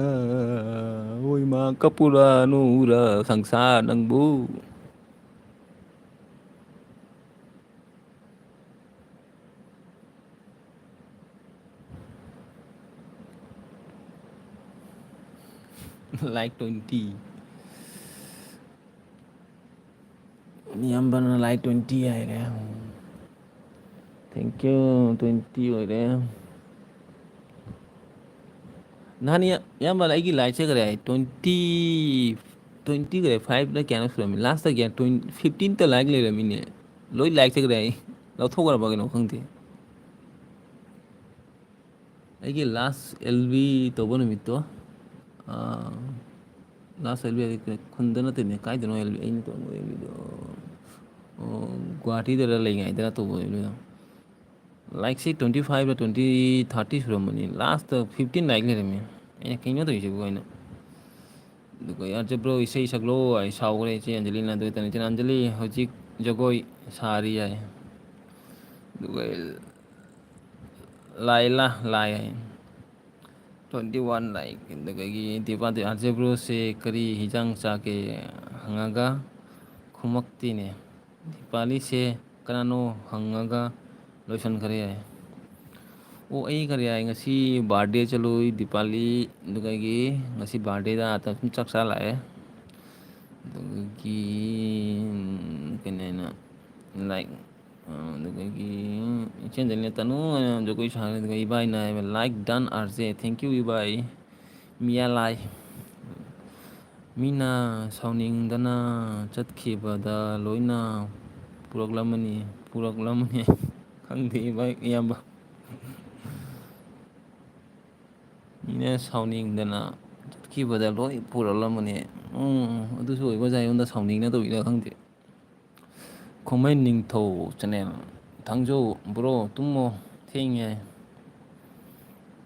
ꯍꯣꯏ ꯃꯥ ꯀꯄꯨꯔꯥ ꯅꯨꯔꯥ ꯁꯪꯁꯥꯔ ꯅꯪꯕꯨ꯫ Like twenty. ꯏꯌꯥꯝꯕꯅ like twenty ꯍꯥꯏꯔꯦ꯫ Thank you, twenty ꯑꯣꯏꯔꯦ꯫ ꯅꯍꯥꯟ ꯏꯌꯥ-, ꯏꯌꯥꯝꯕ ꯑꯩꯒꯤ likeꯁꯦ ꯀꯔꯤ ꯍꯥꯏ? Twenty, twenty ꯀꯔꯤ fiveꯂ ꯀꯌꯥꯅꯣ ꯁꯨꯔꯝꯃꯤ꯫ Lastꯇ ꯀꯌꯥ? Twenty, fifteenꯇ like ꯂꯩꯔꯝꯃꯤꯅꯦ꯫ ꯂꯣꯏ likeꯁꯦ ꯀꯔꯤ ꯍꯥꯏ? ꯂꯧꯊꯣꯛꯈ꯭ꯔꯕ ꯀꯩꯅꯣ ꯈꯪꯗꯦ꯫ ꯑꯩꯒꯤ last L B ꯇꯧꯕ ꯅꯨꯃꯤꯠꯇꯣ, ꯑꯥ, last L B ꯍꯥꯏꯗꯤ ꯈꯨꯟꯗ ꯅꯠꯇꯦꯅꯦ, ꯀꯥꯏꯗꯅꯣ L B ꯑꯩꯅ ꯇꯧꯕ L Bꯗꯣ? ꯑꯣ, ꯒꯨꯍꯥꯇꯤꯗꯔ ꯂꯩꯉꯩꯗꯔ ꯇꯧꯕ L Bꯗꯣ꯫ Likeꯁꯤ twenty fiveꯂ twenty, thirty ꯁꯨꯔꯝꯕꯅꯤ, lastꯇ fifteen like ꯂꯩꯔꯝꯃꯤ꯫ ꯑꯩꯅ ꯀꯩꯅꯣ ꯇꯧꯔꯤꯁꯤꯕꯨ ꯍꯥꯏꯅ꯫ ꯑꯗꯨꯒ "ꯌꯥꯗ꯭ꯔꯦ bro, ꯏꯁꯩ ꯁꯛꯂꯣ" ꯑꯩ ꯁꯥꯎꯈ꯭ꯔꯦ ꯏꯆꯦ ꯑꯟꯖꯂꯤꯅ꯫ ꯑꯗꯨ ꯇꯅꯤ ꯏꯆꯦ ꯑꯟꯖꯂꯤ, ꯍꯧꯖꯤꯛ ꯖꯒꯣꯏ ꯁꯥꯔꯤ ꯍꯥꯏ꯫ ꯑꯗꯨꯒ ꯂꯥꯏꯂꯥ ꯂꯥꯏ ꯍꯥꯏ꯫ Twenty one like꯫ ꯑꯗꯨꯗꯒꯤ ꯗꯤꯄꯥꯗꯤ "ꯑꯥꯔꯖꯦ ꯕ꯭ꯔꯣꯁꯦ ꯀꯔꯤ ꯍꯤꯟꯖꯥꯡ ꯆꯥꯒꯦ?" ꯍꯪꯉꯒ ꯈꯨꯝꯃꯛꯇꯦꯅꯦ꯫ ꯗꯤꯄꯥꯂꯤꯁꯦ ꯀꯅꯥꯅꯣ ꯍꯪꯉꯒ ꯂꯣꯏꯁꯟꯈ꯭ꯔꯦ ꯍꯥꯏ꯫ ꯑꯣ, ꯑꯩ ꯀꯔꯤ ꯍꯥꯏ, ꯉꯁꯤ birthday ꯆꯠꯂꯨꯏ ꯗꯤꯄꯥꯂꯤ, ꯑꯗꯨꯗꯒꯤ ꯉꯁꯤ birthdayꯗ ꯑꯥꯗ ꯁꯨꯝ ꯆꯥꯛ ꯆꯥ ꯂꯥꯛꯑꯦ꯫ ꯑꯗꯨꯗꯒꯤ, ꯎꯝ, ꯀꯩꯅꯣ ꯍꯥꯏꯅ, like, ꯑ, ꯑꯗꯨꯗꯒꯤ ꯏꯆꯦꯟꯗꯅꯤꯅ "ꯇꯅꯨ" ꯍꯥꯏꯅ ꯖꯒꯣꯏ ꯁꯥꯔꯦ꯫ ꯑꯗꯨꯒ ꯏꯕꯥꯏꯅ ꯍꯥꯏꯕ, "Like done, R J, thank you ꯏꯕꯥꯏ꯫ ꯃꯤꯌꯥ ꯂꯥꯏ, ꯃꯤꯅ ꯁꯥꯎꯅꯤꯡꯗꯅ ꯆꯠꯈꯤꯕꯗ ꯂꯣꯏꯅ ꯄꯨꯔꯛꯂꯝꯃꯅꯤ, ꯄꯨꯔꯛꯂꯝꯃꯅꯤ"꯫ ꯈꯪꯗꯦ ꯏꯕꯥꯏ, ꯏꯌꯥꯝꯕ꯫ ꯃꯤꯅ ꯁꯥꯎꯅꯤꯡꯗꯅ ꯆꯠꯈꯤꯕꯗ ꯂꯣꯏ ꯄꯨꯔꯛꯂꯝꯃꯅꯤ꯫ ꯎꯝ, ꯑꯗꯨꯁꯨ ꯑꯣꯏꯕ ꯌꯥꯏ, ꯑꯩꯉꯣꯟꯗ ꯁꯥꯎꯅꯤꯡꯅ ꯇꯧꯕꯤꯔ ꯈꯪꯗꯦ꯫ ꯈꯣꯡꯃꯩ ꯅꯤꯡꯊꯧ channel, "ꯊꯥꯡꯖꯧ bro, ꯇꯨꯝꯃꯣ, ꯊꯦꯡꯉꯦ"꯫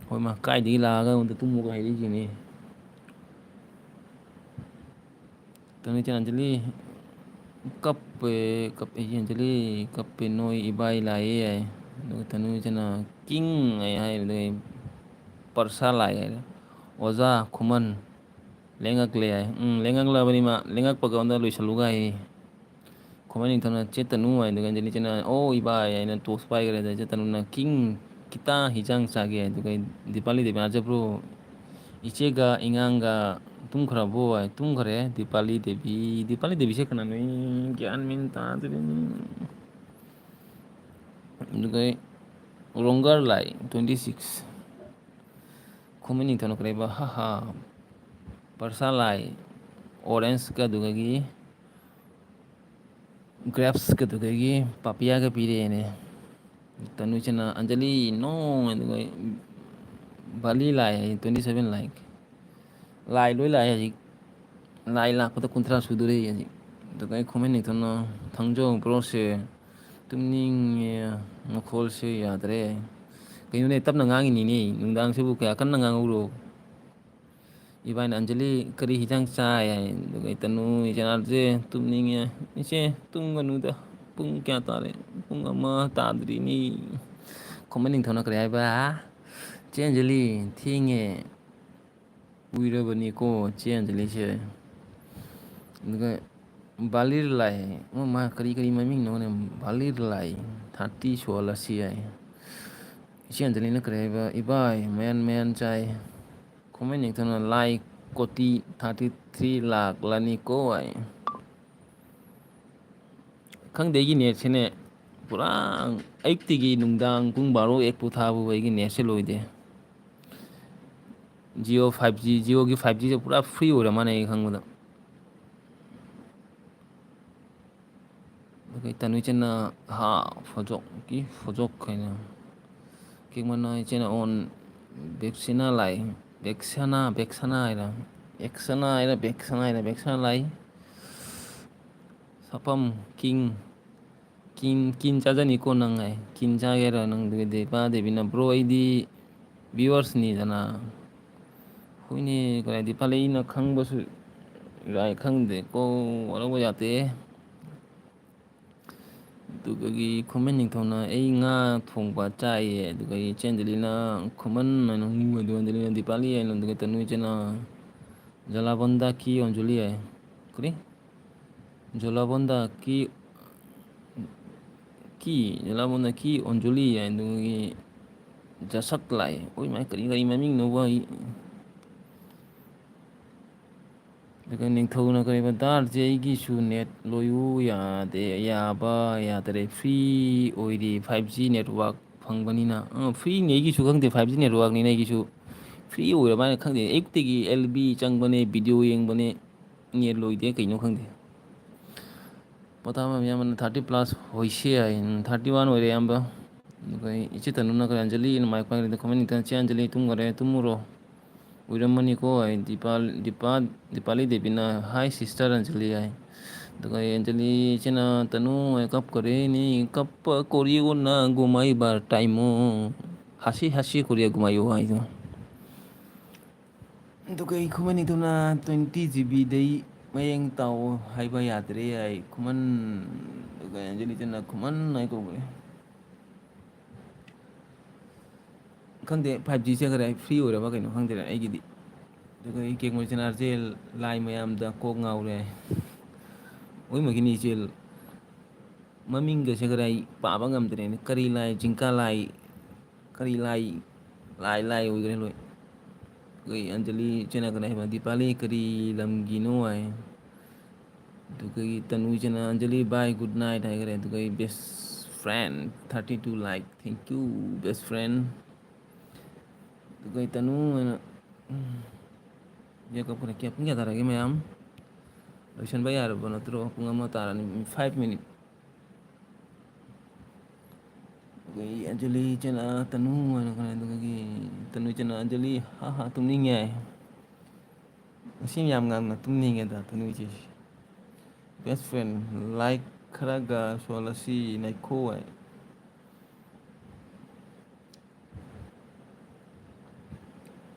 ꯍꯣꯏ ꯃꯥ, ꯀꯥꯏꯗꯒꯤ ꯂꯥꯛꯑꯒ ꯑꯩꯉꯣꯟꯗ ꯇꯨꯝꯃꯣꯒ ꯍꯥꯏꯔꯛꯏꯁꯤꯅꯤ? ꯇꯅꯨ ꯏꯆꯦꯅ, "ꯑꯟꯖꯂꯤ ꯀꯞꯄꯦ, ꯀꯞꯄꯦ, ꯏꯆꯦ ꯑꯟꯖꯂꯤ ꯀꯞꯄꯦ, ꯅꯣꯏ ꯏꯕꯥꯏ ꯂꯥꯛꯑꯦ" ꯍꯥꯏ꯫ ꯑꯗꯨꯒ ꯇꯅꯨ ꯏꯆꯦꯅ, "king" ꯍꯥꯏ, ꯍꯥꯏꯕꯗꯒꯤ "ꯄꯔꯁꯥ ꯂꯥꯛꯑꯦ" ꯍꯥꯏꯔꯦ꯫ "ꯑꯣꯖꯥ ꯈꯨꯃꯟ ꯂꯦꯡꯉꯛꯂꯦ" ꯍꯥꯏ꯫ "ꯎꯝ, ꯂꯦꯡꯉꯛꯂꯕꯅꯤ ꯃꯥ, ꯂꯦꯡꯉꯛꯄꯒ ꯑꯩꯉꯣꯟꯗ ꯂꯣꯏꯁꯜꯂꯨꯒ" ꯍꯥꯏ꯫ ꯈꯨꯃꯟ ꯅꯤꯡꯊꯧꯅ "ꯆꯦ ꯇꯅꯨ" ꯍꯥꯏꯗꯨꯒ ꯑꯟꯖꯂꯤ ꯏꯆꯦꯅ "ꯑꯣ ꯏꯕꯥꯏ" ꯍꯥꯏꯅ toss ꯄꯥꯏꯈ꯭ꯔꯦ꯫ ꯑꯗ ꯆꯦ ꯇꯅꯨꯅ "king, ꯈꯤꯇꯥ ꯍꯤꯟꯖꯥꯡ ꯆꯥꯒꯦ" ꯍꯥꯏꯗꯨꯒ ꯗꯤꯄꯥꯂꯤ ꯗꯦꯕꯤꯅ "ꯆꯠꯄ꯭ꯔꯣ? ꯏꯆꯦꯒ ꯏꯉꯥꯡꯒ ꯇꯨꯝꯈ꯭ꯔꯕꯣ ꯍꯥꯏ, ꯇꯨꯝꯈ꯭ꯔꯦ꯫ ꯗꯤꯄꯥꯂꯤ ꯗꯦꯕꯤ, ꯗꯤꯄꯥꯂꯤ ꯗꯦꯕꯤꯁꯦ ꯀꯅꯥꯅꯣ? ꯑꯩ ꯒ꯭ꯌꯥꯟ ꯃꯦꯟ ꯇꯥꯗ꯭ꯔꯦꯅꯦ꯫ ꯑꯗꯨꯒ ꯔꯣꯡꯒꯔ ꯂꯥꯏ, twenty six꯫ ꯈꯨꯃꯟ ꯅꯤꯡꯊꯧꯅ ꯀꯔꯤꯕ? ꯍꯥ ꯍꯥ꯫ ꯄꯔꯁꯥ ꯂꯥꯏ, orange ꯀ ꯑꯗꯨꯒꯒꯤ grapes ꯀ ꯑꯗꯨꯒꯒꯤ papaya ꯒ ꯄꯤꯔꯛꯑꯦꯅꯦ꯫ ꯇꯅꯨ ꯏꯆꯟꯅ ꯑꯟꯖꯂꯤ, no, ꯑꯗꯨꯒ ꯕꯥꯂꯤ ꯂꯥꯏ, twenty seven ꯂꯥꯏ꯫ ꯂꯥꯏ ꯂꯣꯏ ꯂꯥꯛꯑꯦ ꯍꯧꯖꯤꯛ꯫ ꯂꯥꯏ ꯂꯥꯛꯄꯗ ꯀꯨꯟꯊ꯭ꯔꯥ ꯁꯨꯗꯣꯔꯦ ꯍꯧꯖꯤꯛ꯫ ꯑꯗꯨꯒ ꯑꯩ ꯈꯨꯃꯟ ꯅꯤꯡꯊꯧꯅ, "ꯊꯥꯡꯖꯧ bro ꯁꯦ ꯇꯨꯝꯅꯤꯡꯉꯦ, ꯃꯈꯣꯜꯁꯦ ꯌꯥꯗ꯭ꯔꯦ꯫" ꯀꯩꯅꯣꯅꯦ, ꯇꯞꯅ ꯉꯥꯡꯉꯤꯅꯤꯅꯦ, ꯅꯨꯡꯗꯥꯡꯁꯤꯕꯨ ꯀꯌꯥ ꯀꯟꯅ ꯉꯥꯡꯍꯧꯔꯣ꯫ ꯏꯕꯥꯏꯅ, "ꯑꯟꯖꯂꯤ, ꯀꯔꯤ ꯍꯤꯟꯖꯥꯡ ꯆꯥꯏ?" ꯍꯥꯏ꯫ ꯑꯗꯨꯒ ꯑꯩ ꯇꯅꯨ, "ꯏꯆꯦꯅꯥꯎꯁꯦ ꯇꯨꯝꯅꯤꯡꯉꯦ꯫" "ꯏꯆꯦ, ꯇꯨꯝꯒꯅꯨꯗ, ꯄꯨꯡ ꯀꯌꯥ ꯇꯥꯔꯦ? ꯄꯨꯡ ꯑꯃ ꯇꯥꯗ꯭ꯔꯤꯅꯤ꯫" ꯈꯨꯃꯟ ꯅꯤꯡꯊꯧꯅ ꯀꯔꯤ ꯍꯥꯏꯕ? "ꯆꯦ ꯑꯟꯖꯂꯤ, ꯊꯦꯡꯉꯦ꯫ ꯎꯏꯔꯕꯅꯤꯀꯣ ꯆꯦ ꯑꯟꯖꯂꯤꯁꯦ꯫" ꯑꯗꯨꯒ ꯕꯥꯂꯤꯔ ꯂꯥꯏ, ꯃꯥ ꯀꯔꯤ ꯀꯔꯤ ꯃꯃꯤꯡꯅꯣꯅꯦ? ꯕꯥꯂꯤꯔ ꯂꯥꯏ, thirty ꯁꯨꯍꯜꯂꯁꯤ ꯍꯥꯏ꯫ ꯏꯆꯦ ꯑꯟꯖꯂꯤꯅ ꯀꯔꯤ ꯍꯥꯏꯕ? "ꯏꯕꯥꯏ, ꯃꯌꯥꯟ ꯃꯌꯥꯟ ꯆꯥꯏ꯫" ꯈꯨꯃꯟ ꯅꯤꯡꯊꯧꯅ, "ꯂꯥꯏ ꯀꯣꯇꯤ thirty three ꯂꯥꯛꯂꯅꯤꯀꯣ" ꯍꯥꯏ꯫ ꯈꯪꯗꯦ, ꯑꯩꯒꯤ ꯅꯦꯠꯁꯤꯅꯦ ꯄꯨꯔꯥ ꯑꯌꯨꯛꯇꯒꯤ ꯅꯨꯡꯗꯥꯡ ꯄꯨꯡ ꯕꯥꯔꯣ ꯑꯦꯛꯄꯨ ꯊꯥꯕꯕꯨ ꯑꯩꯒꯤ ꯅꯦꯠꯁꯦ ꯂꯣꯏꯗꯦ꯫ Jio five G, Jioꯒꯤ five Gꯁꯦ ꯄꯨꯔꯥ free ꯑꯣꯏꯔ ꯃꯥꯅꯦ ꯑꯩ ꯈꯪꯕꯗ꯫ ꯑꯗꯨꯒ ꯇꯅꯨ ꯏꯆꯟꯅ, ꯍꯥ, ꯐꯣꯖꯣꯛꯀꯤ ꯐꯣꯖꯣꯛ ꯍꯥꯏꯅ꯫ ꯀꯦꯛꯃꯅꯥ ꯏꯆꯦꯅ on, ꯕꯦꯛꯁꯤꯅꯥ ꯂꯥꯏ, ꯕꯦꯛꯁꯅꯥ, ꯕꯦꯛꯁꯅꯥ ꯍꯥꯏꯔ, ꯑꯦꯛꯁꯅꯥ ꯍꯥꯏꯔ, ꯕꯦꯛꯁꯅꯥ ꯍꯥꯏꯔ, ꯕꯦꯛꯁꯅꯥ ꯂꯥꯏ꯫ ꯁꯥꯄꯝ ꯀꯤꯡ, ꯀꯤꯟ, ꯀꯤꯟ ꯆꯥꯖꯅꯤꯀꯣ ꯅꯪ ꯍꯥꯏ꯫ ꯀꯤꯟ ꯆꯥꯒꯦꯔꯥ ꯅꯪ? ꯑꯗꯨꯒ ꯗꯤꯄꯥ ꯗꯦꯕꯤꯅ, "Bro, ꯑꯩꯗꯤ viewersꯅꯤꯗꯅ꯫" ꯍꯣꯏꯅꯦ, ꯀꯔꯥꯏꯗꯤ ꯐꯂꯩꯅ ꯈꯪꯕꯁꯨ ꯏꯔꯥꯏ ꯈꯪꯗꯦꯀꯣ, ꯋꯥꯔꯧꯕ ꯌꯥꯗꯦ꯫ ꯑꯗꯨꯒꯒꯤ ꯈꯨꯃꯟ ꯅꯤꯡꯊꯧꯅ, "ꯑꯩ ꯉꯥ ꯊꯣꯡꯕ ꯆꯥꯏꯌꯦ꯫" ꯑꯗꯨꯒ ꯏꯆꯦ ꯑꯟꯖꯂꯤꯅ, "ꯈꯨꯃꯟ" ꯍꯥꯏꯅ ꯉꯨ, ꯑꯗꯨꯒ ꯑꯟꯖꯂꯤꯅ, "ꯗꯤꯄꯥꯂꯤ" ꯍꯥꯏꯅ, ꯑꯗꯨꯒ ꯇꯅꯨ ꯏꯆꯦꯅ, "ꯖꯂꯥꯕꯟꯗ ꯀꯤ ꯑꯣꯟꯖꯨꯂꯤ" ꯍꯥꯏ꯫ ꯀꯔꯤ? "ꯖꯂꯥꯕꯟꯗ ꯀꯤ, ꯀꯤ, ꯖꯂꯥꯕꯟꯗ ꯀꯤ ꯑꯣꯟꯖꯨꯂꯤ" ꯍꯥꯏ, ꯑꯗꯨꯒꯤ ꯖꯁꯠ ꯂꯥꯛꯑꯦ꯫ ꯑꯣꯏ ꯃꯥꯏ, ꯀꯔꯤ ꯀꯔꯤ ꯃꯃꯤꯡꯅꯣꯕ ꯑꯩ? ꯑꯗꯨꯒ ꯅꯤꯡꯊꯧꯅ ꯀꯔꯤꯕ, "ꯗꯥꯔꯁꯦ ꯑꯩꯒꯤꯁꯨ ꯅꯦꯠ ꯂꯣꯏꯌꯨ ꯌꯥꯗꯦ, ꯌꯥꯕ ꯌꯥꯗꯔꯦ, ꯐ꯭ꯔꯤ ꯑꯣꯏꯔꯤ, ꯐꯥꯏꯚ ꯖꯤ ꯅꯦꯠꯋꯥꯛ ꯐꯪꯕꯅꯤꯅ"꯫ ꯑ, ꯐ꯭ꯔꯤꯅꯤ ꯑꯩꯒꯤꯁꯨ ꯈꯪꯗꯦ, ꯐꯥꯏꯚ ꯖꯤ ꯅꯦꯠꯋꯥꯛꯅꯤꯅ ꯑꯩꯒꯤꯁꯨ ꯐ꯭ꯔꯤ ꯑꯣꯏꯔꯕ ꯍꯥꯏꯅ ꯈꯪꯗꯦ꯫ ꯑꯌꯨꯛꯇꯒꯤ ꯑꯦꯜ ꯕꯤ ꯆꯪꯕꯅꯦ, ꯚꯤꯗꯤꯑꯣ ꯌꯦꯡꯕꯅꯦ, ꯅꯦꯠ ꯂꯣꯏꯗꯦ, ꯀꯩꯅꯣ ꯈꯪꯗꯦ꯫ ꯄꯣꯊꯥꯐꯝ ꯌꯥꯝꯕꯅ ꯊꯥꯔꯇꯤ ꯄ꯭ꯂꯁ ꯍꯣꯏꯁꯦ ꯍꯥꯏ, ꯎꯝ, ꯊꯥꯔꯇꯤ ꯋꯥꯟ ꯑꯣꯏꯔꯦ ꯑꯌꯥꯝꯕ꯫ ꯑꯗꯨꯒ ꯑꯩ ꯏꯆꯦ ꯇꯅꯨꯅ ꯀꯔꯤ, "ꯑꯟꯖꯂꯤ, ꯅꯃꯥꯏ ꯄꯥꯛꯏꯗ ꯀꯃꯥꯏꯅ ꯇꯧꯔꯤ? ꯆꯦ ꯑꯟꯖꯂꯤ, ꯇꯨꯝꯈꯔꯦ, ꯇꯨꯝꯃꯨꯔꯣ꯫ ꯎꯏꯔꯝꯃꯅꯤꯀꯣ" ꯍꯥꯏ, ꯗꯤꯄꯥ-, ꯗꯤꯄꯥ-, ꯗꯤꯄꯥꯂꯤ ꯗꯦꯕꯤꯅ, "Hi sister ꯑꯟꯖꯂꯤ" ꯍꯥꯏ꯫ ꯑꯗꯨꯒ ꯑꯩ, "ꯑꯟꯖꯂꯤ, ꯏꯆꯦꯅ ꯇꯅꯨ ꯍꯥꯏ, ꯀꯞꯈꯔꯦꯅꯦ, ꯀꯞꯄ ꯀꯣꯔꯤꯑꯣꯅ ꯒꯨꯃꯥꯏꯕ ꯇꯥꯏꯃꯣ, ꯍꯥꯁꯤ ꯍꯥꯁꯤ ꯀꯣꯔꯤꯌꯥ ꯒꯨꯃꯥꯏꯌꯣ" ꯍꯥꯏꯗꯣ꯫ ꯑꯗꯨꯒ ꯑꯩ ꯈꯨꯃꯟ ꯏꯗꯨꯅ ꯇ꯭ꯋꯦꯟꯇꯤ ꯖꯤ ꯕꯤꯗꯩ ꯃꯌꯦꯡ ꯇꯥꯎ ꯍꯥꯏꯕ ꯌꯥꯗ꯭ꯔꯦ ꯍꯥꯏ꯫ ꯈꯨꯃꯟ, ꯑꯗꯨꯒ ꯑꯦꯟꯖꯂꯤꯆꯟꯅ ꯈꯨꯃꯟ ꯍꯥꯏ ꯀꯧꯕꯅꯦ꯫ ꯈꯪꯗꯦ, ꯐꯥꯏꯚ ꯖꯤ ꯆꯠꯈ꯭ꯔꯦ, ꯐ꯭ꯔꯤ ꯑꯣꯏꯔꯕ ꯀꯩꯅꯣ ꯈꯪꯗ꯭ꯔꯦ ꯑꯩꯒꯤꯗꯤ꯫ ꯑꯗꯨꯒ ꯑꯩ ꯀꯦꯡꯕ ꯆꯤꯅꯥꯔꯁꯦ ꯂꯥꯏ ꯃꯌꯥꯝꯗ ꯀꯣꯛ ꯉꯥꯎꯔꯦ꯫ ꯑꯣꯏꯃꯛꯀꯤꯅꯤ ꯏꯆꯦ, ꯃꯃꯤꯡꯒꯁꯦ ꯈꯔ ꯑꯩ ꯄꯥꯕ ꯉꯝꯗ꯭ꯔꯦꯅꯦ꯫ ꯀꯔꯤ ꯂꯥꯏ, ꯖꯤꯡꯀꯥ ꯂꯥꯏ, ꯀꯔꯤ ꯂꯥꯏ, ꯂꯥꯏ, ꯂꯥꯏ ꯑꯣꯏꯈ꯭ꯔꯦ ꯂꯣꯏ꯫ ꯑꯩꯈꯣꯏ ꯑꯟꯖꯂꯤ ꯏꯆꯦꯅ ꯀꯔꯤ ꯍꯥꯏꯕ, "ꯗꯤꯄꯥꯂꯤ ꯀꯔꯤ ꯂꯝꯒꯤꯅꯣ?" ꯍꯥꯏ꯫ ꯑꯗꯨꯒ ꯑꯩ ꯇꯅꯨ ꯏꯆꯦꯅ, "ꯑꯟꯖꯂꯤ bye, good night" ꯍꯥꯏꯈ꯭ꯔꯦ꯫ ꯑꯗꯨꯒ ꯑꯩ best friend thirty two like, thank you best friend꯫ ꯑꯗꯨꯒ ꯑꯩ ꯇꯅꯨ ꯍꯥꯏꯅ, ꯎꯝ, ꯌꯥ ꯀꯞꯈ꯭ꯔꯦ꯫ ꯀꯌꯥ, ꯄꯨꯡ ꯀꯌꯥ ꯇꯥꯔꯒꯦ ꯃꯌꯥꯝ? ꯂꯣꯏꯁꯟꯕ ꯌꯥꯔꯕ ꯅꯠꯇ꯭ꯔꯣ? ꯄꯨꯡ ꯑꯃ ꯇꯥꯔꯅꯤ, five minute꯫ ꯑꯗꯨꯒ ꯑꯩ ꯑꯟꯖꯂꯤ ꯏꯆꯦꯅ ꯇꯅꯨ ꯍꯥꯏꯅ ꯈꯜꯂꯦ꯫ ꯑꯗꯨꯗꯒꯤ ꯇꯅꯨ ꯏꯆꯦꯅ, "ꯑꯟꯖꯂꯤ, ꯍꯥ ꯍꯥ, ꯇꯨꯝꯅꯤꯡꯉꯦ" ꯍꯥꯏ꯫ ꯉꯁꯤ ꯌꯥꯝ ꯉꯟꯅ ꯇꯨꯝꯅꯤꯡꯉꯦꯗ ꯇꯅꯨ ꯏꯆꯦꯁꯦ꯫ Best friend, like ꯈꯔꯒ ꯁꯣꯜꯂꯁꯤ ꯅꯥꯏꯈꯣ ꯍꯥꯏ꯫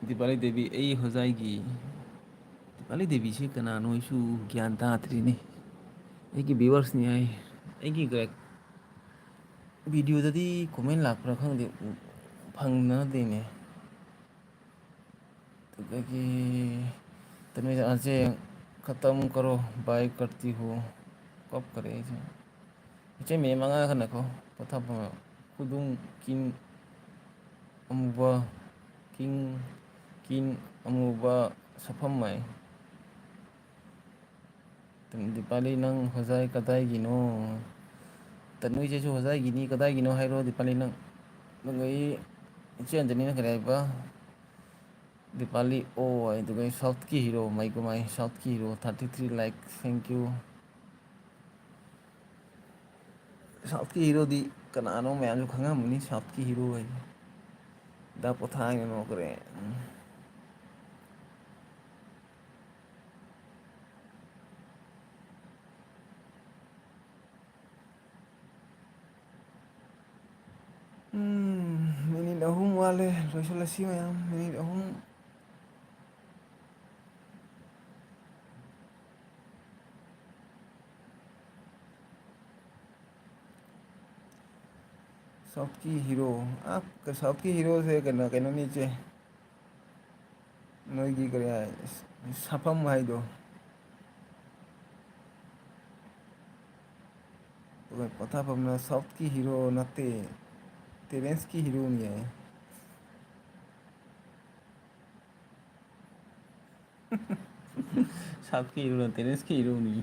ꯗꯤꯄꯥꯂꯤ ꯗꯦꯕꯤ, ꯑꯩ ꯍꯣꯖꯥꯏꯒꯤ꯫ ꯗꯤꯄꯥꯂꯤ ꯗꯦꯕꯤꯁꯤ ꯀꯅꯥꯅꯣ? ꯑꯩꯁꯨ ꯒ꯭ꯌꯥꯟ ꯇꯥꯗ꯭ꯔꯤꯅꯦ꯫ ꯑꯩꯒꯤ viewersꯅꯤ ꯍꯥꯏ꯫ ꯑꯩꯒꯤ ꯒ-, videoꯗꯗꯤ comment ꯂꯥꯛꯄ꯭ꯔꯥ ꯈꯪꯗꯦ, ꯐꯪꯅꯗꯦꯅꯦ꯫ ꯑꯗꯨꯗꯒꯤ ꯇꯅꯨꯖ ꯑꯖꯦ ꯈꯇꯝ ꯀꯔꯣ, bye ꯀꯔꯇꯤ ꯍꯨ꯫ ꯀꯞꯈꯔꯦ ꯑꯩꯁꯦ꯫ ꯏꯆꯦ, ꯃꯤꯅꯤꯠ ꯃꯉꯥ ꯈꯛ ꯉꯥꯏꯈꯣ, ꯄꯣꯊꯥꯐꯝ꯫ ꯈꯨꯗꯨꯝ ꯀꯤꯟ ꯑꯃꯨꯕ, ꯀꯤꯡ, ꯀꯤꯟ ꯑꯃꯨꯕ ꯁꯛꯐꯝ ꯃꯥꯏ꯫ ꯗꯤꯄꯥꯂꯤ, ꯅꯪ ꯍꯣꯖꯥꯏ ꯀꯗꯥꯏꯒꯤꯅꯣ? ꯇꯅꯨꯏꯁꯤꯁꯨ ꯍꯣꯖꯥꯏꯒꯤꯅꯤ, ꯀꯗꯥꯏꯒꯤꯅꯣ ꯍꯥꯏꯔꯣ, ꯗꯤꯄꯥꯂꯤ, ꯅꯪ꯫ ꯑꯗꯨꯒ ꯑꯩ, ꯏꯆꯦ ꯑꯟꯖꯂꯤꯅ ꯀꯔꯤ ꯍꯥꯏꯕ? ꯗꯤꯄꯥꯂꯤ ꯑꯣ, ꯑꯗꯨꯒ ꯑꯩ ꯁꯥꯎꯠꯀꯤ ꯍꯤꯔꯣ, ꯃꯩ ꯀꯨꯃꯥꯏ, ꯁꯥꯎꯠꯀꯤ hero, thirty three likes, thank you꯫ ꯁꯥꯎꯠꯀꯤ ꯍꯤꯔꯣꯗꯤ ꯀꯅꯥꯅꯣ ꯃꯌꯥꯝꯁꯨ ꯈꯪꯉꯝꯃꯅꯤ, ꯁꯥꯎꯠꯀꯤ ꯍꯤꯔꯣ ꯍꯥꯏꯁꯦ꯫ ꯗꯥ ꯄꯣꯊꯥꯡꯅ ꯅꯣꯛꯈ꯭ꯔꯦ꯫ ꯎꯝ, ꯃꯤꯅꯤꯠ ꯑꯍꯨꯝ ꯋꯥꯠꯂꯦ, ꯂꯣꯏꯁꯤꯜꯂꯁꯤ ꯃꯌꯥꯝ, ꯃꯤꯅꯤꯠ ꯑꯍꯨꯝ꯫ ꯁꯥꯎꯠꯀꯤ ꯍꯤꯔꯣ, ꯑ, ꯁꯥꯎꯠꯀꯤ ꯍꯤꯔꯣꯁꯦ ꯀꯩꯅꯣ, ꯀꯩꯅꯣꯅꯤ ꯏꯆꯦ, ꯅꯣꯏꯒꯤ ꯀꯔꯤ ꯍꯥꯏ, ꯁꯥꯐꯝ ꯍꯥꯏꯗꯣ꯫ ꯑꯗꯨꯒ ꯄꯣꯊꯥꯐꯝꯅ ꯁꯥꯎꯠꯀꯤ ꯍꯤꯔꯣ ꯅꯠꯇꯦ, ꯇꯦꯔꯦꯟꯁꯀꯤ ꯍꯤꯔꯣꯅꯤ ꯍꯥꯏ꯫ ꯁꯥꯎꯠꯀꯤ ꯍꯤꯔꯣꯅ ꯇꯦꯔꯦꯟꯁꯀꯤ ꯍꯤꯔꯣꯅꯤ꯫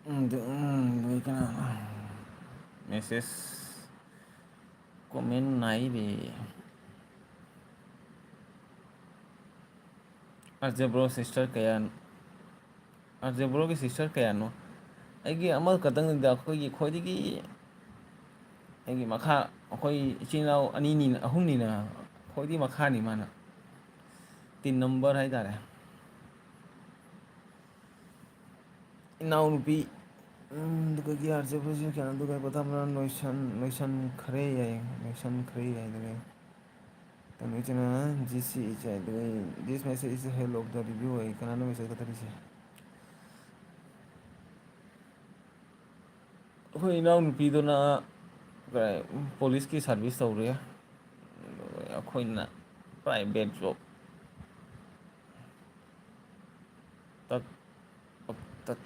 ꯎꯝ, ꯑꯗꯨ, ꯎꯝ, ꯑꯗꯨ ꯀꯩꯅꯣ, message, comment ꯅꯥꯏꯔꯦ꯫ ꯑꯥꯔꯖꯦ ꯕ꯭ꯔꯣ ꯁꯤꯁꯇꯔ ꯀꯌꯥ, ꯑꯥꯔꯖꯦ ꯕ꯭ꯔꯣꯒꯤ ꯁꯤꯁꯇꯔ ꯀꯌꯥꯅꯣ? ꯑꯩꯒꯤ ꯑꯃꯈꯛꯇꯪꯅꯤꯗ, ꯑꯩꯈꯣꯏꯒꯤ ꯈ꯭ꯋꯥꯏꯗꯒꯤ, ꯑꯩꯒꯤ ꯃꯈꯥ, ꯑꯩꯈꯣꯏ ꯏꯆꯤꯟ ꯏꯅꯥꯎ ꯑꯅꯤꯅꯤꯅ, ꯑꯍꯨꯝꯅꯤꯅ, ꯈ꯭ꯋꯥꯏꯗꯒꯤ ꯃꯈꯥꯅꯤ ꯃꯥꯅ꯫ ꯇꯤꯟ ꯅꯝꯕꯔ ꯍꯥꯏꯇꯥꯔꯦ꯫ ꯏꯅꯥꯎꯅꯨꯄꯤ, ꯎꯝ, ꯑꯗꯨꯒ ꯒꯤ ꯑꯥꯔ ꯖꯦ ꯕ꯭ꯔꯣꯁꯤꯅ ꯀꯌꯥꯅꯣ? ꯑꯗꯨꯒ ꯄꯣꯊꯥꯕꯅ ꯅꯣꯏꯁꯟ, ꯅꯣꯏꯁꯟ ꯈꯔꯦ ꯌꯥꯏ, ꯅꯣꯏꯁꯟ ꯈꯔꯦ ꯌꯥꯏ꯫ ꯑꯗꯨꯒ ꯇꯅꯨꯏꯆꯅ ꯖꯤ ꯁꯤ ꯑꯩꯆ ꯍꯥꯏ꯫ ꯑꯗꯨꯒ this message is hello of the review ꯍꯥꯏ꯫ ꯀꯅꯥꯅꯣ message ꯀꯛꯊꯠꯂꯤꯁꯦ? ꯑꯩꯈꯣꯏ ꯏꯅꯥꯎꯅꯨꯄꯤꯗꯨꯅ ꯀꯩ, ꯄꯨꯂꯤꯁꯀꯤ ꯁꯥꯔꯚꯤꯁ ꯇꯧꯔꯤ꯫ ꯑꯗꯨꯒ ꯑꯩꯈꯣꯏꯅ ꯄ꯭ꯔꯥꯏꯚꯦꯠ ꯖꯣꯕ꯫ ꯇꯠ, ꯇꯠ,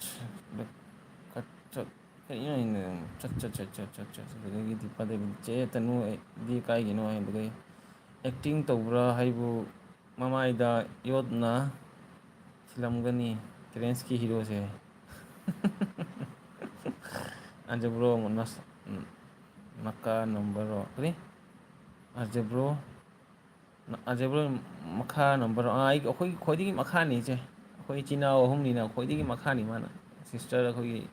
ꯀꯠ, ꯆꯠ, ꯀꯔꯤꯅꯣ ꯑꯩꯅ ꯆꯠ, ꯆꯠ, ꯆꯠ, ꯆꯠ, ꯆꯠ, ꯆꯠ꯫ ꯑꯗꯨꯗꯒꯤꯗꯤ ꯐꯗꯦ, "ꯆꯦ ꯇꯅꯨ, ꯑꯩꯗꯤ ꯀꯥꯏꯒꯤꯅꯣ?" ꯍꯥꯏꯕꯗꯒꯤ, "ꯑꯦꯛꯇꯤꯡ ꯇꯧꯕ꯭ꯔꯥ ꯍꯥꯏꯕꯨ ꯃꯃꯥꯏꯗ ꯌꯣꯠꯅ ꯊꯤꯜꯂꯝꯒꯅꯤ, ꯇ꯭ꯔꯦꯟꯁꯀꯤ ꯍꯤꯔꯣꯁꯦ꯫" ꯑꯟꯖꯕ꯭ꯔꯣ ꯅꯁ-, ꯃꯀꯥ ꯅꯝꯕꯔꯣ? ꯀꯔꯤ? ꯑꯟꯖꯕ꯭ꯔꯣ? ꯑꯟꯖꯕ꯭ꯔꯣ ꯃꯈꯥ ꯅꯝꯕꯔꯣ? ꯑꯥ, ꯑꯩ, ꯑꯩꯈꯣꯏꯒꯤ ꯈ꯭ꯋꯥꯏꯗꯒꯤ ꯃꯈꯥꯅꯤ ꯏꯆꯦ꯫ ꯑꯩꯈꯣꯏ ꯏꯆꯤꯟ ꯏꯅꯥꯎ ꯑꯍꯨꯝꯅꯤꯅ ꯈ꯭ꯋꯥꯏꯗꯒꯤ ꯃꯈꯥꯅꯤ ꯃꯥꯅ꯫ ꯁꯤꯁꯇꯔ ꯑꯩꯈꯣꯏꯒꯤ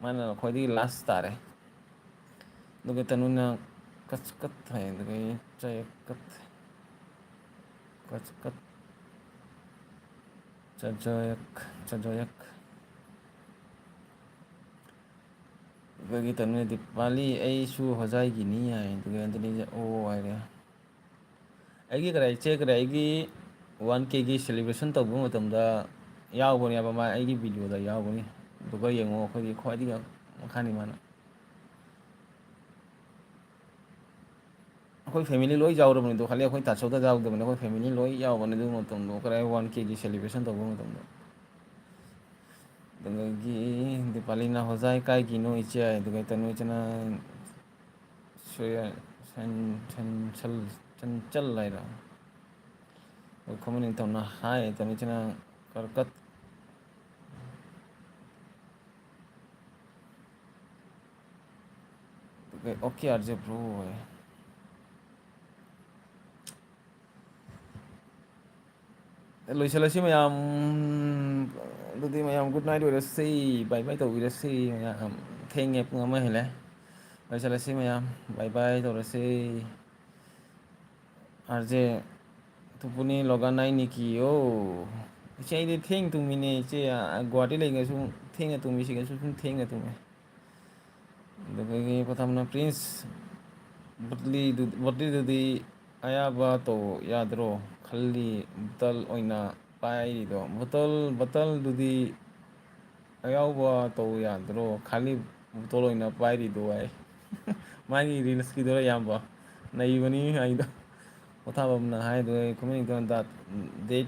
ꯃꯥꯅ ꯈ꯭ꯋꯥꯏꯗꯒꯤ ꯂꯥꯁ ꯇꯥꯔꯦ꯫ ꯑꯗꯨꯒ ꯇꯅꯨꯅ ꯀꯆꯀꯠ ꯍꯥꯏ, ꯑꯗꯨꯒ ꯆꯌꯀꯠ, ꯀꯆꯀꯠ, ꯆꯖꯌꯛ, ꯆꯖꯌꯛ꯫ ꯑꯗꯨꯒ ꯇꯅꯨꯅ ꯗꯤꯄꯥꯂꯤ, "ꯑꯩꯁꯨ ꯍꯣꯖꯥꯏꯒꯤꯅꯤ" ꯍꯥꯏ꯫ ꯑꯗꯨꯒ ꯑꯟꯖꯂꯤꯁꯦ "ꯑꯣ" ꯍꯥꯏꯔꯦ꯫ ꯑꯩꯒꯤ ꯀꯗꯥꯏ ꯆꯦ ꯀꯗꯥꯏ ꯑꯩꯒꯤ ꯋꯥꯟ ꯀꯦꯒꯤ ꯁꯦꯂꯦꯕ꯭ꯔꯦꯁꯟ ꯇꯧꯕ ꯃꯇꯝꯗ ꯌꯥꯎꯕꯅꯦꯕ, ꯃꯥ ꯑꯩꯒꯤ ꯚꯤꯗꯤꯑꯣꯗ ꯌꯥꯎꯕꯅꯤ꯫ ꯑꯗꯨꯒ ꯌꯦꯡꯉꯣ, ꯑꯩꯈꯣꯏꯒꯤ ꯈ꯭ꯋꯥꯏꯗꯒꯤ ꯃꯈꯥꯅꯤ ꯃꯥꯅ꯫ ꯑꯩꯈꯣꯏ ꯐꯦꯃꯤꯂꯤ ꯂꯣꯏ ꯌꯥꯎꯔꯕꯅꯤ꯫ ꯑꯗꯣ ꯈꯜꯂꯤ ꯑꯩꯈꯣꯏ ꯇꯥꯆꯧꯗ ꯌꯥꯎꯗꯕꯅꯤ, ꯑꯩꯈꯣꯏ ꯐꯦꯃꯤꯂꯤ ꯂꯣꯏ ꯌꯥꯎꯕꯅꯤ ꯑꯗꯨ ꯃꯇꯝꯗꯣ, ꯀꯗꯥꯏ ꯋꯥꯟ ꯀꯦꯒꯤ ꯁꯦꯂꯦꯕ꯭ꯔꯦꯁꯟ ꯇꯧꯕ ꯃꯇꯝꯗꯣ꯫ ꯑꯗꯨꯗꯒꯤ ꯗꯤꯄꯥꯂꯤꯅ "ꯍꯣꯖꯥꯏ ꯀꯥꯏꯒꯤꯅꯣ ꯏꯆꯦ?" ꯍꯥꯏ꯫ ꯑꯗꯨꯒ ꯇꯅꯨ ꯏꯆꯦꯅ ꯁꯣꯌꯥ-, ꯁꯟ-, ꯁꯟ-, ꯁꯜ-, ꯆꯟꯆꯜ ꯍꯥꯏꯔꯣ? ꯑꯩꯈꯣꯏ ꯈꯨꯃꯟ ꯅꯤꯡꯊꯧꯅ ꯍꯥꯏ, ꯇꯅꯨ ꯏꯆꯦꯅ ꯀꯔꯀꯠ꯫ Okay, R J bro. ꯂꯣꯏꯁꯤꯜꯂꯁꯤ ꯃꯌꯥꯝ꯫ ꯑꯗꯨꯗꯤ ꯃꯌꯥꯝ ꯒꯨꯗ ꯅꯥꯏꯠ ꯑꯣꯏꯔꯁꯤ, ꯕꯥꯏ ꯕꯥꯏ ꯇꯧꯕꯤꯔꯁꯤ ꯃꯌꯥꯝ꯫ ꯊꯦꯡꯉꯦ, ꯄꯨꯡ ꯑꯃ ꯍꯦꯜꯂꯦ꯫ ꯂꯣꯏꯁꯤꯜꯂꯁꯤ ꯃꯌꯥꯝ, ꯕꯥꯏ ꯕꯥꯏ ꯇꯧꯔꯁꯤ꯫ ꯑꯥꯔ ꯖꯦ ꯇꯨꯄꯨꯅꯤ ꯂꯣꯒꯥꯟ ꯅꯥꯏ ꯅꯤꯀꯤ꯫ ꯑꯣ, ꯏꯆꯦ, ꯑꯩꯗꯤ ꯊꯦꯡ ꯇꯨꯝꯃꯤꯅꯦ ꯏꯆꯦ꯫ ꯒꯨꯍꯥꯇꯤ ꯂꯩꯉꯩꯁꯨ ꯊꯦꯡꯅ ꯇꯨꯝꯃꯤ, ꯁꯤꯒꯁꯨ ꯁꯨꯝ ꯊꯦꯡꯅ ꯇꯨꯝꯃꯦ꯫ ꯑꯗꯨꯗꯒꯤ ꯄꯊꯝꯅ ꯄ꯭ꯔꯤꯟꯁ ꯕꯠꯂꯤꯗꯨ-, ꯕꯠꯂꯤꯗꯨꯗꯤ ꯑꯌꯥꯕ ꯇꯧ ꯌꯥꯗ꯭ꯔꯣ? ꯈꯜꯂꯤ ꯕꯣꯇꯜ ꯑꯣꯏꯅ ꯄꯥꯏꯔꯤꯗꯣ꯫ ꯕꯣꯇꯜ, ꯕꯣꯇꯜꯗꯨꯗꯤ ꯑꯌꯥꯎꯕ ꯇꯧ ꯌꯥꯗ꯭ꯔꯣ? ꯈꯥꯂꯤ ꯕꯣꯇꯜ ꯑꯣꯏꯅ ꯄꯥꯏꯔꯤꯗꯣ ꯍꯥꯏ꯫ ꯃꯥꯒꯤ ꯔꯤꯜꯁꯀꯤꯗꯨꯔ ꯏꯌꯥꯝꯕ? ꯅꯩꯕꯅꯤ ꯑꯩꯗꯣ꯫ ꯄꯣꯊꯥꯐꯝꯅ ꯍꯥꯏꯗꯣ ꯑꯩ ꯈꯨꯃꯟ ꯏꯪꯈꯣꯜ ꯗꯥꯠ ꯗꯦꯠ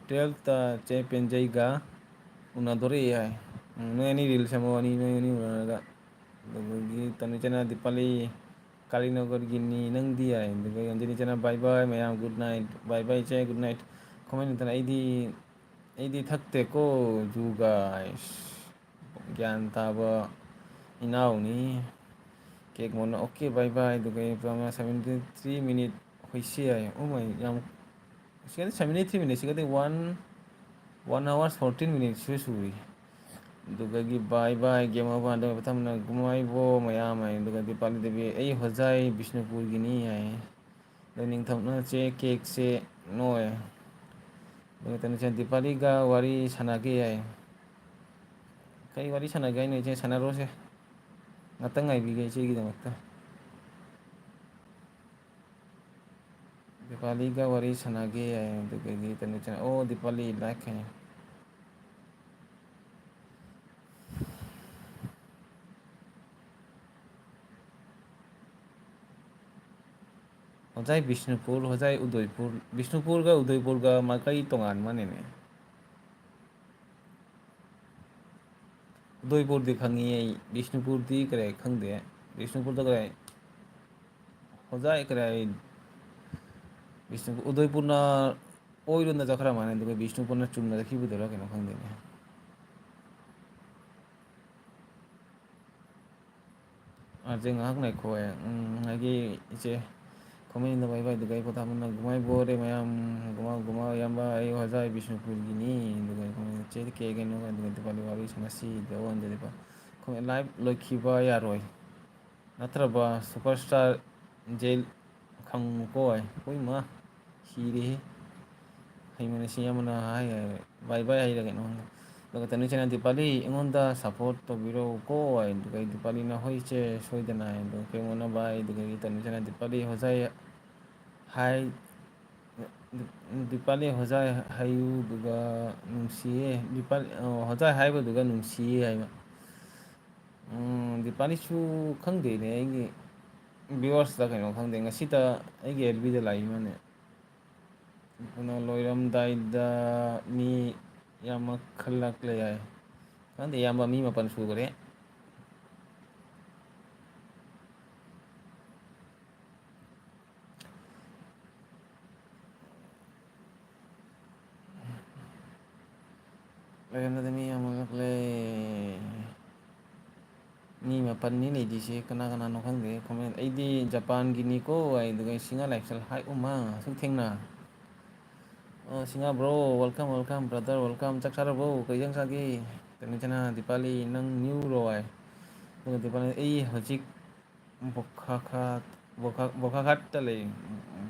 ꯇꯨꯌꯦꯜꯐꯇ ꯆꯦ ꯄꯦꯟꯖꯩꯒ ꯎꯅꯗꯣꯔꯦ ꯍꯥꯏ꯫ ꯎꯝ, ꯅꯣꯏ ꯑꯅꯤ ꯔꯤꯜꯁ ꯁꯦꯝꯃꯣ, ꯑꯅꯤ, ꯅꯣꯏ ꯑꯅꯤ ꯎꯅꯔꯒ꯫ ꯑꯗꯨꯗꯒꯤ ꯇꯅꯨꯆꯅ ꯗꯤꯄꯥꯂꯤ ꯀꯥꯂꯤꯅꯒꯔꯒꯤꯅꯤ ꯅꯪꯗꯤ ꯍꯥꯏ꯫ ꯑꯗꯨꯒ ꯑꯟꯖꯂꯤ ꯆꯅ bye bye ꯃꯌꯥꯝ, good night, bye bye ꯏꯆꯦ, good night꯫ ꯈꯨꯃꯟ ꯏꯪꯈꯣꯜ ꯑꯩꯗꯤ ꯑꯩꯗꯤ ꯊꯛꯇꯦꯀꯣ ꯖꯨꯒ꯫ ꯑꯩꯁ, ꯒ꯭ꯌꯥꯟ ꯇꯥꯕ ꯏꯅꯥꯎꯅꯤ꯫ ꯀꯦꯛ ꯃꯣꯟꯅ okay bye bye꯫ ꯑꯗꯨꯒ ꯑꯩ ꯄ꯭ꯔꯃꯥ seventy three minute ꯍꯣꯏꯁꯤ high. Oh my, ꯌꯥꯝ, ꯁꯤꯒꯗꯤ seventy three minute, ꯁꯤꯒꯗꯤ one, one hours fourteen minutes ꯁꯨ ꯁꯨꯔꯤ꯫ ꯑꯗꯨꯗꯒꯤ bye bye game over꯫ ꯑꯗꯨꯒ ꯃꯊꯪꯅ ꯒꯨꯃꯥꯏꯕꯣ ꯃꯌꯥꯝ ꯍꯥꯏ꯫ ꯑꯗꯨꯒ ꯗꯤꯄꯥꯂꯤ ꯗꯦꯕꯤ ꯑꯩ ꯍꯣꯖꯥꯏ ꯕꯤꯁꯅꯨꯄꯨꯔꯒꯤꯅꯤ ꯍꯥꯏ꯫ ꯑꯗꯣ ꯅꯤꯡꯊꯧꯅ ꯆꯦ ꯀꯦꯛꯁꯦ ꯅꯣꯏ꯫ ꯑꯗꯨꯒ ꯇꯅꯨꯁꯅ ꯗꯤꯄꯥꯂꯤꯒ ꯋꯥꯔꯤ ꯁꯥꯟꯅꯒꯦ ꯍꯥꯏ꯫ ꯀꯔꯤ ꯋꯥꯔꯤ ꯁꯥꯟꯅꯒꯦ ꯍꯥꯏꯅꯣ ꯏꯆꯦ? ꯁꯥꯟꯅꯔꯣꯁꯦ꯫ ꯉꯥꯛꯇꯪ ꯉꯥꯏꯕꯤꯒꯦ ꯏꯆꯦꯒꯤꯗꯃꯛꯇ꯫ ꯗꯤꯄꯥꯂꯤꯒ ꯋꯥꯔꯤ ꯁꯥꯟꯅꯒꯦ ꯍꯥꯏ꯫ ꯑꯗꯨꯗꯒꯤ ꯇꯅꯨꯁꯅ, "ꯑꯣ, ꯗꯤꯄꯥꯂꯤ, ꯂꯥꯛꯈ꯭ꯔꯦ"꯫ ꯍꯣꯖꯥꯏ ꯕꯤꯁꯅꯨꯄꯨꯔ, ꯍꯣꯖꯥꯏ ꯎꯗꯣꯏꯄꯨꯔ꯫ ꯕꯤꯁꯅꯨꯄꯨꯔꯒ ꯎꯗꯣꯏꯄꯨꯔꯒ ꯃꯥꯏꯀꯩ ꯇꯣꯉꯥꯟꯕꯅꯤꯅꯦ꯫ ꯎꯗꯣꯏꯄꯨꯔꯗꯤ ꯈꯪꯉꯤ ꯑꯩ, ꯕꯤꯁꯅꯨꯄꯨꯔꯗꯤ ꯀꯔꯤ ꯈꯪꯗꯦ꯫ ꯕꯤꯁꯅꯨꯄꯨꯔꯗ ꯀꯔꯤ, ꯍꯣꯖꯥꯏ ꯀꯔꯤ, ꯕꯤꯁꯅꯨꯄꯨꯔ, ꯎꯗꯣꯏꯄꯨꯔꯅ ꯑꯣꯏꯔꯣꯝꯗ ꯆꯠꯈ꯭ꯔ ꯃꯥꯜꯂꯦ, ꯑꯗꯨꯒ ꯕꯤꯁꯅꯨꯄꯨꯔꯅ ꯆꯨꯝꯅ ꯆꯠꯈꯤꯕꯗꯨꯔ ꯀꯩꯅꯣ ꯈꯪꯗꯦꯅꯦ꯫ ꯑꯥꯔꯖꯦ ꯉꯥꯏꯍꯥꯛ ꯉꯥꯏꯈꯣ꯫ ꯎꯝ, ꯉꯥꯏꯒꯦ ꯏꯆꯦ꯫ ꯈꯨꯃꯟꯗ bye bye꯫ ꯑꯗꯨꯒ ꯑꯩ ꯄꯣꯊꯥꯐꯝꯅ ꯒꯨꯃꯥꯏ ꯕꯣꯔꯦ ꯃꯌꯥꯝ, ꯒꯨꯃꯥ, ꯒꯨꯃꯥ ꯏꯌꯥꯝꯕ, ꯑꯩ ꯍꯣꯖꯥꯏ ꯕꯤꯁꯅꯨꯄꯨꯔꯒꯤꯅꯤ꯫ ꯑꯗꯨꯒ ꯑꯩꯈꯣꯏ ꯆꯦ ꯀꯦ ꯀꯩꯅꯣ, ꯑꯗꯨꯒ ꯗꯤꯄꯥꯂꯤ ꯋꯥꯔꯤ ꯁꯥꯟꯅꯁꯤ꯫ ꯗ ꯑꯣꯟꯗ ꯗꯤꯄꯥ-, ꯑꯩꯈꯣꯏ live ꯂꯣꯏꯈꯤꯕ ꯌꯥꯔꯣꯏ꯫ ꯅꯠꯇ꯭ꯔꯕ superstar ꯖꯦꯜ ꯈꯪꯉꯨꯀꯣ꯫ ꯍꯣꯏ ꯃꯥ꯫ ꯁꯤꯔꯦꯍꯦ꯫ ꯍꯩꯃꯟꯅ ꯁꯤ ꯑꯃꯅ ꯍꯥꯏ ꯍꯥꯏ, "Bye bye" ꯍꯥꯏꯔ ꯀꯩꯅꯣ ꯈꯪꯗꯦ꯫ ꯑꯗꯨꯒ ꯇꯅꯨꯁꯅ, "ꯗꯤꯄꯥꯂꯤ, ꯑꯩꯉꯣꯟꯗ support ꯇꯧꯕꯤꯔꯛꯎꯀꯣ" ꯍꯥꯏ꯫ ꯑꯗꯨꯒ ꯑꯩ ꯗꯤꯄꯥꯂꯤꯅ, "ꯍꯣꯏ ꯏꯆꯦ, ꯁꯣꯏꯗꯅ" ꯍꯥꯏ꯫ ꯑꯗꯨꯒ ꯀꯩꯉꯣꯟꯅ bye꯫ ꯑꯗꯨꯗꯒꯤ ꯇꯅꯨꯁꯅ, "ꯗꯤꯄꯥꯂꯤ, ꯍꯣꯖꯥꯏ ꯍꯥꯏ, ꯗꯤꯄꯥꯂꯤ ꯍꯣꯖꯥꯏ ꯍꯥꯏꯌꯨꯗꯨꯒ ꯅꯨꯡꯁꯤꯌꯦ꯫ ꯗꯤꯄꯥꯂꯤ, ꯑꯣ, ꯍꯣꯖꯥꯏ ꯍꯥꯏꯕꯗꯨꯒ ꯅꯨꯡꯁꯤꯌꯦ ꯍꯥꯏꯕ꯫ ꯎꯝ, ꯗꯤꯄꯥꯂꯤꯁꯨ ꯈꯪꯗꯦꯅꯦ, ꯑꯩꯒꯤ viewers ꯂ ꯀꯩꯅꯣ ꯈꯪꯗꯦ, ꯉꯁꯤꯇ ꯑꯩꯒꯤ F B ꯗ ꯂꯥꯛꯏ ꯃꯥꯅꯦ꯫ ꯑꯗꯨꯅ ꯂꯣꯏꯔꯝꯗꯥꯏꯗ ꯃꯤ ꯌꯥꯝꯃꯛꯈꯠꯂꯛꯂꯦ ꯍꯥꯏ꯫ ꯈꯪꯗꯦ, ꯏꯌꯥꯝꯕ, ꯃꯤ ꯃꯥꯄꯟ ꯁꯨꯈ꯭ꯔꯦ꯫ ꯂꯩꯔꯝꯗꯗꯤ ꯃꯤ ꯌꯥꯝꯃꯛꯂꯦ꯫ ꯃꯤ ꯃꯥꯄꯟꯅꯤ ꯂꯩꯗꯣꯏꯁꯦ, ꯀꯅꯥ ꯀꯅꯥꯅꯣ ꯈꯪꯗꯦ꯫ Comment, "ꯑꯩꯗꯤ ꯖꯄꯥꯟꯒꯤꯅꯤꯀꯣ" ꯍꯥꯏꯗꯨꯒ, "ꯁꯤꯡꯍꯥ ꯂꯥꯏꯐꯁ꯭ꯇꯥꯏꯜ ꯍꯥꯏ ꯎꯃ ꯁꯨꯛ ꯊꯦꯡꯅ"꯫ ꯑꯣ, ꯁꯤꯡꯍꯥ bro, welcome, welcome, brother, welcome꯫ ꯆꯥꯛ ꯆꯥꯔꯕꯣ? ꯀꯩ ꯏꯟꯖꯥꯡ ꯆꯥꯒꯦ? ꯀꯩꯅꯣ ꯏꯆꯦꯅ, "ꯗꯤꯄꯥꯂꯤ, ꯅꯪ new ꯔꯣ?" ꯍꯥꯏ꯫ ꯑꯗꯨꯒ ꯗꯤꯄꯥꯂꯤ, "ꯑꯩ ꯍꯧꯖꯤꯛ ꯕꯣꯈꯥꯈꯥꯠ, ꯕꯣꯈꯥ-, ꯕꯣꯈꯥꯒꯥꯠꯇ ꯂꯩ,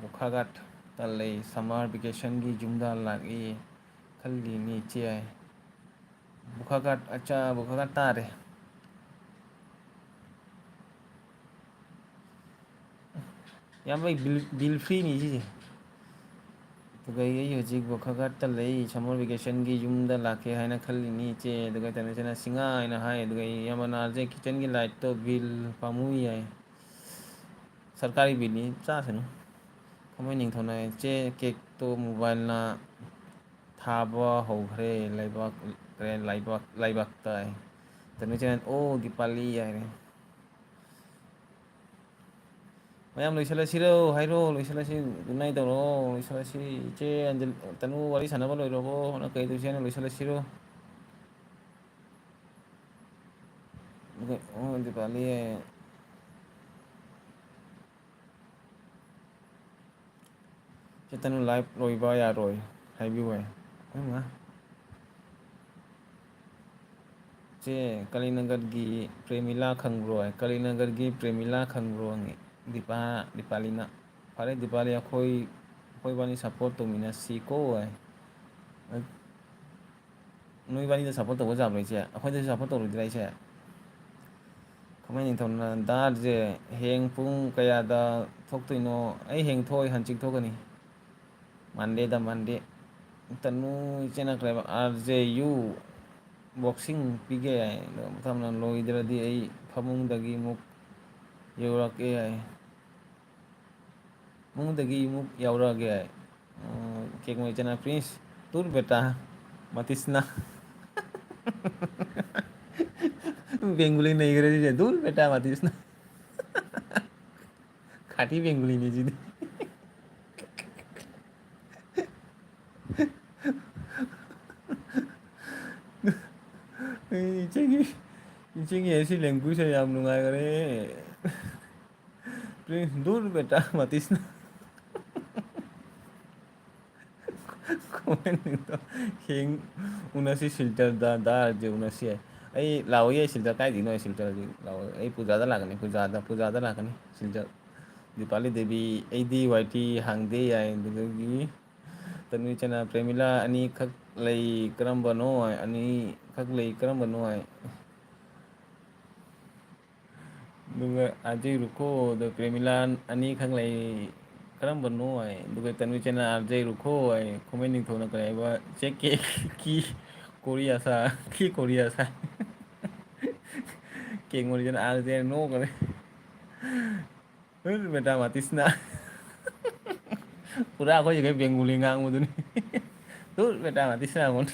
ꯕꯣꯈꯥꯒꯥꯠꯇ ꯂꯩ, summer vacation ꯒꯤ ꯌꯨꯝꯗ ꯂꯥꯛꯏ ꯈꯜꯂꯤꯅꯤ ꯏꯆꯦ" ꯍꯥꯏ꯫ ꯕꯣꯈꯥꯒꯥꯠ, ꯑꯠꯆꯥ, ꯕꯣꯈꯥꯒꯥꯠ ꯇꯥꯔꯦ꯫ ꯏꯌꯥꯝꯕ, ꯑꯩ bill, bill free ꯅꯤ ꯁꯤꯁꯦ꯫ ꯑꯗꯨꯒ ꯑꯩ, "ꯑꯩ ꯍꯧꯖꯤꯛ ꯕꯣꯈꯥꯒꯥꯠꯇ ꯂꯩ, summer vacation ꯒꯤ ꯌꯨꯝꯗ ꯂꯥꯛꯀꯦ ꯍꯥꯏꯅ ꯈꯜꯂꯤꯅꯤ ꯏꯆꯦ"꯫ ꯑꯗꯨꯒ ꯇꯅꯨꯁꯅ "ꯁꯤꯡꯍꯥ" ꯍꯥꯏꯅ ꯍꯥꯏ꯫ ꯑꯗꯨꯒ ꯑꯩ, "ꯏꯌꯥꯝꯕ ꯅꯥꯔꯁꯦ, kitchen ꯒꯤ light ꯇꯣ bill ꯄꯥꯝꯃꯨꯏ" ꯍꯥꯏ꯫ ꯁꯔꯀꯥꯔꯒꯤ bill ꯅꯤ, ꯆꯥꯁꯅꯨ꯫ ꯈꯝꯃꯩ ꯅꯤꯡꯊꯧꯅ, "ꯏꯆꯦ, cake ꯇꯣ mobile ꯅ ꯊꯥꯕ ꯍꯧꯈ꯭ꯔꯦ ꯂꯩꯕꯥꯛ, ꯂꯩꯕꯥꯛ, ꯂꯩꯕꯥꯛꯇ" ꯍꯥꯏ꯫ ꯇꯅꯨꯁꯅ, "ꯑꯣ, ꯗꯤꯄꯥꯂꯤ" ꯍꯥꯏꯔꯦ꯫ ꯃꯌꯥꯝ ꯂꯣꯏꯁꯤꯜꯂꯁꯤꯔꯣ? ꯍꯥꯏꯔꯣ, ꯂꯣꯏꯁꯤꯜꯂꯁꯤ, good night ꯇꯧꯔꯣ, ꯂꯣꯏꯁꯤꯜꯂꯁꯤ꯫ ꯏꯆꯦ ꯑꯟꯖꯂꯤ, ꯇꯅꯨ ꯋꯥꯔꯤ ꯁꯥꯟꯅꯕ ꯂꯣꯏꯔꯕꯣ? ꯅꯪ ꯀꯩ ꯇꯧꯁꯦ ꯍꯥꯏꯅꯣ? ꯂꯣꯏꯁꯤꯜꯂꯁꯤꯔꯣ? ꯑꯣ, ꯗꯤꯄꯥꯂꯤ꯫ ꯆꯦ ꯇꯅꯨ, live ꯂꯣꯏꯕ ꯌꯥꯔꯣꯏ ꯍꯥꯏꯕꯤꯌꯨ ꯍꯥꯏ꯫ ꯏꯃꯥ꯫ ꯆꯦ, ꯀꯂꯤꯅꯒꯔꯒꯤ ꯄ꯭ꯔꯦꯃꯤꯂꯥ ꯈꯪꯕ꯭ꯔꯣ ꯍꯥꯏ꯫ ꯀꯂꯤꯅꯒꯔꯒꯤ ꯄ꯭ꯔꯦꯃꯤꯂꯥ ꯈꯪꯕ꯭ꯔꯣ ꯍꯪꯉꯤ꯫ ꯗꯤꯄꯥ-, ꯗꯤꯄꯥꯂꯤꯅ, "ꯐꯔꯦ ꯗꯤꯄꯥꯂꯤ, ꯑꯩꯈꯣꯏ, ꯑꯩꯈꯣꯏꯕꯥꯅꯤ support ꯇꯧꯃꯤꯟꯅꯁꯤꯀꯣ" ꯍꯥꯏ꯫ ꯅꯣꯏꯕꯥꯅꯤꯗ support ꯇꯧꯕ ꯌꯥꯕ꯭ꯔꯣ ꯏꯆꯦ? ꯑꯩꯈꯣꯏꯗꯁꯨ support ꯇꯧꯔꯣꯏꯗ꯭ꯔꯥ ꯏꯆꯦ? ꯈꯝꯃꯩ ꯅꯤꯡꯊꯧꯅ, "ꯗꯥꯔꯁꯦ ꯍꯌꯦꯡ ꯄꯨꯡ ꯀꯌꯥꯗ ꯊꯣꯛꯇꯣꯏꯅꯣ?" ꯑꯩ ꯍꯌꯦꯡ ꯊꯣꯛꯑꯣꯏ, ꯍꯪꯆꯤꯠ ꯊꯣꯛꯀꯅꯤ꯫ ꯃꯟꯗꯦꯗ ꯃꯟꯗꯦ꯫ ꯇꯅꯨ ꯏꯆꯦꯅ ꯀꯔꯤ ꯍꯥꯏꯕ? "ꯑꯥꯔ ꯖꯦ ꯌꯨ ꯕꯣꯛꯁꯤꯡ ꯄꯤꯒꯦ" ꯍꯥꯏ꯫ ꯑꯗꯣ ꯃꯊꯪ ꯃꯊꯪ ꯂꯣꯏꯗ꯭ꯔꯗꯤ ꯑꯩ ꯐꯃꯨꯡꯗꯒꯤ ꯑꯃꯨꯛ ꯌꯧꯔꯛꯀꯦ ꯍꯥꯏ꯫ ꯐꯃꯨꯡꯗꯒꯤ ꯑꯃꯨꯛ ꯌꯧꯔꯛꯑꯒꯦ ꯍꯥꯏ꯫ ꯑꯣ, ꯀꯦꯛ ꯃꯣꯏ ꯏꯆꯦꯅ, "ꯄ꯭ꯔꯤꯟꯁ, ꯗꯨꯔ ꯕꯦꯇꯥ, ꯃꯇꯤꯁꯅꯥ"꯫ ꯕꯦꯡꯒꯨꯂꯤ ꯅꯩꯈ꯭ꯔꯦ ꯁꯤꯁꯦ, "ꯗꯨꯔ ꯕꯦꯇꯥ, ꯃꯇꯤꯁꯅꯥ"꯫ ꯈꯥꯇꯤ ꯕꯦꯡꯒꯨꯂꯤꯅꯤ ꯁꯤꯗꯤ꯫ ꯑꯩ ꯏꯆꯦꯒꯤ, ꯏꯆꯦꯒꯤ ꯑꯁꯤ ꯂꯦꯡꯒ꯭ꯋꯦꯖꯁꯦ ꯌꯥꯝ ꯅꯨꯡꯉꯥꯏꯈꯔꯦ꯫ ꯄ꯭ꯔꯤꯟꯁ, ꯗꯨꯔ ꯕꯦꯇꯥ, ꯃꯇꯤꯁꯅꯥ꯫ ꯀꯣꯃꯦꯟ ꯍꯦꯡ ꯎꯅꯁꯤ ꯁꯤꯜꯆꯔꯗ, ꯗꯥꯔꯁꯦ ꯎꯅꯁꯤ ꯍꯥꯏ꯫ ꯑꯩ ꯂꯥꯛꯑꯣꯌꯦ ꯁꯤꯜꯆꯔ, ꯀꯥꯏꯗꯩꯅꯣ ꯑꯩ ꯁꯤꯜꯆꯔ ꯍꯧꯖꯤꯛ ꯂꯥꯛꯑꯣ? ꯑꯩ ꯄꯨꯖꯥꯗ ꯂꯥꯛꯀꯅꯤ, ꯄꯨꯖꯥꯗ, ꯄꯨꯖꯥꯗ ꯂꯥꯛꯀꯅꯤ ꯁꯤꯜꯆꯔ꯫ ꯗꯤꯄꯥꯂꯤ ꯗꯦꯕꯤ, ꯑꯩꯗꯤ ꯋꯥꯏ ꯇꯤ ꯍꯥꯡꯗꯦ ꯌꯥꯏ꯫ ꯑꯗꯨꯗꯒꯤ ꯇꯟꯕꯤ ꯆꯅꯥ, "ꯄ꯭ꯔꯦꯃꯤꯂꯥ ꯑꯅꯤꯈꯛ ꯂꯩ ꯀꯔꯝꯕꯅꯣ ꯍꯥꯏ, ꯑꯅꯤꯈꯛ ꯂꯩ ꯀꯔꯝꯕꯅꯣ ꯍꯥꯏ"꯫ ꯑꯗꯨꯒ "ꯑꯥꯔ ꯖꯦ ꯔꯨꯈꯣꯗ ꯄ꯭ꯔꯦꯃꯤꯂꯥ ꯑꯅꯤꯈꯛ ꯂꯩ ꯀꯔꯝꯕꯅꯣ" ꯍꯥꯏ꯫ ꯑꯗꯨꯒ ꯇꯟꯕꯤ ꯆꯅꯥ "ꯑꯥꯔ ꯖꯦ ꯔꯨꯈꯣ" ꯍꯥꯏ꯫ ꯈꯨꯃꯟ ꯅꯤꯡꯊꯧꯅ ꯀꯔꯤ ꯍꯥꯏꯕ? "ꯆꯦꯛ ꯀꯦ ꯀꯤ ꯀꯣꯔꯤꯌꯥꯁꯥ, ꯀꯤ ꯀꯣꯔꯤꯌꯥꯁꯥ"꯫ ꯀꯦꯡ ꯃꯣꯔꯤꯁꯤꯅ "ꯑꯥꯔ ꯖꯦ" ꯅꯣꯛꯈꯔꯦ꯫ ꯃꯦꯇꯥ ꯃꯥꯇꯤꯁꯅ꯫ ꯄꯨꯔꯥ ꯑꯩꯈꯣꯏ ꯁꯤꯈꯩ ꯕꯦꯡꯒꯨꯂꯤ ꯉꯥꯡꯕꯗꯨꯅꯤ꯫ ꯇꯨ ꯃꯦꯇꯥ ꯃꯥꯇꯤꯁꯅ ꯑꯩꯉꯣꯟꯗ꯫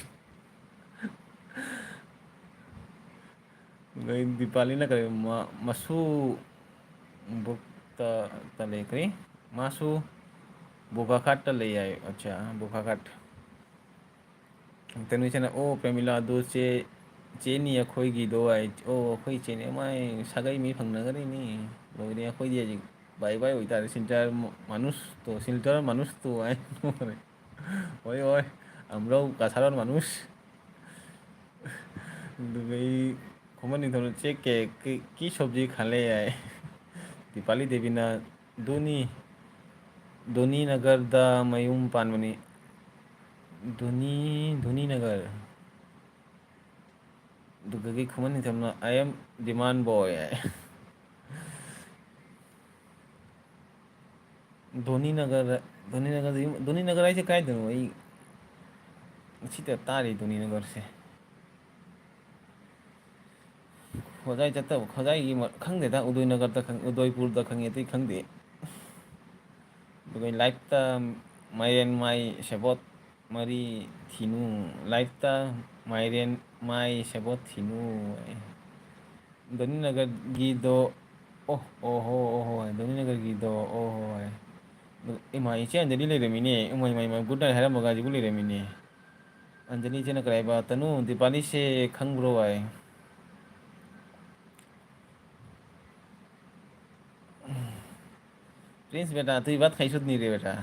ꯑꯗꯩ ꯗꯤꯄꯥꯂꯤꯅ ꯀꯔꯤ, ꯃ-, ꯃꯁꯨ ꯕꯨꯛꯇ, ꯇ ꯂꯩ, ꯀꯔꯤ? ꯃꯥꯁꯨ ꯕꯣꯀꯥꯈꯥꯠꯇ ꯂꯩ ꯍꯥꯏ꯫ ꯑꯠꯆꯥ, ꯕꯣꯀꯥꯈꯥꯠ꯫ ꯇꯅꯨꯁꯅ, "ꯑꯣ, ꯄ꯭ꯔꯦꯃꯤꯂꯥꯗꯨ ꯆꯦ, ꯆꯦꯅꯤ ꯑꯩꯈꯣꯏꯒꯤꯗꯣ" ꯍꯥꯏ꯫ "ꯑꯣ, ꯑꯩꯈꯣꯏ ꯆꯦꯅꯤ, ꯃꯥꯏ ꯁꯥꯒꯩ ꯃꯤ ꯐꯪꯅꯒꯔꯦꯅꯦ꯫ ꯂꯣꯏꯔꯦ, ꯑꯩꯈꯣꯏꯗꯤ ꯍꯧꯖꯤꯛ ꯕꯥꯏ ꯕꯥꯏ ꯑꯣꯏꯇꯥꯔꯦ, ꯁꯤꯜꯆꯔ ꯃ-, ꯃꯅꯨꯁꯇꯣ, ꯁꯤꯜꯆꯔ ꯃꯅꯨꯁꯇꯣ" ꯍꯥꯏ꯫ ꯍꯣꯏ, ꯍꯣꯏ, ꯑꯝꯔꯧ ꯀꯁꯥꯔꯣꯟ ꯃꯅꯨꯁ꯫ ꯑꯗꯨꯒ ꯑꯩ ꯈꯨꯃꯟ ꯅꯤꯡꯊꯧꯅ "ꯆꯦꯛ ꯀꯦ, ꯀꯦ, ꯀꯤ ꯁꯣꯕꯖꯤ ꯈꯜꯂꯦ" ꯍꯥꯏ꯫ ꯗꯤꯄꯥꯂꯤ ꯗꯦꯕꯤꯅ "ꯙꯣꯅꯤ, ꯙꯣꯅꯤ ꯅꯒꯔꯗ ꯃꯌꯨꯝ ꯄꯥꯟꯕꯅꯤ"꯫ ꯙꯣꯅꯤ, ꯙꯣꯅꯤ ꯅꯒꯔ꯫ ꯑꯗꯨꯗꯒꯤ ꯈꯨꯃꯟ ꯅꯤꯡꯊꯧꯅ "I am demand boy" ꯍꯥꯏ꯫ ꯙꯣꯅꯤꯅꯒꯔ, ꯙꯣꯅꯤꯅꯒꯔꯗ ꯌꯨꯝ, ꯙꯣꯅꯤꯅꯒꯔ ꯍꯥꯏꯁꯦ ꯀꯥꯏꯗꯅꯣ? ꯑꯩ ꯉꯁꯤꯇ ꯇꯥꯔꯤ ꯙꯣꯅꯤꯅꯒꯔꯁꯦ꯫ ꯍꯣꯖꯥꯏ ꯆꯠꯇꯕ, ꯍꯣꯖꯥꯏꯒꯤ ꯃ-, ꯈꯪꯗꯦꯗ, ꯎꯗꯣꯏꯅꯒꯔꯗ ꯈꯪ-, ꯎꯗꯣꯏꯄꯨꯔꯗ ꯈꯪꯉꯤ, ꯑꯇꯩ ꯈꯪꯗꯦ꯫ ꯑꯗꯨꯒ ꯂꯥꯏꯐꯇ ꯃꯥꯏꯔꯦꯟ ꯃꯥꯏ ꯁꯦꯕꯣꯠ ꯃꯔꯤ ꯊꯤꯅꯨ, ꯂꯥꯏꯐꯇ ꯃꯥꯏꯔꯦꯟ ꯃꯥꯏ ꯁꯦꯕꯣꯠ ꯊꯤꯅꯨ꯫ ꯙꯣꯅꯤꯅꯒꯔꯒꯤꯗꯣ, ꯑꯣ, ꯑꯣ ꯍꯣ, ꯑꯣ ꯍꯣ, ꯙꯣꯅꯤꯅꯒꯔꯒꯤꯗꯣ, ꯑꯣ ꯍꯣ ꯍꯣꯏ꯫ ꯏꯃꯥ, ꯏꯆꯦ ꯑꯟꯖꯂꯤ ꯂꯩꯔꯝꯃꯤꯅꯦ꯫ ꯏꯃꯥ, ꯏꯃꯥ, ꯏꯃꯥ, good night ꯍꯥꯏꯔꯝꯃꯒ ꯍꯧꯖꯤꯛꯄꯨ ꯂꯩꯔꯝꯃꯤꯅꯦ꯫ ꯑꯟꯖꯂꯤ ꯏꯆꯦꯅ ꯀꯔꯤ ꯍꯥꯏꯕ? "ꯇꯅꯨ, ꯗꯤꯄꯥꯂꯤꯁꯦ ꯈꯪꯕ꯭ꯔꯣ?" ꯍꯥꯏ꯫ प्रिंस बेटा, तू ही बात खाई सुध नहीं रे बेटा।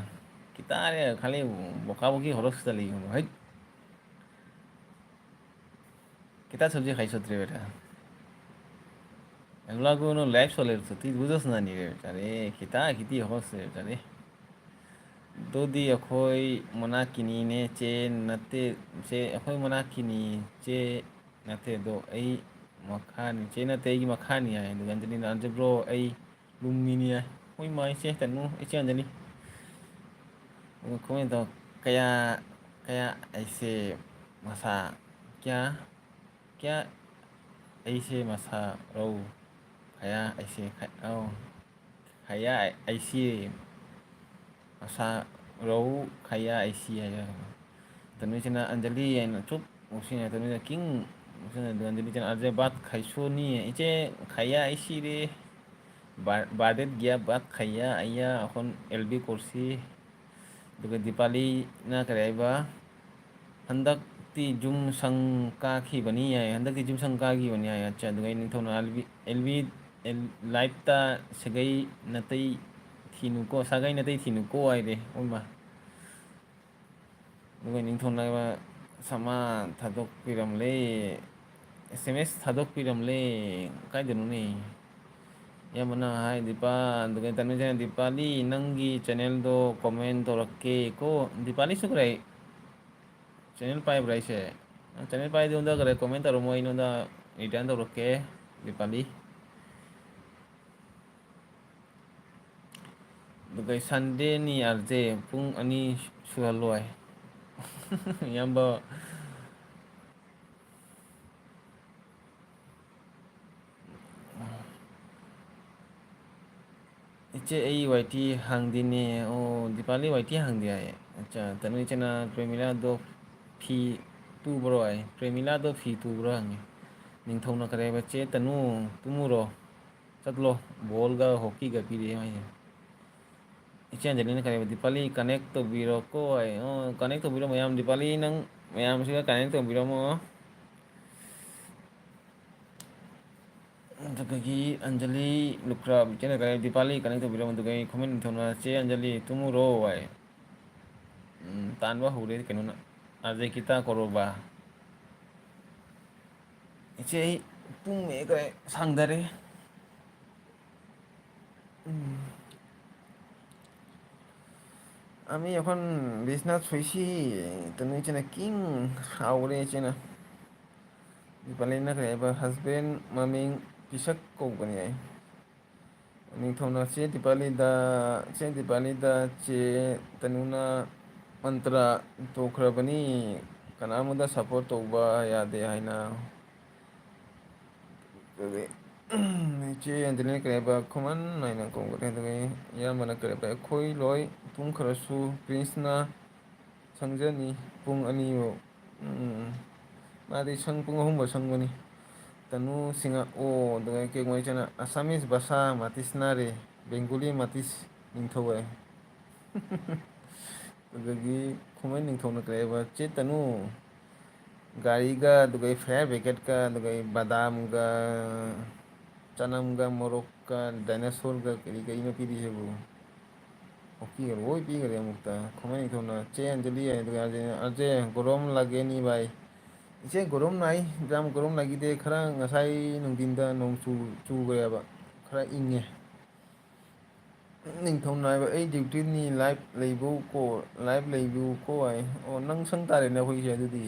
कितना रे, खाली बोका बोकी हरस चली हूँ, हट। कितना सब्जी खाई सुध रे बेटा। एगला को नो लाइफ सोले तो ती बुझस ना नहीं रे बेटा रे। कितना, किती हरस रे बेटा रे। ꯗꯣꯗꯤ ꯑꯩꯈꯣꯏ ꯃꯅꯥꯛꯀꯤꯅꯤꯅꯦ, ꯆꯦ ꯅꯠꯇꯦ, ꯆꯦ ꯑꯩꯈꯣꯏ ꯃꯅꯥꯛꯀꯤꯅꯤ, ꯆꯦ ꯅꯠꯇꯦ, ꯑꯗꯣ ꯑꯩ ꯃꯈꯥꯅꯤ, ꯆꯦ ꯅꯠꯇꯦ, ꯑꯩꯒꯤ ꯃꯈꯥꯅꯤ ꯍꯥꯏ꯫ ꯑꯗꯨꯒ ꯑꯟꯖꯂꯤꯅ, "ꯑꯟꯖꯂꯤ ꯕ꯭ꯔꯣ, ꯑꯩ ꯂꯨꯝꯃꯤꯅꯤ" ꯍꯥꯏ꯫ ꯍꯣꯏ ꯃꯥ, ꯏꯆꯦ ꯇꯅꯨ, ꯏꯆꯦ ꯑꯟꯖꯂꯤ꯫ ꯑꯗꯨꯒ ꯀꯃꯥꯏꯅ ꯇꯧ, "ꯀꯌꯥ, ꯀꯌꯥ ꯑꯩꯁꯦ ꯃꯁꯥ, ꯀꯌꯥ, ꯀꯌꯥ ꯑꯩꯁꯦ ꯃꯁꯥ ꯔꯧ, ꯀꯌꯥ ꯑꯩꯁꯦ ꯈ-, ꯑꯧ"꯫ ꯈꯌꯥ ꯑꯩꯁꯤ ꯃꯁꯥ ꯔꯧ ꯈꯌꯥ ꯑꯩꯁꯤ ꯍꯥꯏ꯫ ꯇꯅꯨꯁꯤꯅ ꯑꯟꯖꯂꯤ ꯍꯥꯏꯅ ꯆꯨꯞ ꯎꯁꯤꯅ ꯇꯅꯨꯁꯤꯅ ꯀꯤꯡ ꯎꯁꯤꯅ ꯑꯗꯨ ꯑꯟꯖꯂꯤꯁꯤꯅ ꯑꯖꯦ ꯕꯥꯠ ꯈꯥꯏꯁꯣꯅꯤ, ꯏꯆꯦ ꯈꯌꯥ ꯑꯩꯁꯤ ꯔꯦ꯫ ꯕꯥ-, ꯕꯥꯔꯗꯦꯠ ꯒꯤꯌꯥ ꯕꯥꯠ ꯈꯌꯥ ꯑꯩꯌꯥ ꯑꯩꯈꯣꯏ ꯑꯦꯜ ꯕꯤ ꯀꯣꯔꯁꯤ꯫ ꯑꯗꯨꯒ ꯗꯤꯄꯥꯂꯤꯅ ꯀꯔꯤ ꯍꯥꯏꯕ? "ꯍꯟꯗꯛꯇꯤ ꯖꯨꯝ ꯁꯪ ꯀꯥꯈꯤꯕꯅꯤ" ꯍꯥꯏ꯫ "ꯍꯟꯗꯛꯇꯤ ꯖꯨꯝ ꯁꯪ ꯀꯥꯈꯤꯕꯅꯤ" ꯍꯥꯏ꯫ ꯑꯠꯆꯥ, ꯑꯗꯨꯒ ꯑꯩ ꯅꯤꯡꯊꯧꯅ L B, L B, L-, ꯂꯥꯏꯐꯇ ꯁꯥꯒꯩ ꯅꯥꯇꯩ ꯊꯤꯅꯨꯀꯣ, ꯁꯥꯒꯩ ꯅꯥꯇꯩ ꯊꯤꯅꯨꯀꯣ ꯍꯥꯏꯔꯦ꯫ ꯑꯣꯏꯃ꯫ ꯑꯗꯨꯒ ꯅꯤꯡꯊꯧꯅ ꯁꯃꯥ ꯊꯥꯗꯣꯛꯄꯤꯔꯝꯂꯦ꯫ ꯑꯦꯁ ꯑꯦꯝ ꯑꯦꯁ ꯊꯥꯗꯣꯛꯄꯤꯔꯝꯂꯦ꯫ ꯀꯥꯏꯗꯅꯣꯅꯦ? ꯏꯌꯥꯝꯕꯅ ꯍꯥꯏ, ꯗꯤꯄꯥ, ꯑꯗꯨꯒ ꯇꯅꯨꯖꯥꯅ, "ꯗꯤꯄꯥꯂꯤ, ꯅꯪꯒꯤ ꯆꯦꯅꯦꯜꯗꯣ ꯀꯣꯃꯦꯟ ꯇꯧꯔꯛꯀꯦ ꯀꯣ꯫" ꯗꯤꯄꯥꯂꯤ ꯁꯨꯈ꯭ꯔꯦ꯫ ꯆꯦꯅꯦꯜ ꯄꯥꯏꯕ꯭ꯔꯥ ꯑꯩꯁꯦ? ꯅꯪ ꯆꯦꯅꯦꯜ ꯄꯥꯏꯗꯤ ꯑꯩꯉꯣꯟꯗ ꯈꯔ ꯀꯣꯃꯦꯟ ꯇꯧꯔꯝꯃꯣ, ꯑꯩ ꯅꯉꯣꯟꯗ ꯔꯤꯇꯔꯟ ꯇꯧꯔꯛꯀꯦ, ꯗꯤꯄꯥꯂꯤ꯫ ꯑꯗꯨꯒ ꯁꯟꯗꯦꯅꯤ ꯑꯥꯔꯖꯦ ꯄꯨꯡ ꯑꯅꯤ ꯁꯨꯍꯜꯂꯣꯏ꯫ ꯏꯌꯥꯝꯕ꯫ ꯏꯆꯦ, ꯑꯩ ꯋꯥꯏ ꯇꯤ ꯍꯥꯡꯗꯦꯅꯦ꯫ ꯑꯣ, ꯗꯤꯄꯥꯂꯤ ꯋꯥꯏ ꯇꯤ ꯍꯥꯡꯗꯦ ꯍꯥꯏꯌꯦ꯫ ꯑꯠꯆꯥ, ꯇꯅꯨ ꯏꯆꯦꯅ ꯄ꯭ꯔꯦꯃꯤꯂꯥꯗꯣ ꯐꯤ ꯇꯨꯕ꯭ꯔꯣ ꯍꯥꯏ꯫ ꯄ꯭ꯔꯦꯃꯤꯂꯥꯗꯣ ꯐꯤ ꯇꯨꯕ꯭ꯔꯣ ꯍꯪꯉꯤ꯫ ꯅꯤꯡꯊꯧꯅ ꯀꯔꯤ ꯍꯥꯏꯕ? "ꯆꯦ ꯇꯅꯨ, ꯇꯨꯝꯃꯨꯔꯣ꯫ ꯆꯠꯂꯣ꯫ ꯕꯣꯜꯒ ꯍꯣꯀꯤꯒ ꯄꯤꯔꯛꯑꯦ" ꯍꯥꯏꯌꯦ꯫ ꯏꯆꯦ ꯑꯟꯖꯂꯤꯅ ꯀꯔꯤ ꯍꯥꯏꯕ? "ꯗꯤꯄꯥꯂꯤ ꯀꯅꯦꯛ ꯇꯧꯕꯤꯔꯣꯀꯣ" ꯍꯥꯏ꯫ ꯑꯣ, ꯀꯅꯦꯛ ꯇꯧꯕꯤꯔꯣ ꯃꯌꯥꯝ꯫ ꯗꯤꯄꯥꯂꯤ ꯅꯪ ꯃꯌꯥꯝꯁꯤꯒ ꯀꯅꯦꯛ ꯇꯧꯕꯤꯔꯝꯃꯣ꯫ ꯑꯗꯨꯗꯒꯤ ꯑꯟꯖꯂꯤ ꯂꯨꯀ꯭ꯔꯥ ꯏꯆꯦꯅ ꯀꯔꯤ ꯍꯥꯏꯕ? "ꯗꯤꯄꯥꯂꯤ ꯀꯅꯦꯛ ꯇꯧꯕꯤꯔꯝꯃꯣ"꯫ ꯑꯗꯨꯗꯒꯤ ꯈꯨꯃꯟ ꯅꯤꯡꯊꯧꯅ "ꯆꯦ ꯑꯟꯖꯂꯤ ꯇꯨꯝꯃꯨꯔꯣ" ꯍꯥꯏ꯫ ꯎꯝ, ꯇꯥꯟꯕ ꯍꯧꯔꯦ ꯀꯩꯅꯣꯅ꯫ ꯑꯖꯦ ꯀꯤꯇꯥ ꯀꯣꯔꯣꯕꯥ꯫ ꯏꯆꯦ, ꯑꯩ ꯄꯨꯡ ꯃꯌꯦꯛ ꯀꯥꯏ ꯁꯥꯡꯊꯔꯦ꯫ ꯎꯝ꯫ ꯑꯃꯤ ꯑꯩꯈꯣꯏ ꯕꯤꯁꯅꯥꯊ ꯁꯣꯏꯁꯤ ꯇꯅꯨ ꯏꯆꯦꯅ ꯀꯤꯡ ꯁꯥꯎꯔꯦ ꯏꯆꯦꯅ꯫ ꯗꯤꯄꯥꯂꯤꯅ ꯀꯔꯤ ꯍꯥꯏꯕ? "ꯍꯁꯕꯦꯟ ꯃꯃꯤꯡ ꯄꯤꯁꯛ ꯀꯧꯕꯅꯤ" ꯍꯥꯏ꯫ ꯅꯤꯡꯊꯧꯅ ꯆꯦ ꯗꯤꯄꯥꯂꯤꯗ, ꯆꯦ ꯗꯤꯄꯥꯂꯤꯗ ꯆꯦ ꯇꯅꯨꯅ ꯃꯟꯇ꯭ꯔ ꯇꯣꯛꯈ꯭ꯔꯕꯅꯤ꯫ ꯀꯅꯥ ꯑꯃꯗ ꯁꯞꯄꯣꯔꯠ ꯇꯧꯕ ꯌꯥꯗꯦ ꯍꯥꯏꯅ꯫ ꯑꯗꯨꯗꯤ ꯏꯆꯦ ꯑꯟꯖꯂꯤꯅ ꯀꯔꯤ ꯍꯥꯏꯕ? ꯈꯨꯃꯟ ꯍꯥꯏꯅ ꯀꯧꯒꯅꯤ꯫ ꯑꯗꯨꯒ ꯏꯌꯥꯝꯕꯅ ꯀꯔꯤ ꯍꯥꯏꯕ? "ꯑꯩꯈꯣꯏ ꯂꯣꯏ ꯇꯨꯝꯈ꯭ꯔꯁꯨ ꯄ꯭ꯔꯤꯟꯁꯅ ꯁꯪꯖꯅꯤ ꯄꯨꯡ ꯑꯅꯤꯃꯨꯛ"꯫ ꯎꯝ, ꯃꯥꯗꯤ ꯁꯪ-, ꯄꯨꯡ ꯑꯍꯨꯝꯐꯥꯎ ꯁꯪꯕꯅꯤ꯫ ꯇꯅꯨ ꯁꯤꯡꯉꯛꯑꯣ꯫ ꯑꯗꯨꯒ ꯀꯦꯛ ꯃꯣꯏ ꯆꯠꯅ "ꯑꯁꯥꯃꯤꯁ ꯚꯥꯁꯥ ꯃꯥꯇꯤꯁꯅꯥꯔꯦ, ꯕꯦꯡꯒꯣꯂꯤ ꯃꯥꯇꯤꯁ ꯅꯤꯡꯊꯧ" ꯍꯥꯏ꯫ ꯑꯗꯒꯤ ꯈꯨꯃꯟ ꯅꯤꯡꯊꯧꯅ ꯀꯔꯤ ꯍꯥꯏꯕ? "ꯆꯦ ꯇꯅꯨ, ꯒꯥꯔꯤꯒ, ꯑꯗꯨꯒ ꯐꯌꯥꯔ ꯕ꯭ꯔꯤꯒꯦꯗꯀ, ꯑꯗꯨꯒ ꯕꯗꯥꯝꯒ, ꯆꯅꯝꯒ, ꯃꯣꯔꯣꯛꯀ, ꯗꯥꯏꯅꯣꯁꯣꯔꯒ ꯀꯔꯤ ꯀꯔꯤꯅꯣ ꯄꯤꯔꯤꯁꯤꯕꯨ?" ꯑꯣꯀꯦ, ꯂꯣꯏ ꯄꯤꯈꯔꯦ ꯑꯃꯨꯛꯇ꯫ ꯈꯨꯃꯟ ꯅꯤꯡꯊꯧꯅ "ꯆꯦ ꯑꯟꯖꯂꯤ" ꯍꯥꯏ, ꯑꯗꯨꯒ ꯑꯟꯖꯂꯤꯅ "ꯑꯖꯦ, ꯒꯣꯔꯣꯝ ꯂꯥꯒꯦꯅꯤ ꯚꯥꯏ"꯫ "ꯏꯆꯦ, ꯒꯣꯔꯣꯝ ꯅꯥꯏ, ꯌꯥꯝ ꯒꯣꯔꯣꯝ ꯂꯥꯒꯤꯗꯦ, ꯈꯔ ꯉꯁꯥꯏ ꯅꯨꯡꯊꯤꯟꯗ ꯅꯣꯡ ꯆꯨ-, ꯆꯨꯈ꯭ꯔꯦꯕ, ꯈꯔ ꯏꯪꯉꯦ"꯫ ꯅꯤꯡꯊꯧ ꯅꯥꯏꯕ, "ꯑꯩ ꯗ꯭ꯌꯨꯇꯤꯅꯤ, ꯂꯥꯏꯞ ꯂꯩꯕꯧ ꯀꯣ, ꯂꯥꯏꯞ ꯂꯩꯕꯤꯌꯨ ꯀꯣ" ꯍꯥꯏ꯫ ꯑꯣ, ꯅꯪ ꯁꯪ ꯇꯥꯔꯦꯅꯦ ꯑꯩꯈꯣꯏꯁꯦ ꯑꯗꯨꯗꯤ꯫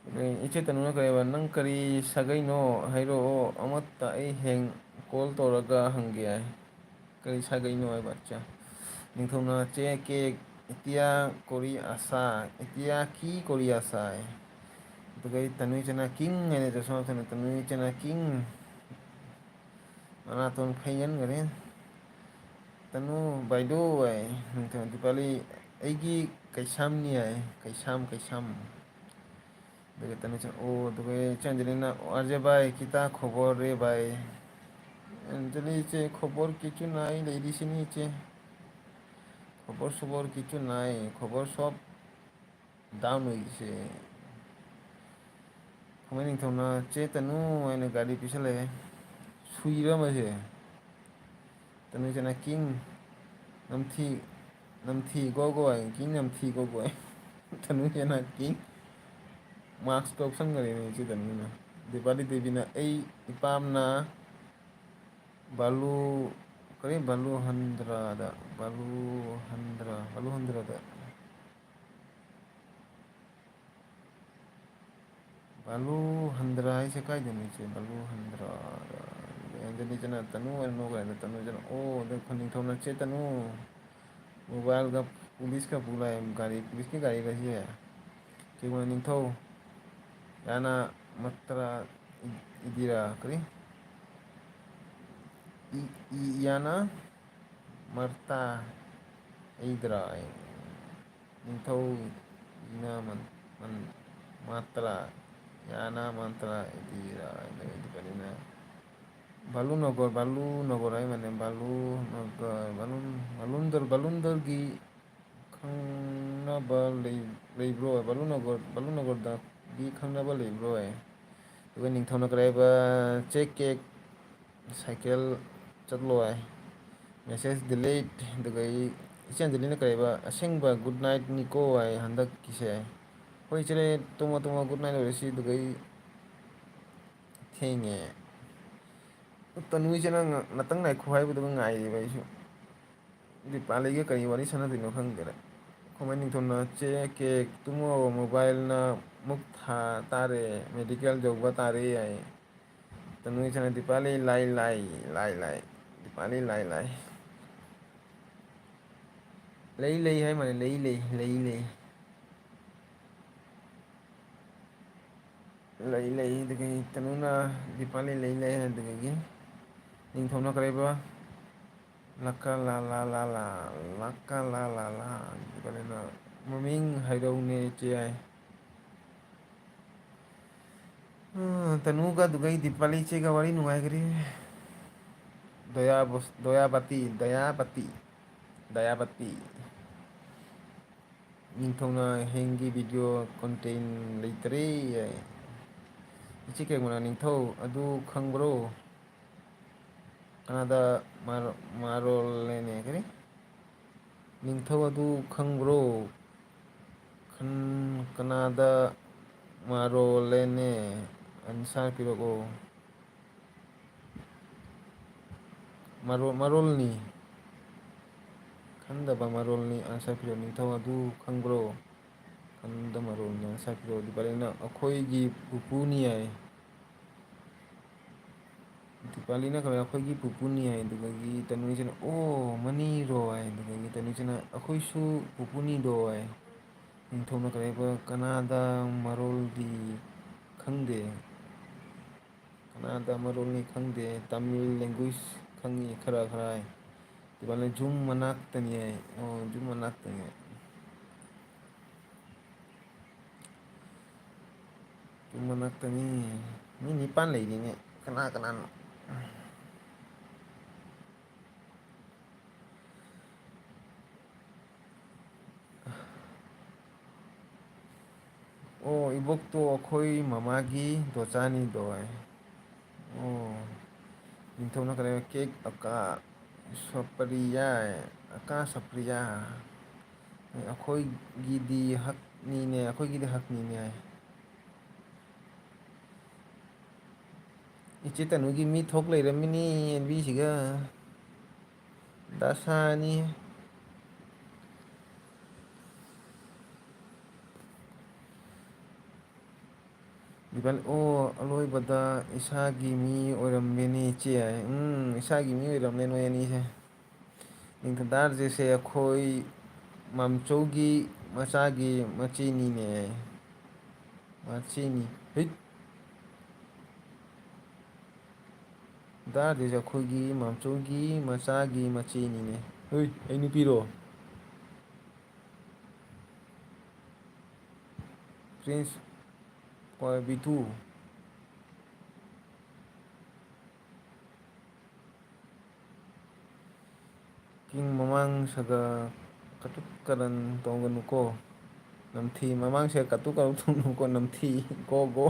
ꯑꯗꯩ ꯏꯆꯦ ꯇꯅꯨꯅ ꯀꯔꯤ ꯍꯥꯏꯕ? "ꯅꯪ ꯀꯔꯤ ꯁꯥꯒꯩꯅꯣ? ꯍꯥꯏꯔꯛꯑꯣ, ꯑꯃꯠꯇ ꯑꯩ ꯍꯌꯦꯡ ꯀꯣꯜ ꯇꯧꯔꯒ ꯍꯪꯒꯦ" ꯍꯥꯏ꯫ ꯀꯔꯤ ꯁꯥꯒꯩꯅꯣ ꯍꯥꯏꯕ? ꯑꯠꯆꯥ꯫ ꯅꯤꯡꯊꯧꯅ ꯆꯦ ꯀꯦꯛ, ꯏꯇꯤꯌꯥ ꯀꯣꯔꯤ ꯑꯁꯥ, ꯏꯇꯤꯌꯥ ꯀꯤ ꯀꯣꯔꯤ ꯑꯁꯥ ꯍꯥꯏ꯫ ꯑꯗꯨꯒ ꯑꯩ ꯇꯅꯨꯏ ꯆꯅꯥ ꯀꯤꯡ ꯍꯥꯏꯅ ꯆꯠꯁꯣ ꯍꯥꯏꯕꯗꯨꯅ ꯇꯅꯨꯏ ꯆꯅꯥ ꯀꯤꯡ꯫ ꯃꯅꯥꯇꯣꯟ ꯐꯩꯒꯟꯈꯔꯦ꯫ ꯇꯅꯨ ꯕꯥꯏꯗꯣ ꯍꯥꯏ꯫ ꯅꯤꯡꯊꯧ ꯗꯤꯄꯥꯂꯤ ꯑꯩꯒꯤ ꯀꯩꯁꯥꯝꯅꯤ ꯍꯥꯏ꯫ ꯀꯩꯁꯥꯝ, ꯀꯩꯁꯥꯝ꯫ ꯑꯗꯨꯒ ꯇꯅꯨ ꯆꯅꯥ, ꯑꯣ, ꯑꯗꯨꯒ ꯏꯆꯦ ꯑꯟꯖꯂꯤꯅ, "ꯑꯣ, ꯑꯥꯔ ꯖꯦ ꯚꯥꯏ, ꯀꯤꯇꯥ ꯈꯣꯕꯣꯔ ꯔꯦ ꯚꯥꯏ?" ꯑꯟꯖꯂꯤ ꯏꯆꯦ, ꯈꯣꯕꯣꯔ ꯀꯤꯆꯨ ꯅꯥꯏ ꯂꯩꯔꯤꯁꯤꯅꯤ ꯏꯆꯦ꯫ ꯈꯣꯕꯣꯔ ꯁꯣꯕꯣꯔ ꯀꯤꯆꯨ ꯅꯥꯏ, ꯈꯣꯕꯣꯔ ꯁꯣꯞ ꯗꯥꯎꯟ ꯑꯣꯏꯔꯤꯁꯦ꯫ ꯈꯣꯡꯃꯩ ꯅꯤꯡꯊꯧꯅ ꯆꯦ ꯇꯅꯨ ꯍꯥꯏꯅ ꯒꯥꯔꯤ ꯄꯤꯁꯜꯂꯛꯑꯦ꯫ ꯁꯨꯏꯔ ꯃꯁꯦ? ꯇꯅꯨ ꯆꯅꯥ ꯀꯤꯡ ꯅꯝꯊꯤ, ꯅꯝꯊꯤ ꯒꯣ ꯒꯣ ꯍꯥꯏ, ꯀꯤꯡ ꯅꯝꯊꯤ ꯒꯣ ꯒꯣ ꯍꯥꯏ꯫ ꯇꯅꯨ ꯆꯅꯥ ꯀꯤꯡ ꯃꯥꯛꯁ ꯀꯧꯁꯟꯈꯔꯦꯅꯦ ꯏꯆꯦ ꯇꯅꯨꯅ꯫ ꯗꯤꯄꯥꯂꯤ ꯗꯦꯕꯤꯅ ꯑꯩ ꯏꯄꯥꯝꯅ ꯕꯥꯂꯨ, ꯀꯔꯤ ꯕꯥꯂꯨ ꯍꯟꯗ꯭ꯔꯥꯗ, ꯕꯥꯂꯨ ꯍꯟꯗ꯭ꯔꯥ, ꯕꯥꯂꯨ ꯍꯟꯗ꯭ꯔꯥꯗ꯫ ꯕꯥꯂꯨ ꯍꯟꯗ꯭ꯔꯥ ꯍꯥꯏꯁꯦ ꯀꯥꯏꯗꯅꯣ ꯏꯆꯦ? ꯕꯥꯂꯨ ꯍꯟꯗ꯭ꯔꯥ꯫ ꯑꯗꯨꯗꯤ ꯏꯆꯦꯅ ꯇꯅꯨ ꯍꯥꯏꯅ ꯅꯣꯛꯈ꯭ꯔꯦ꯫ ꯑꯗ ꯇꯅꯨ ꯏꯆꯦꯅ, "ꯑꯣ, ꯑꯗ ꯈꯨꯟꯅꯤꯡꯊꯧꯅ ꯆꯦ ꯇꯅꯨ ꯃꯣꯕꯥꯏꯜꯒ ꯄꯨꯂꯤꯁꯀ ꯄꯨ ꯂꯥꯛꯑꯦ, ꯒꯥꯔꯤ, ꯄꯨꯂꯤꯁꯀꯤ ꯒꯥꯔꯤꯒ ꯁꯤꯁꯦ꯫ ꯆꯦ ꯈꯨꯟꯅꯤꯡꯊꯧ, ꯌꯥꯅ ꯃꯇ꯭ꯔꯥ ꯏ-, ꯏꯗꯤꯔꯥ, ꯀꯔꯤ? ꯏ-, ꯏ-, ꯌꯥꯅ ꯃꯔꯇꯥ ꯏꯗ꯭ꯔꯥ?" ꯅꯤꯡꯊꯧ ꯏꯅ ꯃꯟ-, ꯃꯟ-, ꯃꯥꯇ꯭ꯔꯥ, ꯌꯥꯅ ꯃꯟꯇ꯭ꯔꯥ ꯏꯗꯤꯔꯥ, ꯏꯗꯤꯔꯥ, ꯏꯗꯤꯔꯥ꯫ ꯕꯥꯂꯨ ꯅꯒꯔ, ꯕꯥꯂꯨ ꯅꯒꯔ ꯍꯥꯏ ꯃꯥꯅꯦ, ꯕꯥꯂꯨ ꯅꯒꯔ, ꯕꯥꯂꯨꯟ-, ꯕꯥꯂꯨꯟꯗꯔ, ꯕꯥꯂꯨꯟꯗꯔꯒꯤ ꯈꯪꯅꯕ ꯂꯩ-, ꯂꯩꯕ꯭ꯔꯣ? ꯕꯥꯂꯨ ꯅꯒꯔ, ꯕꯥꯂꯨ ꯅꯒꯔꯗꯒꯤ ꯈꯪꯅꯕ ꯂꯩꯕ꯭ꯔꯣ? ꯑꯗꯨꯒ ꯅꯤꯡꯊꯧꯅ ꯀꯔꯤ ꯍꯥꯏꯕ? ꯆꯦꯛ ꯀꯦꯛ ꯁꯥꯏꯀꯦꯜ ꯆꯠꯂꯣ ꯍꯥꯏ꯫ Message delete. ꯑꯗꯨꯒ ꯑꯩ ꯏꯆꯦ ꯑꯟꯖꯂꯤꯅ ꯀꯔꯤꯕ, "ꯑꯁꯦꯡꯕ ꯒꯨꯗ ꯅꯥꯏꯠꯅꯤꯀꯣ" ꯍꯥꯏ ꯍꯟꯗꯛꯀꯤꯁꯦ꯫ ꯍꯣꯏ ꯏꯆꯦ, ꯇꯨꯝꯃꯣ ꯇꯨꯝꯃꯣ, ꯒꯨꯗ ꯅꯥꯏꯠ ꯑꯣꯏꯔꯁꯤ꯫ ꯑꯗꯨꯒ ꯑꯩ ꯊꯦꯡꯉꯦ꯫ ꯇꯅꯨ ꯏꯆꯦꯅ ꯉ-, ꯉꯥꯛꯇꯪ ꯉꯥꯏꯈꯣ ꯍꯥꯏꯕꯗꯨꯒ ꯉꯥꯏꯔꯤꯕ ꯑꯩꯁꯨ꯫ ꯗꯤꯄꯥꯂꯤꯒ ꯀꯔꯤ ꯋꯥꯔꯤ ꯁꯥꯟꯅꯗꯣꯏꯅꯣ ꯈꯪꯗꯦꯅꯦ꯫ ꯈꯣꯡꯃꯩ ꯅꯤꯡꯊꯧꯅ ꯆꯦ ꯀꯦꯛ ꯇꯨꯝꯃꯣ, ꯃꯣꯕꯥꯏꯜꯅ ꯃꯨꯛ ꯊꯥ ꯇꯥꯔꯦ, ꯃꯦꯗꯤꯀꯦꯜ ꯌꯧꯕ ꯇꯥꯔꯦ ꯍꯥꯏ꯫ ꯇꯅꯨꯏ ꯁꯅ ꯗꯤꯄꯥꯂꯤ ꯂꯥꯏ ꯂꯥꯏ, ꯂꯥꯏ ꯂꯥꯏ, ꯗꯤꯄꯥꯂꯤ ꯂꯥꯏ ꯂꯥꯏ꯫ ꯂꯩ ꯂꯩ ꯍꯥꯏ ꯃꯥꯜꯂꯦ, ꯂꯩ ꯂꯩ, ꯂꯩ ꯂꯩ꯫ ꯂꯩ ꯂꯩ, ꯑꯗꯨꯗꯒꯤ ꯇꯅꯨꯅ ꯗꯤꯄꯥꯂꯤ ꯂꯩ ꯂꯩ, ꯑꯗꯨꯗꯒꯤ ꯅꯤꯡꯊꯧꯅ ꯀꯔꯤꯕ? ꯂꯀ ꯂꯥ ꯂꯥ ꯂꯥ ꯂꯥ, ꯂꯀ ꯂꯥ ꯂꯥ ꯂꯥ꯫ ꯑꯗꯨꯒ ꯃꯃꯤꯡ ꯍꯥꯏꯔꯧꯅꯦ ꯏꯆꯦ ꯍꯥꯏ꯫ ꯎꯝ, ꯇꯅꯨꯒ ꯑꯗꯨꯒ ꯑꯩ ꯗꯤꯄꯥꯂꯤ ꯏꯆꯦꯒ ꯋꯥꯔꯤ ꯅꯨꯡꯉꯥꯏꯈ꯭ꯔꯦ꯫ ꯗꯌꯥꯕ-, ꯗꯌꯥꯕꯇꯤ, ꯗꯌꯥꯕꯇꯤ, ꯗꯌꯥꯕꯇꯤ꯫ ꯅꯤꯡꯊꯧꯅ ꯍꯌꯦꯡꯒꯤ video content ꯂꯩꯇꯔꯦ ꯍꯥꯏ꯫ ꯏꯆꯦ ꯀꯩꯒꯨꯝꯕ ꯅꯤꯡꯊꯧ ꯑꯗꯨ ꯈꯪꯕ꯭ꯔꯣ? ꯀꯅꯥꯗ ꯃꯥꯔꯣ-, ꯃꯥꯔꯣꯜꯂꯦꯅꯦ ꯀꯔꯤ? ꯅꯤꯡꯊꯧ ꯑꯗꯨ ꯈꯪꯕ꯭ꯔꯣ? ꯈꯟ-, ꯀꯅꯥꯗ ꯃꯥꯔꯣꯜꯂꯦꯅꯦ? Answer ꯄꯤꯔꯛꯑꯣ꯫ ꯃꯔꯣ-, ꯃꯔꯣꯜꯅꯤ꯫ ꯈꯪꯗꯕ ꯃꯔꯣꯜꯅꯤ꯫ Answer ꯄꯤꯔꯛꯑꯣ꯫ ꯅꯤꯡꯊꯧ ꯑꯗꯨ ꯈꯪꯕ꯭ꯔꯣ? ꯈꯪꯗꯕ ꯃꯔꯣꯜꯅꯤ꯫ Answer ꯄꯤꯔꯛꯑꯣ꯫ ꯗꯤꯄꯥꯂꯤꯅ ꯑꯩꯈꯣꯏꯒꯤ ꯄꯨꯄꯨꯅꯤ ꯍꯥꯏ꯫ ꯗꯤꯄꯥꯂꯤꯅ ꯀꯃꯥꯏꯅ ꯑꯩꯈꯣꯏꯒꯤ ꯄꯨꯄꯨꯅꯤ ꯍꯥꯏ? ꯑꯗꯨꯗꯒꯤ ꯇꯅꯨꯁꯤꯅ, "ꯑꯣ, ꯃꯅꯤꯔꯣ?" ꯍꯥꯏ꯫ ꯑꯗꯨꯗꯒꯤ ꯇꯅꯨꯁꯤꯅ, "ꯑꯩꯈꯣꯏꯁꯨ ꯄꯨꯄꯨꯅꯤꯗꯣ?" ꯍꯥꯏ꯫ ꯅꯤꯡꯊꯧꯅ ꯀꯔꯤꯕ? ꯀꯅꯥꯗ ꯃꯔꯣꯜꯗꯤ ꯈꯪꯗꯦ꯫ ꯀꯅꯥꯗ ꯃꯔꯣꯜꯅꯤ ꯈꯪꯗꯦ꯫ Tamil language ꯈꯪꯉꯤ ꯈꯔ ꯈꯔ ꯍꯥꯏ꯫ ꯗꯤꯄꯥꯂꯤꯅ ꯌꯨꯝ ꯃꯅꯥꯛꯇꯅꯤ ꯍꯥꯏ꯫ ꯑꯣ, ꯌꯨꯝ ꯃꯅꯥꯛꯇꯅꯤ ꯍꯥꯏ꯫ ꯌꯨꯝ ꯃꯅꯥꯛꯇꯅꯤ꯫ ꯃꯤ ꯅꯤꯄꯥꯟ ꯂꯩꯔꯤꯅꯦ꯫ ꯀꯅꯥ ꯀꯅꯥꯅꯣ? ꯑꯣ, ꯏꯕꯣꯛꯇꯣ ꯑꯩꯈꯣꯏ ꯃꯃꯥꯒꯤ ꯗꯣꯆꯥꯅꯤꯗꯣ ꯍꯥꯏ꯫ ꯑꯣ, ꯅꯤꯡꯊꯧꯅ ꯀꯔꯤ? ꯀꯦꯛ ꯑꯀꯥ ꯁꯄ꯭ꯔꯤꯌꯥ, ꯑꯀꯥ ꯁꯄ꯭ꯔꯤꯌꯥ꯫ ꯑꯩꯈꯣꯏꯒꯤꯗꯤ ꯍꯛꯅꯤꯅꯦ, ꯑꯩꯈꯣꯏꯒꯤꯗꯤ ꯍꯛꯅꯤꯅꯦ ꯍꯥꯏ꯫ ꯏꯆꯦ ꯇꯅꯨꯒꯤ ꯃꯤ ꯊꯣꯛ ꯂꯩꯔꯝꯃꯤꯅꯤ ꯑꯦꯟꯕꯤꯁꯤꯒ꯫ ꯗꯁꯥꯅꯤ꯫ ꯗꯤꯄꯥꯂꯤ, ꯑꯣ, ꯑꯂꯣꯏꯕꯗ ꯏꯁꯥꯒꯤ ꯃꯤ ꯑꯣꯏꯔꯝꯃꯦꯅꯦ ꯏꯆꯦ ꯍꯥꯏ꯫ ꯎꯝ, ꯏꯁꯥꯒꯤ ꯃꯤ ꯑꯣꯏꯔꯝꯃꯦ ꯅꯣꯏ ꯑꯅꯤꯁꯦ꯫ ꯅꯤꯡꯊꯧ ꯗꯥ ꯔꯥꯖꯦꯁꯁꯦ ꯑꯩꯈꯣꯏ ꯃꯥꯝꯆꯧꯒꯤ ꯃꯆꯥꯒꯤ ꯃꯆꯦꯅꯤꯅꯦ꯫ ꯃꯆꯦꯅꯤ꯫ ꯍꯩꯠ! ꯗꯥ ꯔꯥꯖꯦꯁ ꯑꯩꯈꯣꯏꯒꯤ ꯃꯥꯝꯆꯧꯒꯤ ꯃꯆꯥꯒꯤ ꯃꯆꯦꯅꯤꯅꯦ꯫ ꯍꯩ, ꯑꯩ ꯅꯨꯄꯤꯔꯣ? ꯄ꯭ꯔꯤꯟꯁ ꯀ꯭ꯋꯥꯏꯕꯤꯊꯨ꯫ ꯀꯤꯡ ꯃꯃꯥꯡ ꯁꯒ ꯀꯇꯨꯛ ꯀꯔꯟ ꯇꯧꯒꯅꯨꯀꯣ꯫ ꯅꯝꯊꯤ꯫ ꯃꯃꯥꯡ ꯁꯒ ꯀꯇꯨꯛ ꯀꯔꯟ ꯇꯧꯒꯅꯨꯀꯣ, ꯅꯝꯊꯤ꯫ GO, GO.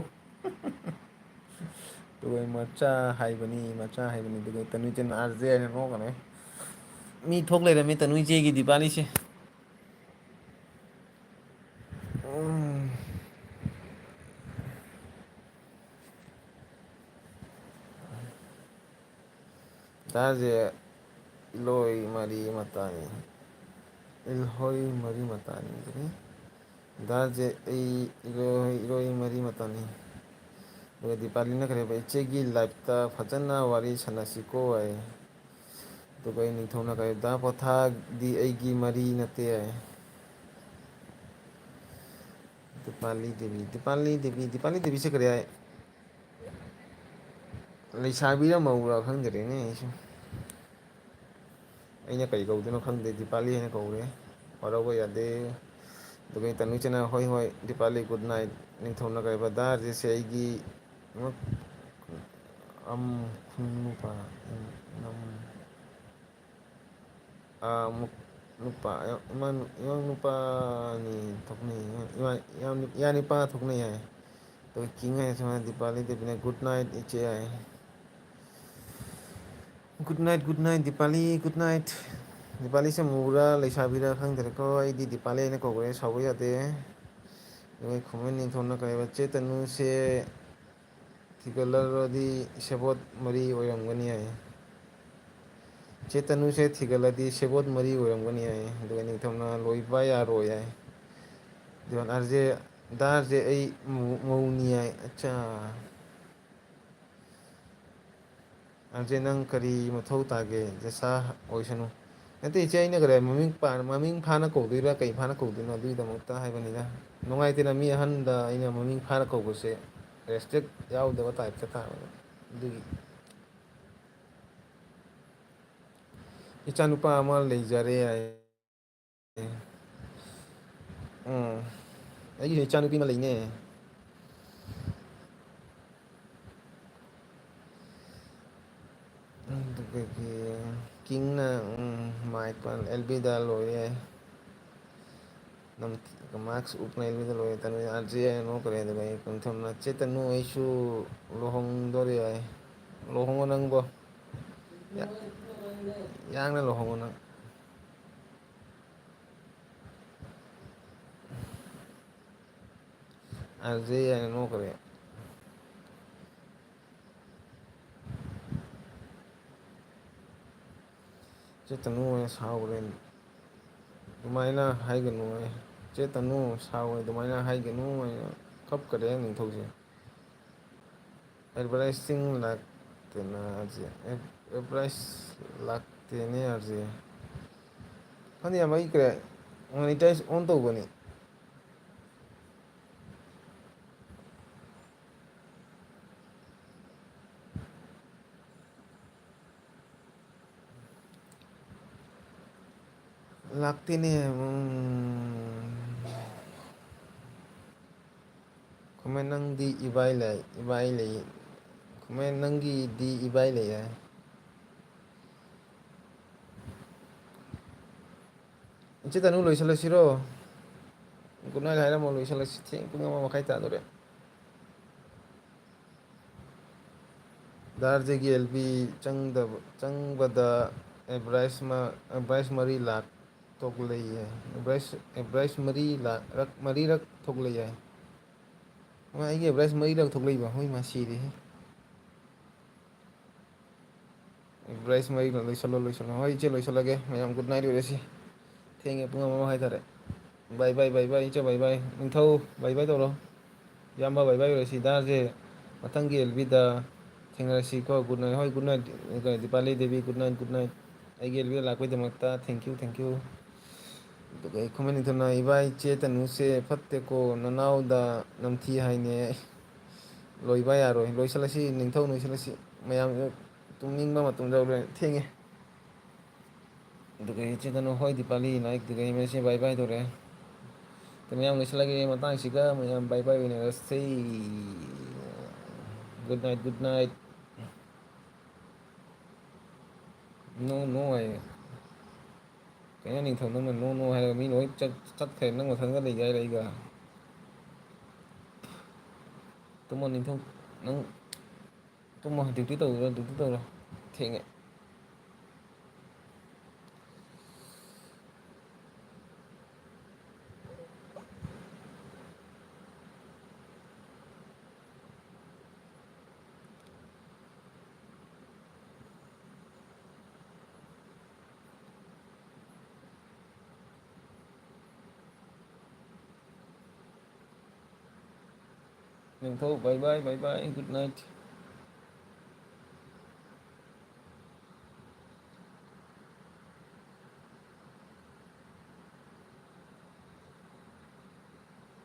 ꯑꯗꯨꯒ ꯃꯆꯥ ꯍꯥꯏꯕꯅꯤ, ꯃꯆꯥ ꯍꯥꯏꯕꯅꯤ꯫ ꯑꯗꯨꯒ ꯇꯅꯨꯏ ꯆꯦꯅ ꯑꯥꯔ ꯖꯦ ꯍꯥꯏꯅ ꯅꯣꯛꯀꯅꯤ꯫ ꯃꯤ ꯊꯣꯛ ꯂꯩꯔꯝꯃꯤ ꯇꯅꯨꯏ ꯆꯦꯒꯤ ꯗꯤꯄꯥꯂꯤꯁꯦ꯫ ꯎꯝ꯫ ꯗꯥꯁꯦ ꯏꯂꯣꯏ ꯃꯔꯤ ꯃꯇꯥꯅꯤ꯫ ꯏꯜꯍꯣꯏ ꯃꯔꯤ ꯃꯇꯥꯅꯤ꯫ ꯗꯥꯁꯦ ꯑꯩ ꯏꯔꯣꯏ, ꯏꯔꯣꯏ ꯃꯔꯤ ꯃꯇꯥꯅꯤ꯫ ꯑꯗꯨꯒ ꯗꯤꯄꯥꯂꯤꯅ ꯀꯔꯤ ꯍꯥꯏꯕ? "ꯏꯆꯦꯒꯤ ꯂꯥꯏꯐꯇ ꯐꯖꯅ ꯋꯥꯔꯤ ꯁꯥꯟꯅꯁꯤꯀꯣ" ꯍꯥꯏ꯫ ꯑꯗꯨꯒ ꯑꯩ ꯅꯤꯡꯊꯧꯅ ꯀꯔꯤ, "ꯗꯥ ꯄꯣꯊꯥꯗꯤ ꯑꯩꯒꯤ ꯃꯔꯤ ꯅꯠꯇꯦ" ꯍꯥꯏ꯫ ꯗꯤꯄꯥꯂꯤ ꯗꯦꯕꯤ, ꯗꯤꯄꯥꯂꯤ ꯗꯦꯕꯤ, ꯗꯤꯄꯥꯂꯤ ꯗꯦꯕꯤꯁꯦ ꯀꯔꯤ ꯍꯥꯏ? ꯂꯩꯁꯥꯕꯤꯔ ꯃꯧꯔꯥ ꯈꯪꯗ꯭ꯔꯦꯅꯦ ꯑꯩꯁꯨ꯫ ꯑꯩꯅ ꯀꯔꯤ ꯀꯧꯗꯣꯏꯅꯣ ꯈꯪꯗꯦ, ꯗꯤꯄꯥꯂꯤ ꯍꯥꯏꯅ ꯀꯧꯔꯦ꯫ ꯋꯥꯔꯧꯕ ꯌꯥꯗꯦ꯫ ꯑꯗꯨꯒ ꯇꯅꯨ ꯆꯦꯅ, "ꯍꯣꯏ, ꯍꯣꯏ, ꯗꯤꯄꯥꯂꯤ, good night꯫ ꯅꯤꯡꯊꯧꯅ ꯀꯩꯕ, ꯗꯥ ꯔꯥꯖꯦꯁꯁꯦ ꯑꯩꯒꯤ ꯑꯃ, ꯑꯝ, ꯈꯨꯟ ꯅꯨꯄꯥ, ꯅꯝ-, ꯑꯥ, ꯃꯨꯛ-, ꯅꯨꯄꯥ, ꯏꯃꯥ-, ꯏꯃꯥ ꯅꯨꯄꯥꯅꯤ ꯊꯣꯛꯅꯩ, ꯏꯃꯥ-, ꯏꯃꯥ-, ꯏꯌꯥ ꯅꯨꯄꯥ ꯊꯣꯛꯅꯩ ꯍꯥꯏ꯫ ꯑꯗꯨꯒ ꯀꯤꯡ ꯍꯥꯏꯅ ꯁꯨꯃꯥꯏꯅ ꯗꯤꯄꯥꯂꯤ ꯗꯦꯕꯤꯅ "Good night ꯏꯆꯦ" ꯍꯥꯏ꯫ "Good night, good night, ꯗꯤꯄꯥꯂꯤ, good night"꯫ ꯗꯤꯄꯥꯂꯤꯁꯦ ꯃꯧꯔꯥ ꯂꯩꯁꯥꯕꯤꯔꯥ ꯈꯪꯗ꯭ꯔꯦꯀꯣ, ꯑꯩꯗꯤ ꯗꯤꯄꯥꯂꯤ ꯍꯥꯏꯅ ꯀꯧꯕꯅꯦ, ꯁꯥꯎꯕ ꯌꯥꯗꯦ꯫ ꯑꯗꯨꯒ ꯈꯨꯃꯟ ꯅꯤꯡꯊꯧꯅ ꯀꯩ ꯍꯥꯏꯕ, "ꯆꯦ ꯇꯅꯨꯁꯦ ꯊꯤꯒꯠꯂꯔꯗꯤ ꯁꯦꯕꯣꯠ ꯃꯔꯤ ꯑꯣꯏꯔꯝꯒꯅꯤ" ꯍꯥꯏꯌꯦ꯫ "ꯆꯦ ꯇꯅꯨꯁꯦ ꯊꯤꯒꯠꯂꯗꯤ ꯁꯦꯕꯣꯠ ꯃꯔꯤ ꯑꯣꯏꯔꯝꯒꯅꯤ" ꯍꯥꯏꯌꯦ꯫ ꯑꯗꯨꯒ ꯅꯤꯡꯊꯧꯅ "ꯂꯣꯏꯕ ꯌꯥꯔꯣꯏ" ꯍꯥꯏ꯫ ꯑꯗꯨꯒ ꯑꯥꯔ ꯖꯦ, "ꯗꯥ ꯑꯥꯔ ꯖꯦ, ꯑꯩ ꯃꯧ-, ꯃꯧꯅꯤ" ꯍꯥꯏ꯫ ꯑꯠꯆꯥ꯫ ꯑꯥꯔ ꯖꯦ, "ꯅꯪ ꯀꯔꯤ ꯃꯊꯧ ꯇꯥꯒꯦ? ꯖꯦꯁꯥ ꯑꯣꯏꯁꯅꯨ"꯫ ꯅꯠꯇꯦ, ꯏꯆꯦ, ꯑꯩꯅ ꯀꯔꯤ ꯃꯃꯤꯡ ꯄꯥ-, ꯃꯃꯤꯡ ꯐꯥꯅ ꯀꯧꯗꯣꯏꯔꯥ, ꯀꯩ ꯐꯥꯅ ꯀꯧꯗꯣꯏꯅꯣ, ꯑꯗꯨꯒꯤꯗꯃꯛꯇ ꯍꯥꯏꯕꯅꯤꯗ꯫ ꯅꯨꯡꯉꯥꯏꯇꯦꯅ ꯃꯤ ꯑꯍꯟꯗ ꯑꯩꯅ ꯃꯃꯤꯡ ꯐꯥꯅ ꯀꯧꯕꯁꯦ, ꯔꯦꯁꯄꯦꯛ ꯌꯥꯎꯗꯕ ꯇꯥꯏꯞꯇ ꯇꯥꯕ ꯑꯗꯨꯒꯤ꯫ "ꯏꯆꯥꯅꯨꯄꯥ ꯑꯃ ꯂꯩꯖꯔꯦ" ꯍꯥꯏ꯫ ꯎꯝ, ꯑꯩꯒꯤꯁꯨ ꯏꯆꯥꯅꯨꯄꯤ ꯑꯃ ꯂꯩꯅꯦ꯫ ꯑꯗꯨꯗꯒꯤ ꯀꯤꯡꯅ, ꯎꯝ, ꯃꯥꯏ ꯄꯥꯛ ꯑꯦꯜ ꯕꯤꯗ ꯂꯣꯏꯔꯦ꯫ ꯅꯝ-, ꯃꯥꯛꯁ ꯎꯞꯅ ꯑꯦꯜ ꯕꯤꯗ ꯂꯣꯏꯔꯦ꯫ ꯇꯅꯨ ꯑꯥꯔ ꯖꯦ ꯅꯣꯛꯈ꯭ꯔꯦ꯫ ꯑꯗꯨꯒ ꯑꯩ ꯀꯨꯟꯊꯝꯅ, "ꯆꯦ ꯇꯅꯨ, ꯑꯩꯁꯨ ꯂꯨꯍꯣꯡꯗꯣꯔꯦ" ꯍꯥꯏ꯫ ꯂꯨꯍꯣꯡꯉꯣ ꯅꯪꯕꯣ꯫ ꯌꯥ-, ꯌꯥꯡꯅ ꯂꯨꯍꯣꯡꯉꯣ ꯅꯪ꯫ ꯑꯥꯔ ꯖꯦ ꯍꯥꯏꯅ ꯅꯣꯛꯈ꯭ꯔꯦ꯫ "ꯆꯦ ꯇꯅꯨ ꯍꯣꯏ ꯁꯥꯎꯈ꯭ꯔꯦ꯫ ꯑꯗꯨꯃꯥꯏꯅ ꯍꯥꯏꯒꯅꯨ ꯍꯥꯏ꯫ ꯆꯦ ꯇꯅꯨ ꯁꯥꯎꯈ꯭ꯔꯦ, ꯑꯗꯨꯃꯥꯏꯅ ꯍꯥꯏꯒꯅꯨ" ꯍꯥꯏꯅ ꯀꯞꯈꯔꯦ ꯅꯤꯡꯊꯧꯁꯦ꯫ Advertising ꯂꯥꯛꯇꯦꯅ R J. ꯑꯦꯗ-, ꯑꯦꯗꯚꯔꯇꯥꯏꯖ ꯂꯥꯛꯇꯦꯅꯦ ꯑꯥꯔ ꯖꯦ꯫ ꯈꯪꯗꯦ, ꯌꯥꯝ ꯃꯩ ꯀꯔꯦ꯫ ꯃꯣꯅꯤꯇꯥꯏꯖ ꯑꯣꯟ ꯇꯧꯕꯅꯤ꯫ ꯂꯥꯛꯇꯦꯅꯦ꯫ ꯎꯝ꯫ ꯈꯨꯃꯦꯟ ꯅꯪꯗꯤ ꯏꯕꯥꯏ ꯂꯩ, ꯏꯕꯥꯏ ꯂꯩ꯫ ꯈꯨꯃꯦꯟ ꯅꯪꯒꯤꯗꯤ ꯏꯕꯥꯏ ꯂꯩ ꯍꯥꯏ꯫ ꯏꯆꯦ ꯇꯅꯨ, ꯂꯣꯏꯁꯤꯜꯂꯁꯤꯔꯣ? Good night ꯍꯥꯏꯔꯝꯃꯣ, ꯂꯣꯏꯁꯤꯜꯂꯁꯤ꯫ ꯊꯦꯡ ꯄꯨꯡ ꯑꯃ ꯃꯈꯥꯏ ꯇꯥꯗꯣꯔꯦ꯫ ꯗꯥꯔꯖꯦꯒꯤ ꯑꯦꯜ ꯕꯤ ꯆꯪꯗꯕ, ꯆꯪꯕꯗ ꯑꯦꯕ꯭ꯔꯥꯏꯁ ꯃ-, ꯑꯦꯕ꯭ꯔꯥꯏꯁ ꯃꯔꯤ ꯂꯥꯛ ꯊꯣꯛꯂꯛꯏ ꯍꯥꯏ꯫ ꯑꯦꯕ꯭ꯔꯥꯏꯁ, ꯑꯦꯕ꯭ꯔꯥꯏꯁ ꯃꯔꯤ ꯂꯥꯛ, ꯃꯔꯤꯔꯛ ꯊꯣꯛꯂꯛꯏ ꯍꯥꯏ꯫ ꯃꯥ, ꯑꯩꯒꯤ ꯑꯦꯕ꯭ꯔꯥꯏꯁ ꯃꯔꯤꯔꯛ ꯊꯣꯛꯂꯛꯏꯕ? ꯍꯣꯏ, ꯃꯥ ꯁꯤꯔꯦꯍꯦ꯫ ꯑꯦꯕ꯭ꯔꯥꯏꯁ ꯃꯔꯤꯔꯛ ꯂꯣꯏꯁꯜꯂꯣ, ꯂꯣꯏꯁꯜꯂꯣ꯫ ꯍꯣꯏ, ꯏꯆꯦ, ꯂꯣꯏꯁꯜꯂꯒꯦ꯫ ꯃꯌꯥꯝ ꯒꯨꯗ ꯅꯥꯏꯠ ꯑꯣꯏꯔꯁꯤ꯫ ꯊꯦꯡꯉꯦ, ꯄꯨꯡ ꯑꯃ ꯃꯈꯥꯏ ꯇꯥꯔꯦ꯫ ꯕꯥꯏ, ꯕꯥꯏ, ꯕꯥꯏ, ꯕꯥꯏ, ꯏꯆꯦ, ꯕꯥꯏ, ꯕꯥꯏ꯫ ꯅꯤꯡꯊꯧ, ꯕꯥꯏ, ꯕꯥꯏ ꯇꯧꯔꯣ꯫ ꯏꯌꯥꯝꯕ, ꯕꯥꯏ, ꯕꯥꯏ ꯑꯣꯏꯔꯁꯤ꯫ ꯗꯥꯔꯖꯦ, ꯃꯊꯪꯒꯤ ꯑꯦꯜ ꯕꯤꯗ ꯊꯦꯡꯅꯔꯁꯤꯀꯣ꯫ Good night. ꯍꯣꯏ, good night. Dipali Devi, good night, good night. ꯑꯩꯒꯤ ꯑꯦꯜꯕꯤꯗ ꯂꯥꯛꯄꯩꯗꯃꯛꯇ thank you, thank you꯫ ꯑꯗꯨꯒ ꯑꯩ ꯈꯨꯃꯟ ꯅꯤꯡꯊꯧꯅ, "ꯏꯕꯥꯏ, ꯆꯦ ꯇꯅꯨꯁꯦ ꯐꯠꯇꯦꯀꯣ, ꯅꯅꯥꯎꯗ ꯅꯝꯊꯤ ꯍꯥꯏꯅꯦ"꯫ ꯂꯣꯏꯕ ꯌꯥꯔꯣꯏ, ꯂꯣꯏꯁꯤꯜꯂꯁꯤ ꯅꯤꯡꯊꯧ, ꯂꯣꯏꯁꯤꯜꯂꯁꯤ꯫ ꯃꯌꯥꯝ ꯇꯨꯝꯅꯤꯡꯕ ꯃꯇꯝ ꯌꯧꯔꯦ, ꯊꯦꯡꯉꯦ꯫ ꯑꯗꯨꯒ ꯏꯆꯦ ꯇꯅꯨ, "ꯍꯣꯏ ꯗꯤꯄꯥꯂꯤ" ꯅꯥꯏꯛ꯫ ꯑꯗꯨꯒ ꯃꯁꯤ ꯕꯥꯏ ꯕꯥꯏ ꯇꯧꯔꯦ꯫ ꯑꯗꯨ ꯃꯌꯥꯝ ꯂꯣꯏꯁꯤꯜꯂꯒꯦ ꯃꯇꯥꯡꯁꯤꯒ, ꯃꯌꯥꯝ ꯕꯥꯏ ꯕꯥꯏ ꯑꯣꯏꯅꯔꯁꯤ꯫ Good night, good night꯫ No, no ꯍꯥꯏꯌꯦ꯫ ꯀꯩꯅꯣ ꯅꯤꯡꯊꯧ, ꯅꯪꯅ no, no ꯍꯥꯏꯔꯒ ꯃꯤ ꯂꯣꯏ ꯆꯠ-, ꯆꯠꯈ꯭ꯔꯦ, ꯅꯪ ꯃꯊꯟꯇ ꯂꯩꯒꯦ ꯍꯥꯏꯔ ꯑꯩꯒ? ꯇꯨꯝꯃꯣ ꯅꯤꯡꯊꯧ, ꯅꯪ ꯇꯨꯝꯃꯣ, duty ꯇꯧꯔꯣ, duty ꯇꯧꯔꯣ, ꯊꯦꯡꯉꯦ꯫ ꯅꯤꯡꯊꯧ, bye bye, bye bye, good night꯫